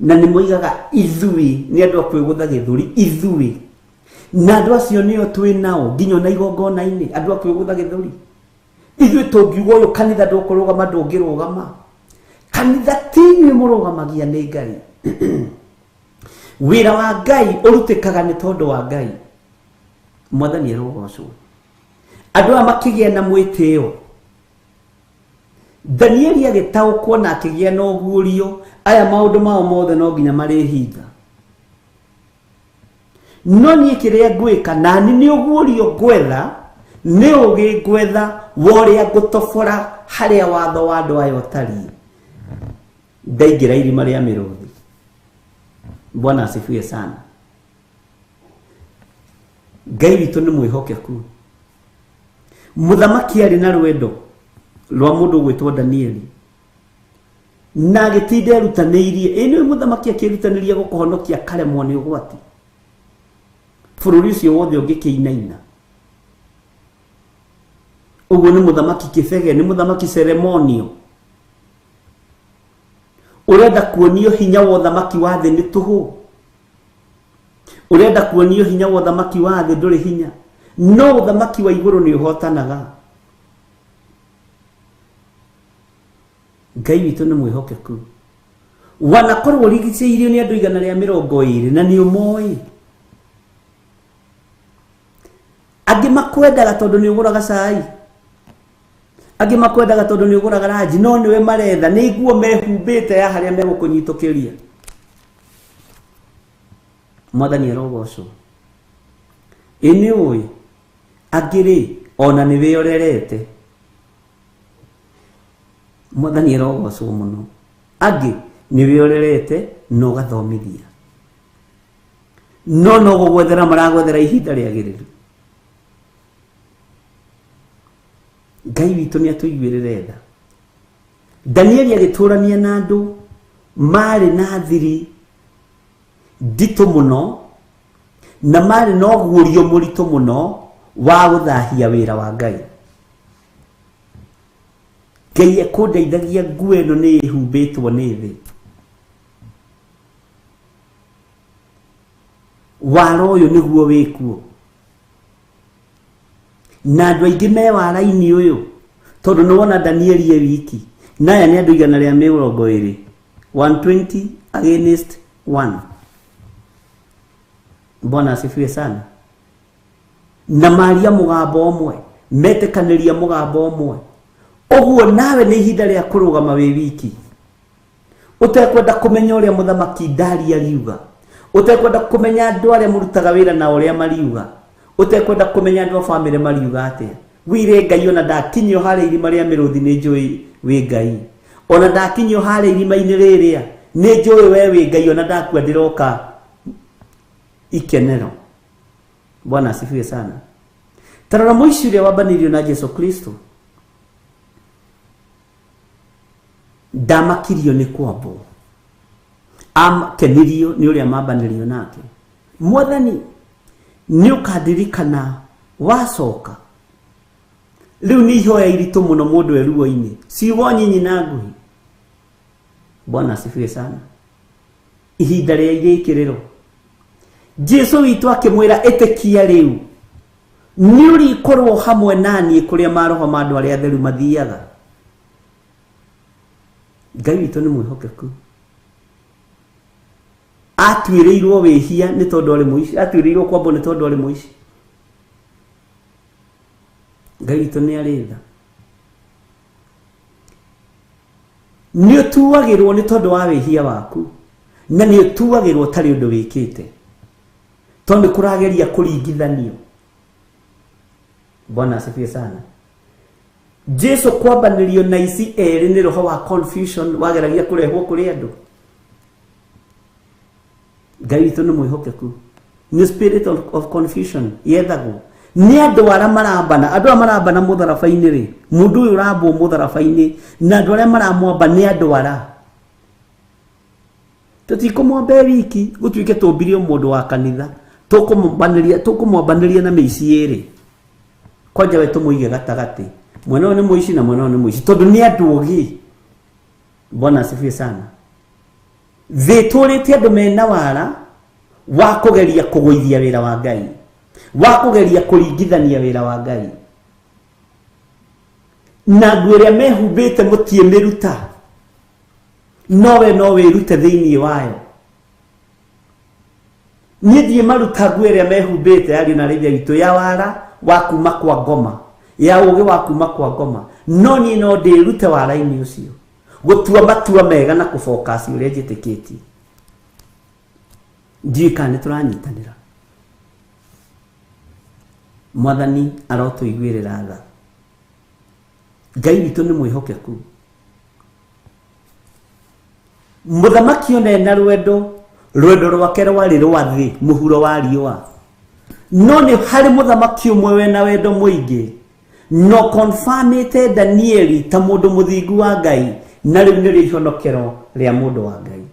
Na nĩ moigaga ithuĩ nĩ andũ a kwĩgũtha gĩthũri, ithuĩ na andũ acio nĩo twĩ nao nginya ona igongona-inĩ, andũ a kwĩgũtha gĩthũri. Ithuĩ tũngiuga ũyũ kanitha ndũkũrũgama, ndũngĩrũgama. Kanitha ti inyuĩ mũrũgamagia, nĩ Ngai. Wĩra wa Ngai ũrutĩkaga nĩ tondũ wa Ngai. Mwathani arogocwo. Andũ aya makĩgĩa na mwĩtĩo. Danieli agĩtaũkwo na akĩgĩa na ũguũrio, aya maũndũ mao mothe no nginya marĩhinga. No niĩ kĩrĩa ngwĩka, nani nĩ ũguũrio ngwetha, nĩ ũũgĩ ngwetha wa ũrĩa ngũtobora harĩa watho wa andũ aya ũtariĩ. Ndaingĩra irima rĩa mĩrũthi. Bwana asifiwe sana. Ngai witũ nĩ mwĩhokeku. Mũthamaki arĩ na rwendo rwa mũndũ ũgwĩtwo Danieli na agĩtinda erutanĩirie. Ĩ nĩwe mũthamaki akĩrutanĩria gũkũhonokia akaremwo nĩ ũgwati, bũrũri ũcio wothe ũngĩkĩinaina. Ũguo nĩ mũthamaki kĩbege, nĩ mũthamaki ceremonio. Ũrenda kuonio hinya wa ũthamaki wa thĩ nĩ tũhũ, ũrenda kuonio hinya wa ũthamaki wa thĩ ndũrĩ hinya, no ũthamaki wa igũrũ nĩ ũhotanaga. Ngai witũ nĩ mwĩhokeku. Wanakorwo ũrigicĩirio nĩ andũ 120 na nĩ ũmoĩ. Angĩ makwendaga tondũ nĩ ũgũraga cai, angĩ makwendaga tondũ nĩ ũgũraga ranji, no nĩwe maretha, nĩ nguo mehumbĩte ya harĩa megũkũnyitũkĩria. Mwathani arogocwo. Ĩ nĩ ũĩ angĩ rĩ, ona nĩ wĩorerete. Mwathani arogocwo mũno. Angĩ nĩ wĩorerete na ũgathomithia, no no gũgwethera maragwethera ihinda rĩagĩrĩru. Ngai witũ nĩ atũiguĩrĩre tha. Danieli agĩtũrania na andũ marĩ na thiri nditũ mũno na marĩ na ũguũrio mũritũ mũno wa gũthahia wĩra wa Ngai. Ngai ekũndeithagia nguo ĩno nĩ ĩhumbĩtwo nĩ thĩ. Wara ũyũ nĩguo wĩkuo, na andũ aingĩ me wara-inĩ ũyũ tondũ nĩ wona Danieli e wiki, na aya nĩ andũ 120, 120 against 1. Bwana asifiwe sana. Na maria mũgambo ũmwe, metĩkanĩria mũgambo ũmwe. Ũguo nawe nĩ ihinda rĩa kũrũgama wĩ wiki, ũtekwenda kũmenya ũrĩa mũthamaki Dario ariuga, ũtekwenda kũmenya andũ arĩa mũrutaga wĩra na ũrĩa mariuga, ũtekwenda kũmenya andũ a bamĩrĩ mariuga atĩa. Wire Ngai ona ndakinyio harĩa irima rĩa mĩrũthi nĩ njũĩ wĩ Ngai, ona ndakinyio harĩa irima-inĩ rĩrĩa nĩ njũĩ we wĩ Ngai, ona ndakua ndĩroka ikenero. Bwana asifiwe sana. Tarora mũici ũrĩa wambanĩirio na Jesu Kristo, ndamakirio nĩ kwambwo, akenirio nĩ ũrĩa mambanĩrio nake. Mwathani nĩ ũkandirikana wacoka. Rĩu nĩ ihoya iritũ mũno mũndũ e ruo-inĩ, ciugo nyinyi na nguhĩ. Bwana asifiwe sana. Ihinda rĩa irĩkĩrĩro. Jesu witũ akĩmwĩra ĩtĩkia rĩu nĩ ũrĩkorwo hamwe naniĩ kũrĩa maroho ma andũ arĩa atheru mathiaga. Ngai witũ nĩ mwĩhokeku. Atuĩrĩirwo wĩhia nĩ tondũ arĩ mũici, atuĩrĩirwo kwambwo nĩ tondũ arĩ mũici. Ngai witũ nĩ arĩ tha. Nĩ ũtuagĩrwo nĩ tondũ wa wĩhia waku na nĩ ũtuagĩrwo ũtarĩ ũndũ wĩkĩte, tondũ nĩ kũrageria kũringithanio. Bwana asifiwe sana. Jesu kwambanĩrio na ici erĩ nĩ roho wa confusion wageragia kũrehwo kũrĩ andũ. Ngai witũ nĩ mwĩhokeku. Nĩ spirit of confusion yethagwo nĩ andũ arĩa marambana, andũ arĩa marambana mũtharaba-inĩ rĩ, mũndũ ũyũ ũrambwo mũtharaba-inĩ na andũ arĩa maramwamba nĩ andũ ara. Tũtikũmwamba e wiki gũtuĩke tũmbire mũndũ wa kanitha, tũkũmwambanĩria na mĩici ĩrĩ. Kwanja we tũmũige gatagatĩ, mwena ũyũ nĩ mũici na mwena ũyũ nĩ mũici, tondũ nĩ andũ ogĩ. Bwana asifiwe sana. Thĩ ĩtũrĩte andũ mena wara wa kũgeria kũgũithia wĩra wa Ngai, wa kũgeria kũringithania wĩra wa Ngai na nguo ĩrĩa mehumbĩte mũtiĩmĩruta, nowe no wĩrute thĩinĩ wayo. Niĩ ndiĩ maruta nguo ĩrĩa mehumbĩte ariũ na arĩithia witũ ya wara wa kuma kwa ngoma, ya ũgĩ wa kuma kwa ngoma, no niĩ no ndĩrute wara-inĩ ũcio, gũtua matua mega na kũfocus ũrĩa njĩtĩkĩtie. Ndiũĩ kana nĩ tũranyitanĩra. Mwathani arotũiguĩrĩra tha. Ngai witũ nĩ mwĩhokeku. Mũthamaki ona ena rwendo, rwendo rwake rwarĩ rwa thĩ mũhuro wa riũa, no nĩ harĩ mũthamaki ũmwe wena wendo mũingĩ no confirmĩte Danieli ta mũndũ mũthingu wa Ngai, na rĩu nĩrĩo ihonokero rĩa mũndũ wa Ngai.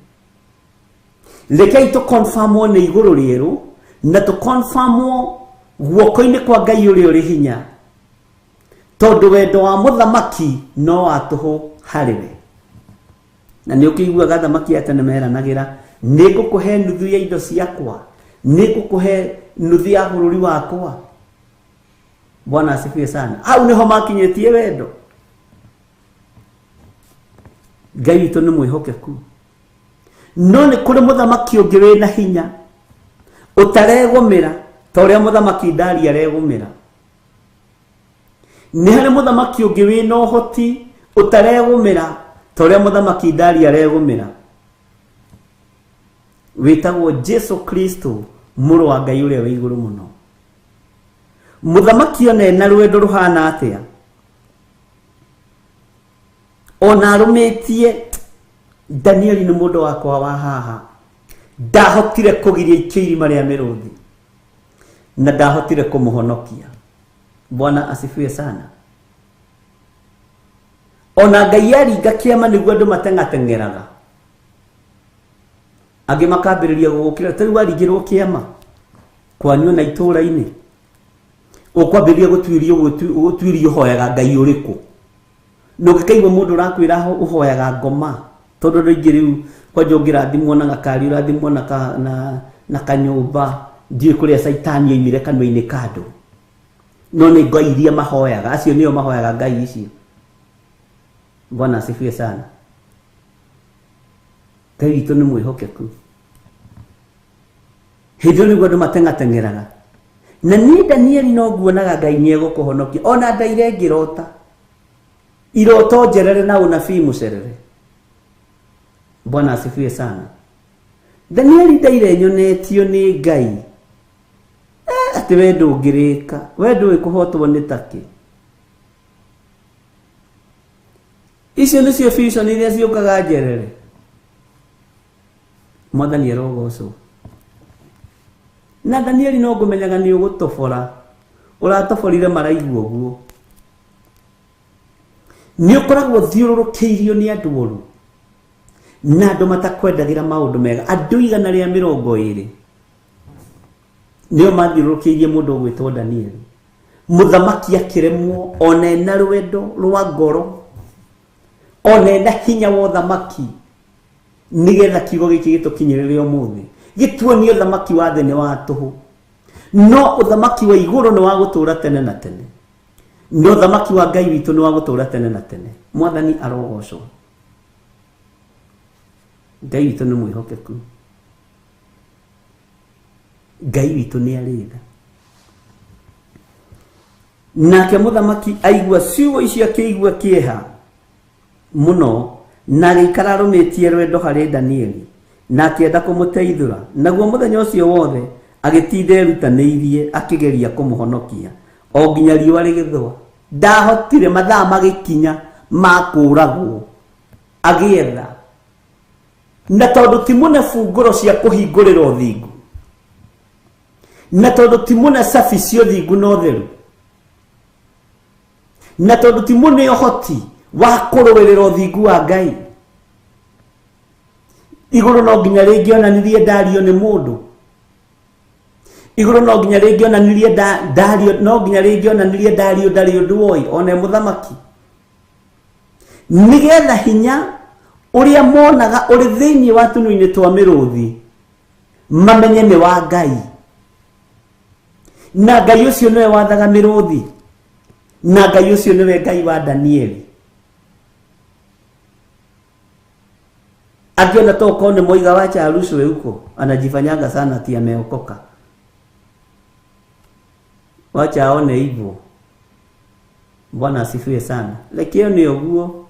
Rekei tũconfirmwo nĩ igũrũ rĩerũ na tũconfirmwo guoko-inĩ kwa Ngai ũrĩa ũrĩ hinya, tondũ wendo wa mũthamaki no wa tũhũ harĩ we. Na nĩ ũkĩiguaga athamaki a tene meranagĩra, nĩ ngũkũhe nuthu ya indo ciakwa, nĩ ngũkũhe nuthu ya bũrũri wakwa. Bwana asifiwe sana. Hau nĩho makinyĩtie wendo. Ngai witũ nĩ mwĩhokeku. No nĩ kũrĩ mũthamaki ũngĩ wĩna hinya ũtaregũmĩra ta ũrĩa mũthamaki Dario aregũmĩra. Nĩ harĩ mũthamaki ũngĩ wĩna ũhoti ũtaregũmĩra ta ũrĩa mũthamaki Dario aregũmĩra, wĩtagwo Jesu Kristo, mũrũ wa Ngai ũrĩa wĩ igũrũ mũno. Mũthamaki ona ena rwendo rũhana atĩa, ona arũmĩtie Danieli nĩ mũndũ wakwa wa haha, ndahotire kũgiria ikio irima rĩa mĩrũthi na ndahotire kũmũhonokia. Bwana asifiwe sana. Ona Ngai aringa kĩama nĩguo andũ mateng'ateng'eraga, angĩ makambĩrĩria gũgũkĩra. Ta rĩu waringĩrwo kĩama kwanyu na itũũra-inĩ, ũkwambĩrĩria gũtuĩrio ũhoyaga Ngai ũrĩkũ, na ũngĩkaigua mũndũ ũrakwĩra ũhoyaga ngoma, tondũ andũ aingĩ rĩu kwanja ũngĩrathimwo na gakari, ũrathimwo na kanyũmba, ndiũĩ kũrĩa caitani oimire kanua-inĩ ka andũ, no nĩ ngai iria mahoyaga, acio nĩo mahoyaga ngai icio. Bwana asifiwe sana. Ngai witũ nĩ mwĩhokeku. Hĩndĩ ĩyo nĩguo andũ mateng'ateng'eraga. Na niĩ Danieli no nguonaga Ngai nĩ egũkũhonokia, ona ndaire ngĩrota iroto njerere na ũnabii mũcerere. Bwana asifiwe sana. Danieli ndaire nyonetio nĩ Ngai atĩ we ndũngĩrĩka, we ndũĩ kũhotwo nĩ takĩ. Icio nĩcio vision iria ciũkaga njerere. Mwathani arogocwo. Na Danieli no ngũmenyaga nĩ ũgũtobora, ũratoborire maraigua ũguo. Nĩ ũkoragwo ũthiũrũrũkĩirio nĩ andũ oru na andũ matakwendagĩra maũndũ mega. Andũ 120 nĩo mathiũrũrũkĩirie mũndũ ũgwĩtwo Danieli. Mũthamaki akĩremwo ona ena rwendo rwa ngoro, ona ena hinya wa ũthamaki, nĩgetha kiugo gĩkĩ gĩtũkinyĩrĩre ũmũthĩ. Gĩtuonie ũthamaki wa thĩ nĩ wa tũhũ, no ũthamaki wa igũrũ nĩ wa gũtũũra tene na tene, no ũthamaki wa Ngai witũ nĩ wa gũtũũra tene na tene. Mwathani arogocwo. Ngai witũ nĩ mwĩhokeku, Ngai witũ nĩ arĩ tha. Nake mũthamaki aigua ciugo icio akĩigua kĩeha mũno, na agĩikara arũmĩtie rwendo harĩ Danieli, na akĩenda kũmũteithũra. Naguo mũthenya ũcio wothe agĩtinda erutanĩirie akĩgeria kũmũhonokia o nginya riũa rĩgĩthũa. Ndahotire, mathaa magĩkinya ma kũũragwo, agĩetha. Na tondũ ti mũne bungũro cia kũhingũrĩra ũthingu, na tondũ ti mũne cabi cia ũthingu na ũtheru, na tondũ ti mũne ũhoti wa kũrũĩrĩra ũthingu wa Ngai, igũrũ no nginya rĩngĩonanirie ndario nĩ mũndũ, igũrũ no nginya rĩngĩonanirie ndario, no nginya rĩngĩonanirie ndario ndarĩ ũndũ oĩ one mũthamaki, nĩgetha hinya ũrĩa monaga ũrĩ thĩinĩ wa tũnua-inĩ twa mĩrũthi mamenye nĩ wa Ngai, na Ngai ũcio nĩwe wathaga mĩrũthi, na Ngai ũcio nĩwe Ngai wa Danieli. Akiona to korwo nĩ moiga wacha arushwe huko, anajifanyanga sana ati ameokoka. Wacha aone hivyo. Bwana asifiwe sana. Reke one ũguo,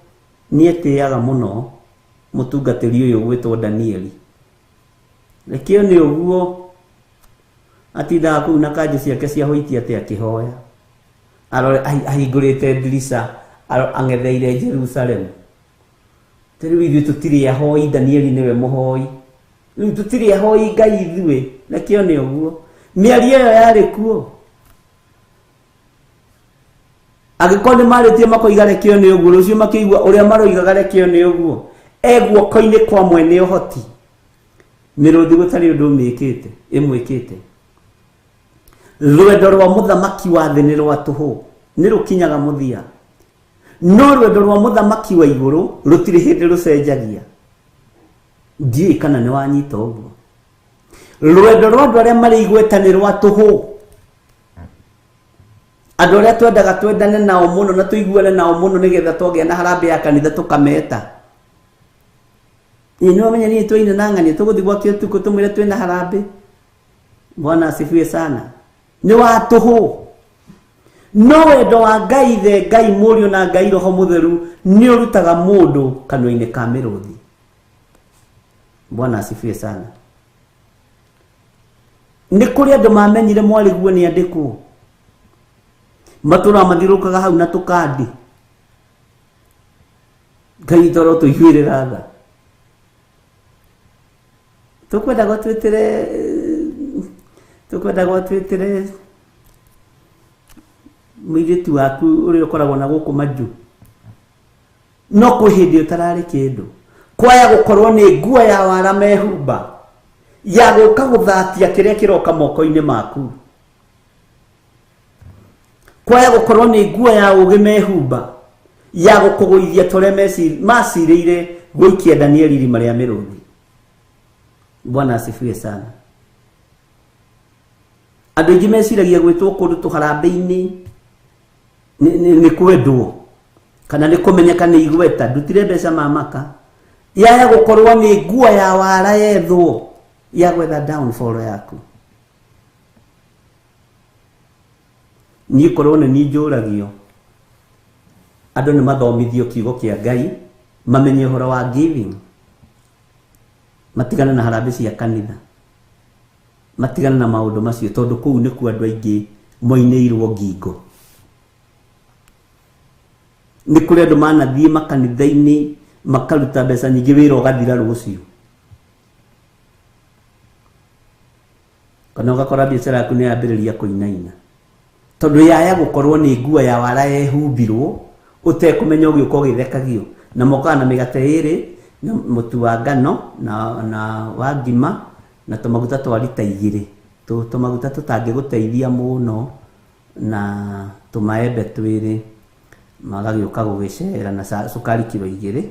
nĩetĩaga mũno mũtungatĩri ũyũ ũgwĩtwo Danieli. Reke one ũguo, atindaga kũu na kanjũ ciake cia hwaiti atĩ akĩhoya, arore ahingũrĩte ndirica, ang'etheire Jerusalemu. Rĩu ithuĩ tũtirĩ ahoi, Danieli nĩwe mũhoi. Rĩu tũtirĩ ahoi Ngai ithuĩ. Reke one ũguo. Mĩario ĩyo yarĩ kuo. Angĩkorwo nĩ marĩtie makoiga reke one ũguo, rũciũ makĩigua ũrĩa maroigaga reke one ũguo, e guoko-inĩ kwa mwene ũhoti. Mĩrũthi gũtarĩ ũndũ ũmĩkĩte, ĩmwĩkĩte. Rwendo rwa mũthamaki wa thĩ nĩ rwa tũhũ, nĩ rũkinyaga mũthia. No rwendo rwa mũthamaki wa igũrũ rũtirĩ hĩndĩ rũcenjagia. Ndiũĩ kana nĩ wanyita ũguo. Rwendo rwa andũ arĩa marĩ igweta nĩ rwa tũhũ. Andũ arĩa twendaga twendane nao mũno na tũiguane nao mũno nĩgetha twagĩa na harambee ya kanitha tũkameta. Ĩĩ nĩ wamenya niĩ twaina na ng'ania tũgũthiĩ gwake ũtukũ tũmwĩre twĩna harambee. Bwana asifiwe sana. Nĩ wa tũhũ. No wendo wa Ngai the Ngai Mũriũ na Ngai Roho Mũtheru nĩ ũrutaga mũndũ kanua-inĩ ka mĩrũthi. Bwana asifiwe sana. Nĩ kũrĩ andũ mamenyire mwarĩguo nĩ andĩkwo, matũraga mathiũrũrũkaga hau na tũkandi. Ngai toro tũiguĩrĩra tha. Tũkwendaga twĩtĩre, tũkwendaga twĩtĩre mũirĩtu waku ũrĩa ũkoragwo na gũkũ majũ. No kwĩ hĩndĩ ũtararĩ kĩndũ, kwaya gũkorwo nĩ nguo ya wara mehumba ya gũka gũthatia kĩrĩa kĩroka moko-inĩ maku, kwaya gũkorwo nĩ nguo ya ũgĩ mehumba ya gũkũgũithia tũrĩa macirĩire gũikia Danieli irima rĩa mĩrũthi. Bwana asifiwe sana. Andũ aingĩ meciragia gwĩtwo kũndũ tũharambĩ-inĩ nĩ kwendwo kana nĩ kũmenyeka nĩ igweta. Ndutire mbeca mamaka, yaya gũkorwo nĩ nguo ya wara yethwo ya gwetha downfall yaku. Niĩ korwo nĩ niĩ njũragio, andũ nĩ mathomithio kiugo kĩa Ngai, mamenye ũhoro wa giving, matigane na harambee cia kanitha, matigane na maũndũ macio, tondũ kũu nĩkuo andũ aingĩ moinĩirwo ngingo. Nĩ kũrĩ andũ manathiĩ makanitha-inĩ makaruta mbeca nyingĩ, wĩra ũgathira rũciũ, kana ũgakora biacara yaku nĩ yambĩrĩria kũinaina, tondũ yaya gũkorwo nĩ nguo ya wara yehumbirwo ũtekũmenya, ũgĩũka ũgĩthekagio na mokaga na mĩgate ĩrĩ na mũtu wa ngano na wa ngima na tũmaguta twa rita 2, tũmaguta tũtangĩgũteithia mũno, na tũmaembe twĩrĩ, magagĩũka gũgĩcera na cukari kiro 2.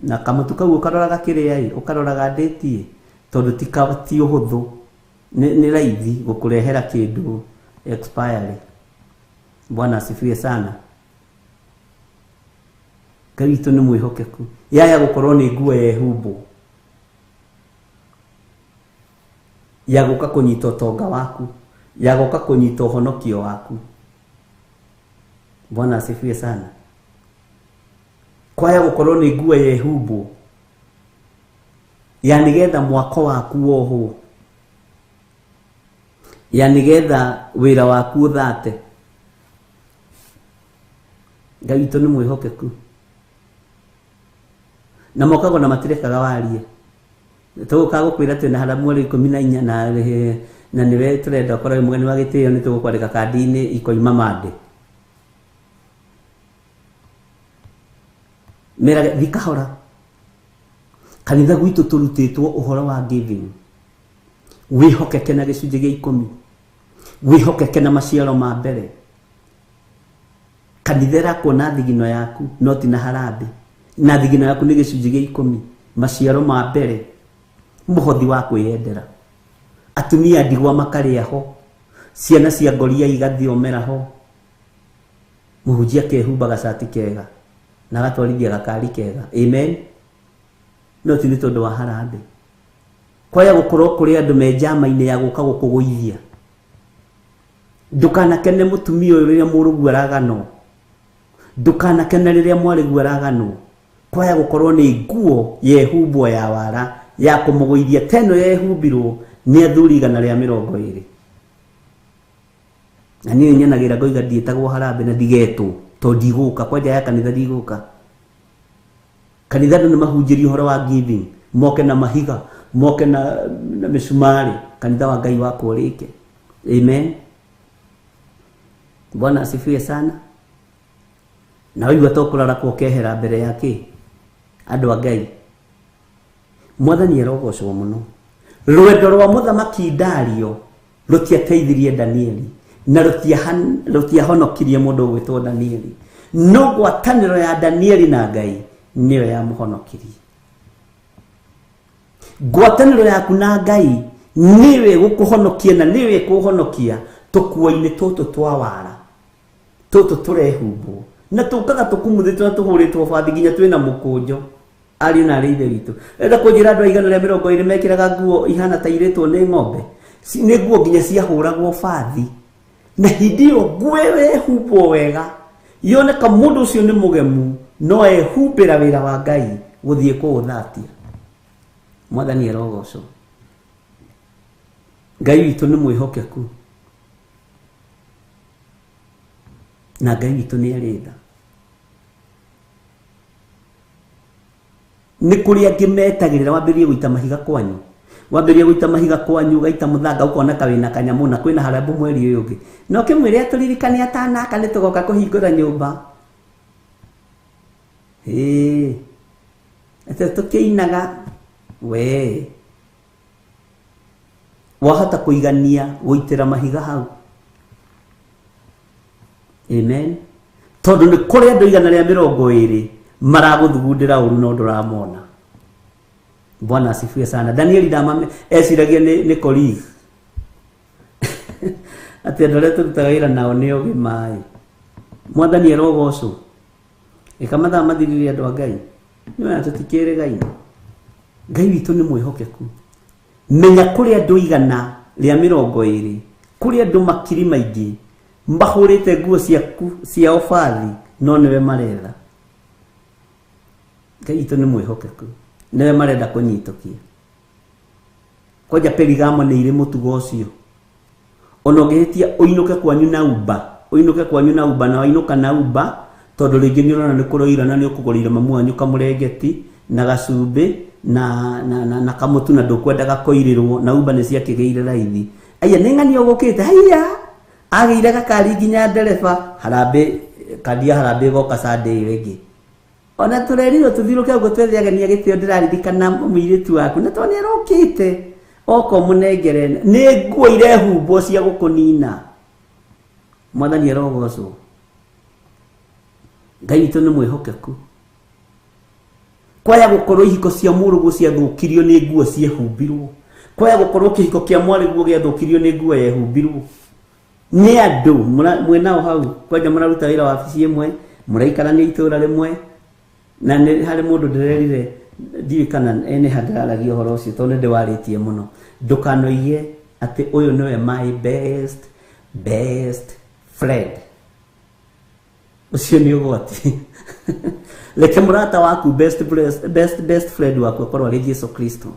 Na kamũtu kau ũkaroraga kĩrĩa ĩ, ũkaroraga ndĩti tondũ ti ũhũthũ, nĩ raithi gũkũrehera kĩndũ expiry. Bwana asifiwe sana. Ngai witũ nĩ mwĩhokeku. Yaya gũkorwo nĩ nguo yehumbwo ya gũka kũnyita ũtonga waku, ya gũka kũnyita ũhonokio waku. Bwana asifiwe sana. Kwaya gũkorwo nĩ nguo yehumbwo ya nĩgetha mwako waku wohwo, ya nĩgetha wĩra waku ũthate. Ngai witũ nĩ mwĩhokeku. Na mokago na matirekaga warie. Tũgũka gũkwĩra twĩna hara mweri 14 na nĩwe tũrenda ũkorwo wĩ mũgeni wa gĩtĩo, nĩ tũgũkwandĩka kandi-inĩ ikoima mande. Merage thi kahora. Kanitha gwitũ tũrutĩtwo ũhoro wa giving. Wĩhokeke na gĩcunjĩ gĩa 10. Wĩhokeke na maciaro ma mbere. Kanitha ĩrakuona thigino yaku no ti na harambĩ. Na thigino yaku nĩ gĩcunjĩ gĩa 10, maciaro ma mbere, mũhothi wa kwĩyendera. Atumia ndigwa makarĩa ho, ciana cia ngoria igathiomera ho, mũhunjia akehumba gacati kega na agatwarithia gakari kega. Amen. No ti nĩ tondũ wa harambĩ. Kwaya gũkorwo kũrĩ andũ me njama-inĩ ya gũka gũkũgũithia. Ndũkanakene mũtumia ũyũ rĩrĩa mũrũguo araganwo, ndũkanakene rĩrĩa mwarĩguo araganwo. Kwaya gũkorwo nĩ nguo yehumbwo ya wara ya kũmũgũithia teno yehumbirwo nĩ athuri 120. Na niĩ nyenagĩra ngoiga ndiĩtagwo harambĩ na ndigetwo tondũ ndigũka kwanja ya kanitha ndigũka. Kanitha andũ nĩ mahunjĩrio ũhoro wa giving, moke na mahiga, moke na mĩcumarĩ, kanitha wa Ngai wakwo ũrĩke. Amen. Bwana asifiwe sana. Na waigua to kũrarakwo ũkehera mbere ya kĩ andũ a Ngai. Mwathani arogocwo mũno. Rwendo rwa mũthamaki Dario rũtiateithirie Danieli na rũtiahonokirie mũndũ ũgwĩtwo Danieli, no ngwatanĩro ya Danieli na Ngai nĩyo yamũhonokirie. Ngwatanĩro yaku na Ngai nĩyo ĩgũkũhonokia na nĩyo ĩkũhonokia tũkuo-inĩ tũtũ twa wara tũtũ tũrehumbwo na tũkaga tũkumuthĩtwo na tũhũrĩtwo bathi nginya twĩna mũkũnjo. Ariũ na arĩ ithe witũ, enda kũnjĩra andũ a 120 mekĩraga nguo ihana ta irĩtwo nĩ ng'ombe, nĩ nguo nginya ciahũragwo bathi, na hĩndĩ ĩyo nguo ĩyo yehumbwo wega yoneka mũndũ ũcio nĩ mũgemu no ehumbĩra wĩra wa Ngai gũthiĩ kũũthatia. Mwathani arogocwo. Ngai witũ nĩ mwĩhokeku na Ngai witũ nĩ arĩ tha. Nĩ kũrĩ angĩ metagĩrĩra wambĩrĩrie gũita mahiga kwanyu, wambĩrĩrie gũita mahiga kwanyu ũgaita mũthanga ũkona ta wĩna kanyamũ na kwĩna harambũ mweri ũyũ ũngĩ, na ũkĩmwĩre atũririkane atanaka nĩ tũgoka kũhingũra nyũmba. Ĩĩ, atĩ tũkĩinaga we wahota kũigania gũitĩra mahiga hau. Amen. Tondũ nĩ kũrĩ andũ 120 maragũthugundĩra ũru no ndũramona. Bwana asifiwe sana. Danieli ndamame eciragia nĩ colleague atĩ andũ arĩa tũrutaga wĩra nao nĩ ogĩ maĩ. Mwathani arogocwo. Ĩka mathaa mathirire andũ a Ngai, nĩwona tũtikĩrĩgaine. Ngai witũ nĩ mwĩhokeku. Menya kũrĩ andũ 120, kũrĩ andũ makiri maingĩ mahũrĩte nguo ciaku ciao bathi no nĩwe maretha. Ngai witũ nĩ mwĩhokeku, nĩwe marenda kũnyitũkia. Kwanja Perigamo nĩ irĩ mũtugo ũcio. Ona ũngĩhĩtia ũinũke kwanyu na Uber, ũinũke kwanyu na Uber na wainũka na Uber tondũ rĩngĩ nĩ ũrona nĩ kũroira na nĩ ũkũgũrĩire mamu wanyu kamũrengeti na gacumbĩ na kamũtu na ndũkwendaga koirĩrwo, na Uber nĩ ciakĩgĩire raithi. Aya nĩ ng'ani ũgũkĩte, haiya agĩire gakari nginya ndereba, harambĩ kandi ya harambĩ ĩgoka Sunday ĩyo ĩngĩ. Ona tũrerirwo tũthiũrũke ũguo twethe ageni a gĩtĩo, ndĩraririkana mũirĩtu waku na tondũ nĩ arokĩte oka ũmũnengere nĩ nguo irehumbwo cia gũkũnina. Mwathani arogocwo. Ngai witũ nĩ mwĩhokeku. Kwaya gũkorwo ihiko cia mũrũguo ciathũkirio nĩ nguo ciehumbirwo. Kwaya gũkorwo kĩhiko kĩa mwarĩguo gĩathũkirio nĩ nguo yehumbirwo. Nĩ andũ mwĩnao hau kwanja mũraruta wĩra wabici ĩmwe, mũraikarania itũra rĩmwe, na nĩ harĩ mũndũ ndĩrerire ndiũĩ kana nĩ ha ndĩraragia ũhoro ũcio tondũ nĩ ndĩwarĩtie mũno. Ndũkanoige atĩ ũyũ nĩwe my best best friend. Ũcio nĩ ũgwati. Reke mũrata waku best best best best friend waku akorwo arĩ Jesu Kristo.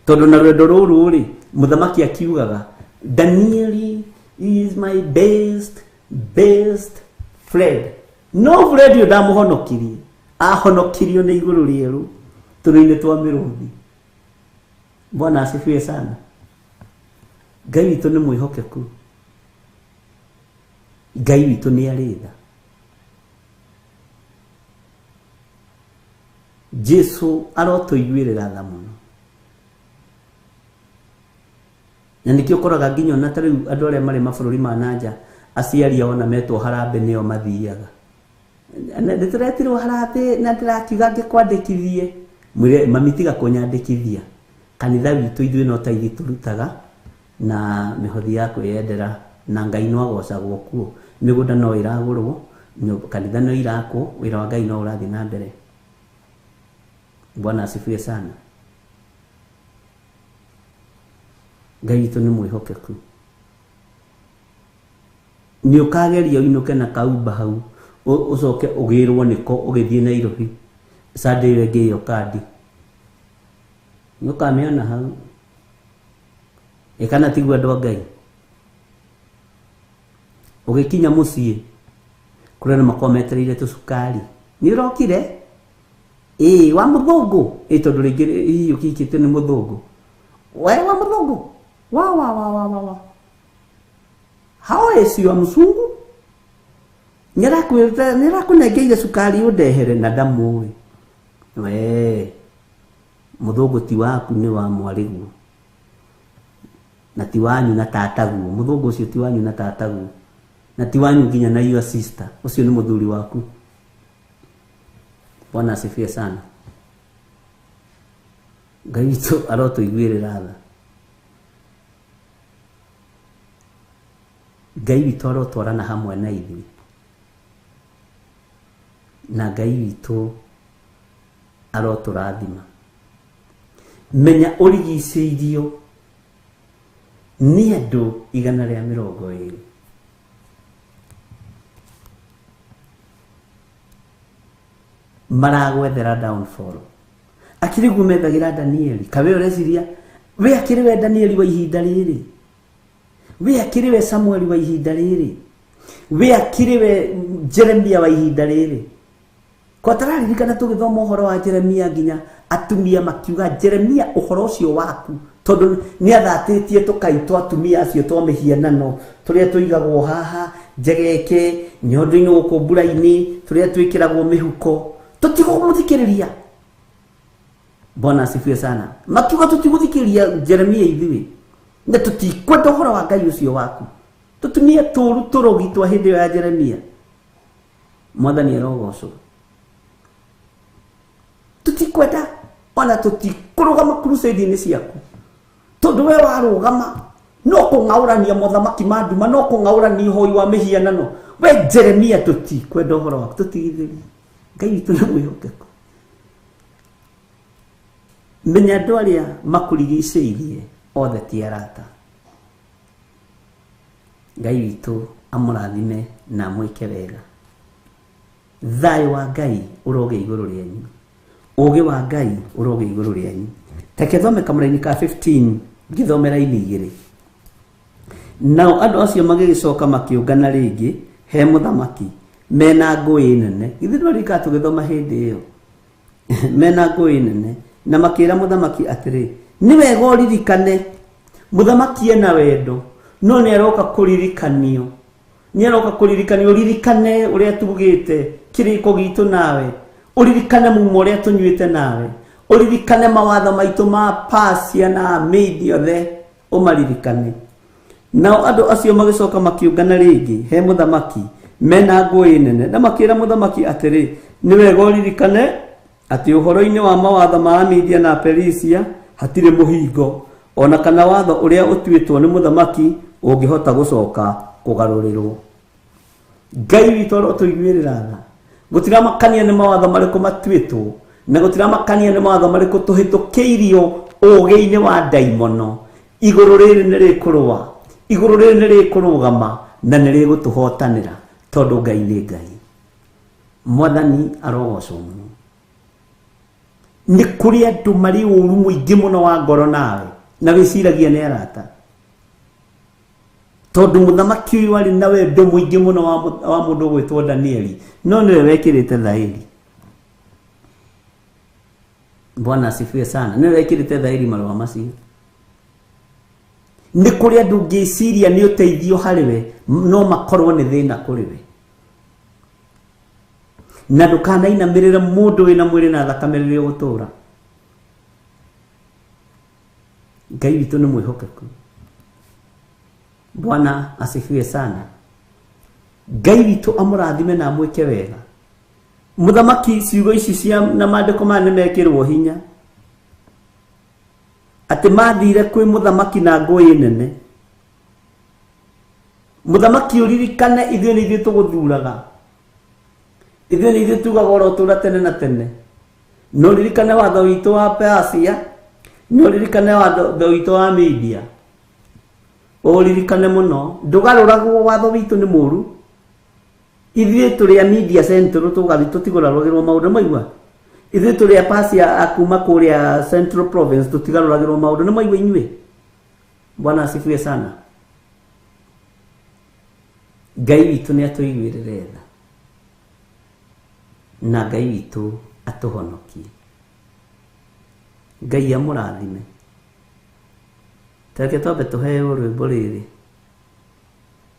Tondũ na rwendo rũrũ rĩ, mũthamaki akiugaga Danieli is my best best friend. No friend ũyũ ndamũhonokirie, ahonokirio nĩ igũrũ rĩerũ tũrũinĩ twa mĩrũthi. Bwana asifiwe sana. Ngai witũ nĩ mwĩhokeku. Ngai witũ nĩ arĩ tha. Jesu arotũiguĩrĩra tha mũno. Na nĩkĩo ũkoraga nginya ona ta rĩu andũ arĩa marĩ mabũrũri ma nanja, aciari ao ona metwo harambee nĩo mathiaga. Nĩtũretirwo harambee na ndĩrakiuga ngĩkwandĩkithie. Mwĩre mami tiga kũnyandĩkithia. Kanitha witũ ithuĩ no ta ithuĩ tũrutaga na mĩhothi ya kwĩyendera na Ngai no agocagwo kuo. Mĩgũnda no ĩragũrwo, kanitha no irakwo, wĩra wa Ngai no ũrathiĩ na mbere. Bwana asifiwe sana. Ngai witũ nĩ mwĩhokeku. Nĩ ũkageria ũinũke na kaumba hau, ũcoke ũgĩrwo nĩko ũgĩthiĩ Nairobi. Sunday ĩyo ĩngĩ ĩyo kandi. Nĩ ũkamĩona hau. Ĩ kana tiguo andũ a Ngai? Ũgĩkinya mũciĩ, kũrĩ andũ makoragwo metereire tũcukari. Nĩ ũrokire? Ĩĩ, wa mũthũngũ? Ĩ tondũ rĩngĩ hihi ũkĩhikĩtio nĩ mũthũngũ. We wa mũthũngũ? Wa, wa, wa, wa, wa, wa. How is your mzungu? Nĩarakũnengeire cukari ũndehere na ndamũĩ. We, mũthũngũ ti waku nĩ wa mwarĩguo. Na ti wanyu na tataguo. Mũthũngũ ũcio ti wanyu na tataguo. Na ti wanyu nginya na your sister. Ũcio nĩ mũthuri waku. Bwana asifiwe sana. Ngai witũ arotũiguĩrĩra tha. Ngai witũ arotwarana hamwe na ithuĩ. Na Ngai witũ arotũrathima. Menya ũrigicĩirio nĩ andũ 120. Maragwethera downfall. Akĩrĩ guo methagĩra Danieli. Kawe ũreciria we akĩrĩ we Danieli wa ihinda rĩrĩ? We akĩrĩ we Samueli wa ihinda rĩrĩ? We akĩrĩ we Jeremia wa ihinda rĩrĩ? Kwa tararirikana tũgĩthoma ũhoro wa Jeremia nginya atumia makiuga Jeremia ũhoro ũcio waku tondũ nĩ athatĩtie tũkaitwo atumia acio twa mĩhianano tũrĩa tũigagwo haha njegeke nyondo-inĩ gũkũ mbura-inĩ tũrĩa twĩkĩragwo mĩhuko tũtigũmũthikĩrĩria. Bwana asifiwe sana. Makiuga tũtigũthikĩrĩria Jeremia ithuĩ na tũtikwenda ũhoro wa Ngai ũcio waku. Tũtumie tũru tũrogi twa hĩndĩ ĩyo ya Jeremia. Mwathani arogocwo. Tũtikwenda ona tũtikũrũgama crusade-inĩ ciaku tondũ we warũgama no kũng'aũrania mothamaki ma nduma, no kũng'aũrania ũhoi wa mĩhianano. We Jeremia tũtikwenda ũhoro waku, tũtigithĩrie. Ngai witũ nĩ mwĩhokeku. Menya andũ arĩa makũrigicĩirie othe ti arata. Ngai witũ amũrathime na amwĩke wega. Thayũ wa Ngai ũrogĩa igũrũ rĩanyu. Ũũgĩ wa Ngai ũrogĩa igũrũ rĩanyu. Reke thome kamũraini ka 15 ngĩthome raini igĩrĩ. Nao andũ acio magĩgĩcoka makĩũngana rĩngĩ he mũthamaki mena ngũĩ nene. Githĩ ndwaririkana tũgĩthoma hĩndĩ ĩyo? Mena ngũĩ nene na makĩra mũthamaki atĩrĩ, nĩ wega ũririkane mũthamaki ena wendo no nĩ aroka kũririkanio. Nĩ aroka kũririkanio, ũririkane ũrĩa tugĩte kĩrĩko gitũ nawe, ũririkane mumo ũrĩa tũnyuĩte nawe, ũririkane mawatho maitũ ma Pasia na Media othe ũmaririkane. Nao andũ acio magĩcoka makĩũngana rĩngĩ he mũthamaki mena ngũĩ nene na makĩra mũthamaki atĩrĩ, nĩ wega ũririkane Atĩ ũhoro-inĩ wa mawatho ma Amidia na Aperisia hatirĩ mũhingo, o na kana watho ũrĩa ũtuĩtwo nĩ mũthamaki ũngĩhota gũcoka kũgarũrĩrwo. Ngai witũ arotũiguĩrĩra tha. Gũtiramakania nĩ mawatho marĩkũ matuĩtwo, na gũtiramakania nĩ mawatho marĩkũ tũhĩtũkĩirio ũũgĩ-inĩ wa ndaimono. Igũrũ rĩrĩ nĩ rĩkũrũa, igũrũ rĩrĩ nĩ rĩkũrũgama, na nĩ rĩgũtũhotanĩra, tondũ Ngai nĩ Ngai. Mwathani arogocwo mũno. Nĩ kũrĩ andũ marĩ ũru mũingĩ mũno wa ngoro nawe, na wĩciragia nĩ arata. Tondũ mũthamaki ũyũ arĩ na wendo mũingĩ mũno wa mũndũ ũgwĩtwo Danieli, no nĩwe wekĩrĩte thaĩri. Bwana asifiwe sana. Nĩwe wekĩrĩte thaĩri marũa macio. Nĩ kũrĩ andũ ũngĩciria nĩ ũteithio harĩ we, no makorwo nĩ thĩna kũrĩ we. Na ndũkanainamĩrĩre mũndũ wĩna mwĩrĩ na thakame rĩrĩa ũgũtũũra. Ngai witũ nĩ mwĩhokeku. Bwana asifiwe sana. Ngai witũ amũrathime na amwĩke wega. Mũthamaki ciugo ici cia na maandĩko maya nĩ mekĩrwo hinya. Atĩ mathire kwĩ mũthamaki na ngũĩ nene. Mũthamaki ũririkane ithuĩ nĩ ithuĩ tũgũthuraga. Ithuĩ nĩ ithuĩ tugaga ũrotũra tene na tene. Na ũririkane watho witũ wa Persia, na ũririkane watho witũ wa Media. Ũririkane mũno, ndũgarũragwo watho witũ nĩ mũru. Ithuĩ tũrĩ a Media Central tũgathiĩ tũtigũrarũgĩrwo maũndũ maigua. Ithuĩ tũrĩ a Persia a kuma kũrĩa Central Province tũtigarũragĩrwo maũndũ nĩ maigua inyuĩ. Bwana asifiwe sana. Ngai witũ nĩ atũiguĩrĩre tha, na Ngai witũ atũhonokie. Ngai amũrathime. Tareke twambe tũheo rwĩmbo rĩrĩ.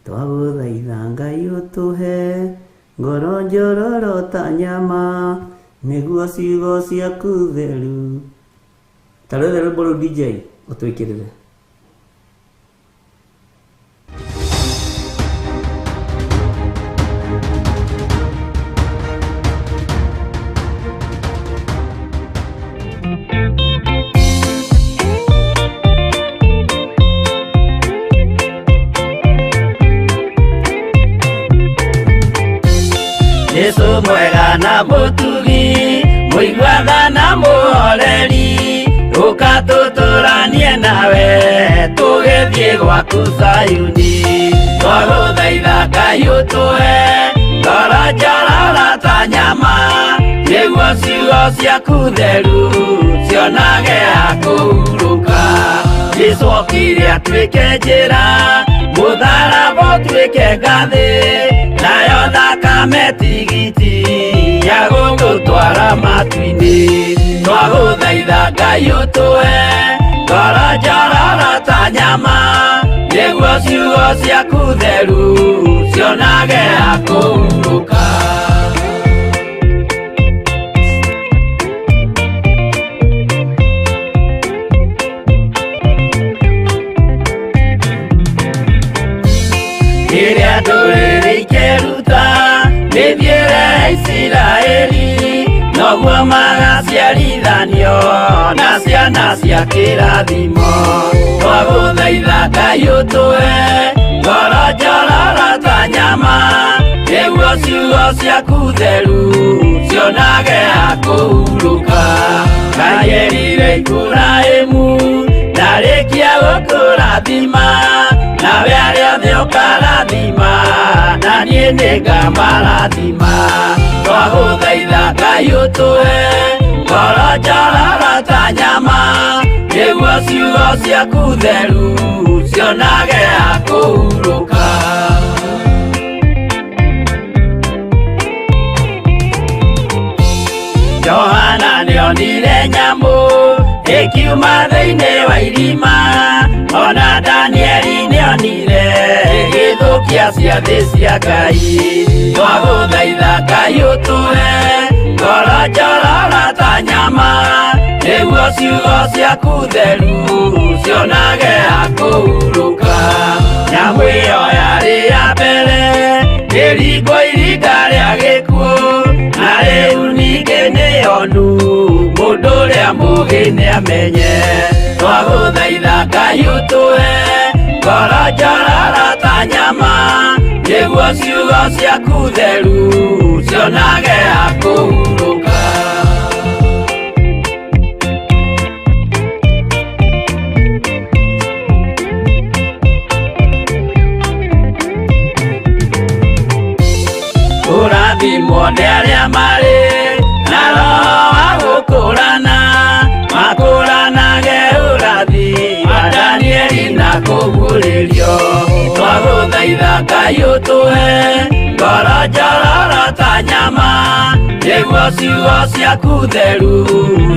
Twagũthaitha Ngai ũtũhe ngoro njororo ta nyama, nĩguo ciugo ciaku theru. Ta rwethe rwĩmbo rũu DJ ũtwĩkĩrĩre. Jesu mwega na mũtugi, mũiguaga na mũhoreri, ũka tũtũranie nawe, tũgĩthiĩ gwaku Zayuni. Twagũthaitha Ngai ũtũhe ngoro njororo ta nyama, nĩguo ciugo ciaku theru cionage ha kũhurũka. Jesu okire atuĩke njĩra, mũtharaba ũtuĩke ngathĩ, nayo thakame tigiti ya gũgũtwara matu-inĩ. Twagũthaitha Ngai ũtũhe ngoro njororo ta nyama, nĩguo ciugo ciaku theru cionage ha kũhurũka. Rĩrĩa ndũrĩrĩ ikeruta mĩthiĩre ya Isiraeli, noguo magaciarithanio na ciana cia kĩrathimo. Twagũthaitha Ngai ũtũhe ngoro njororo ta nyama, nĩguo ciugo ciaku theru cionage ha kũhurũka. Ngai erire Iburahĩmu ndarĩkia gũkũrathima, nawe arĩa othe ũkarathima, na niĩ nĩngamarathima. Twagũthaitha Ngai ũtũhe ngoro njororo ta nyama, nĩguo ciugo ciaku theru cionage ha kũhurũka. Johana nĩonire nyamũ ĩkiuma thĩinĩ wa irima, ona Danieli nĩonire ĩgĩthũkia ciathĩ cia Ngai. Twagũthaitha Ngai ũtũhe ngoro njororo ta nyama, nĩguo ciugo ciaku theru cionage ha kũhurũka. Nyamũ ĩyo yarĩ ya mbere ĩringwo iringa rĩa gĩkuũ, na rĩu ningĩ nĩyonu mũkĩganu mũndũ ũrĩa mũũgĩ nĩamenye twagũthaitha Ngai ũtũhe ngoro njororo ta nyama nĩguo ciugo ciaku theru cionage ha kũhurũka. Kũrathimwo nĩ arĩa marĩ na roho wa gũkũrana makũranage ũrathi wa Danieli na kũguũrĩrio twagũthaitha Ngai ũtũhe ngoro njororo ta nyama nĩguo ciugo ciaku theru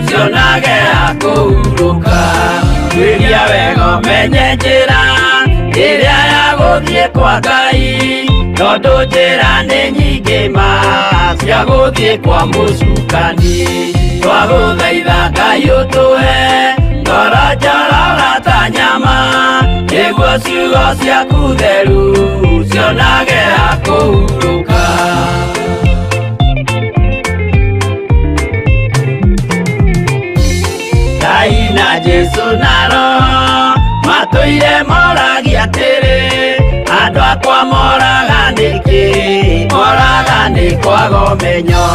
cionage ha kũhurũka. Tuĩria wega ũmenye njĩra ĩrĩa ya gũthiĩ kwa Ngai tondũ njĩra nĩ nyingĩ ma cia gũthiĩ kwa mũcukani twagũthaitha Ngai ũtũhe ngoro njororo ta nyama nĩguo ciugo ciaku theru cionage ha kũhurũka. Ngai na Jesũ na Roho matũire moragia atĩrĩ andũ akwa moraga nĩkĩ moraga nĩ kwaga ũmenyo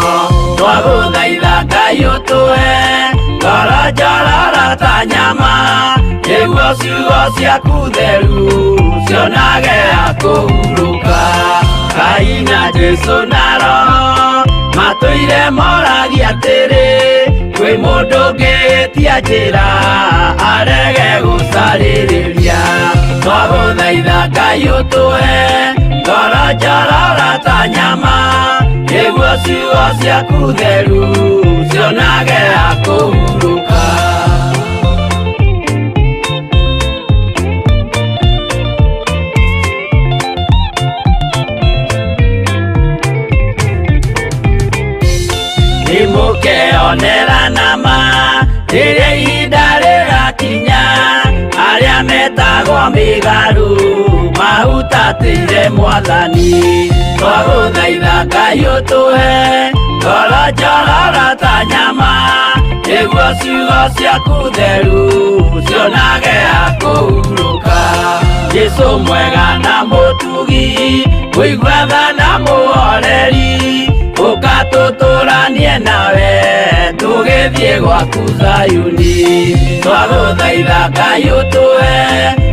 twagũthaitha Ngai ũtũhe ngoro njororo ta nyama nĩguo ciugo ciaku theru cionage ha kũhurũka. Ngai na Jesũ na Roho matũire moragia atĩrĩ kwĩ mũndũ ũngĩtia njĩra arege gũcarĩrĩria twagũthaitha Ngai ũtũhe ngoro njororo ta nyama nĩguo ciugo ciaku theru cionage ha kũhurũka. Nĩmũkeonera nama rĩrĩa ihinda rĩgakinya arĩa metagwo mĩgarũ mahutatĩire Mwathani twagũthaitha Ngai ũtũhe ngoro njororo ta nyama nĩguo ciugo ciaku theru cionage ha kũhurũka. Jesũ mwega na mũtugi mũigua tha na mũhoreri ũka tũtũranie nawe tũgĩthiĩ gwaku Zayuni twagũthaitha Ngai ũtũhe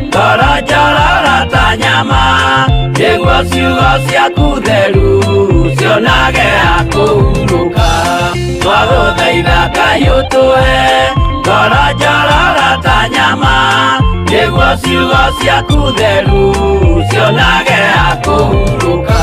ngoro njororo ta nyama nĩguo ciugo ciaku theru cionage ha kũhurũka. Twagũthaitha Ngai ũtũhe ngoro njororo ta nyama nĩguo ciugo ciaku theru cionage ha kũhurũka.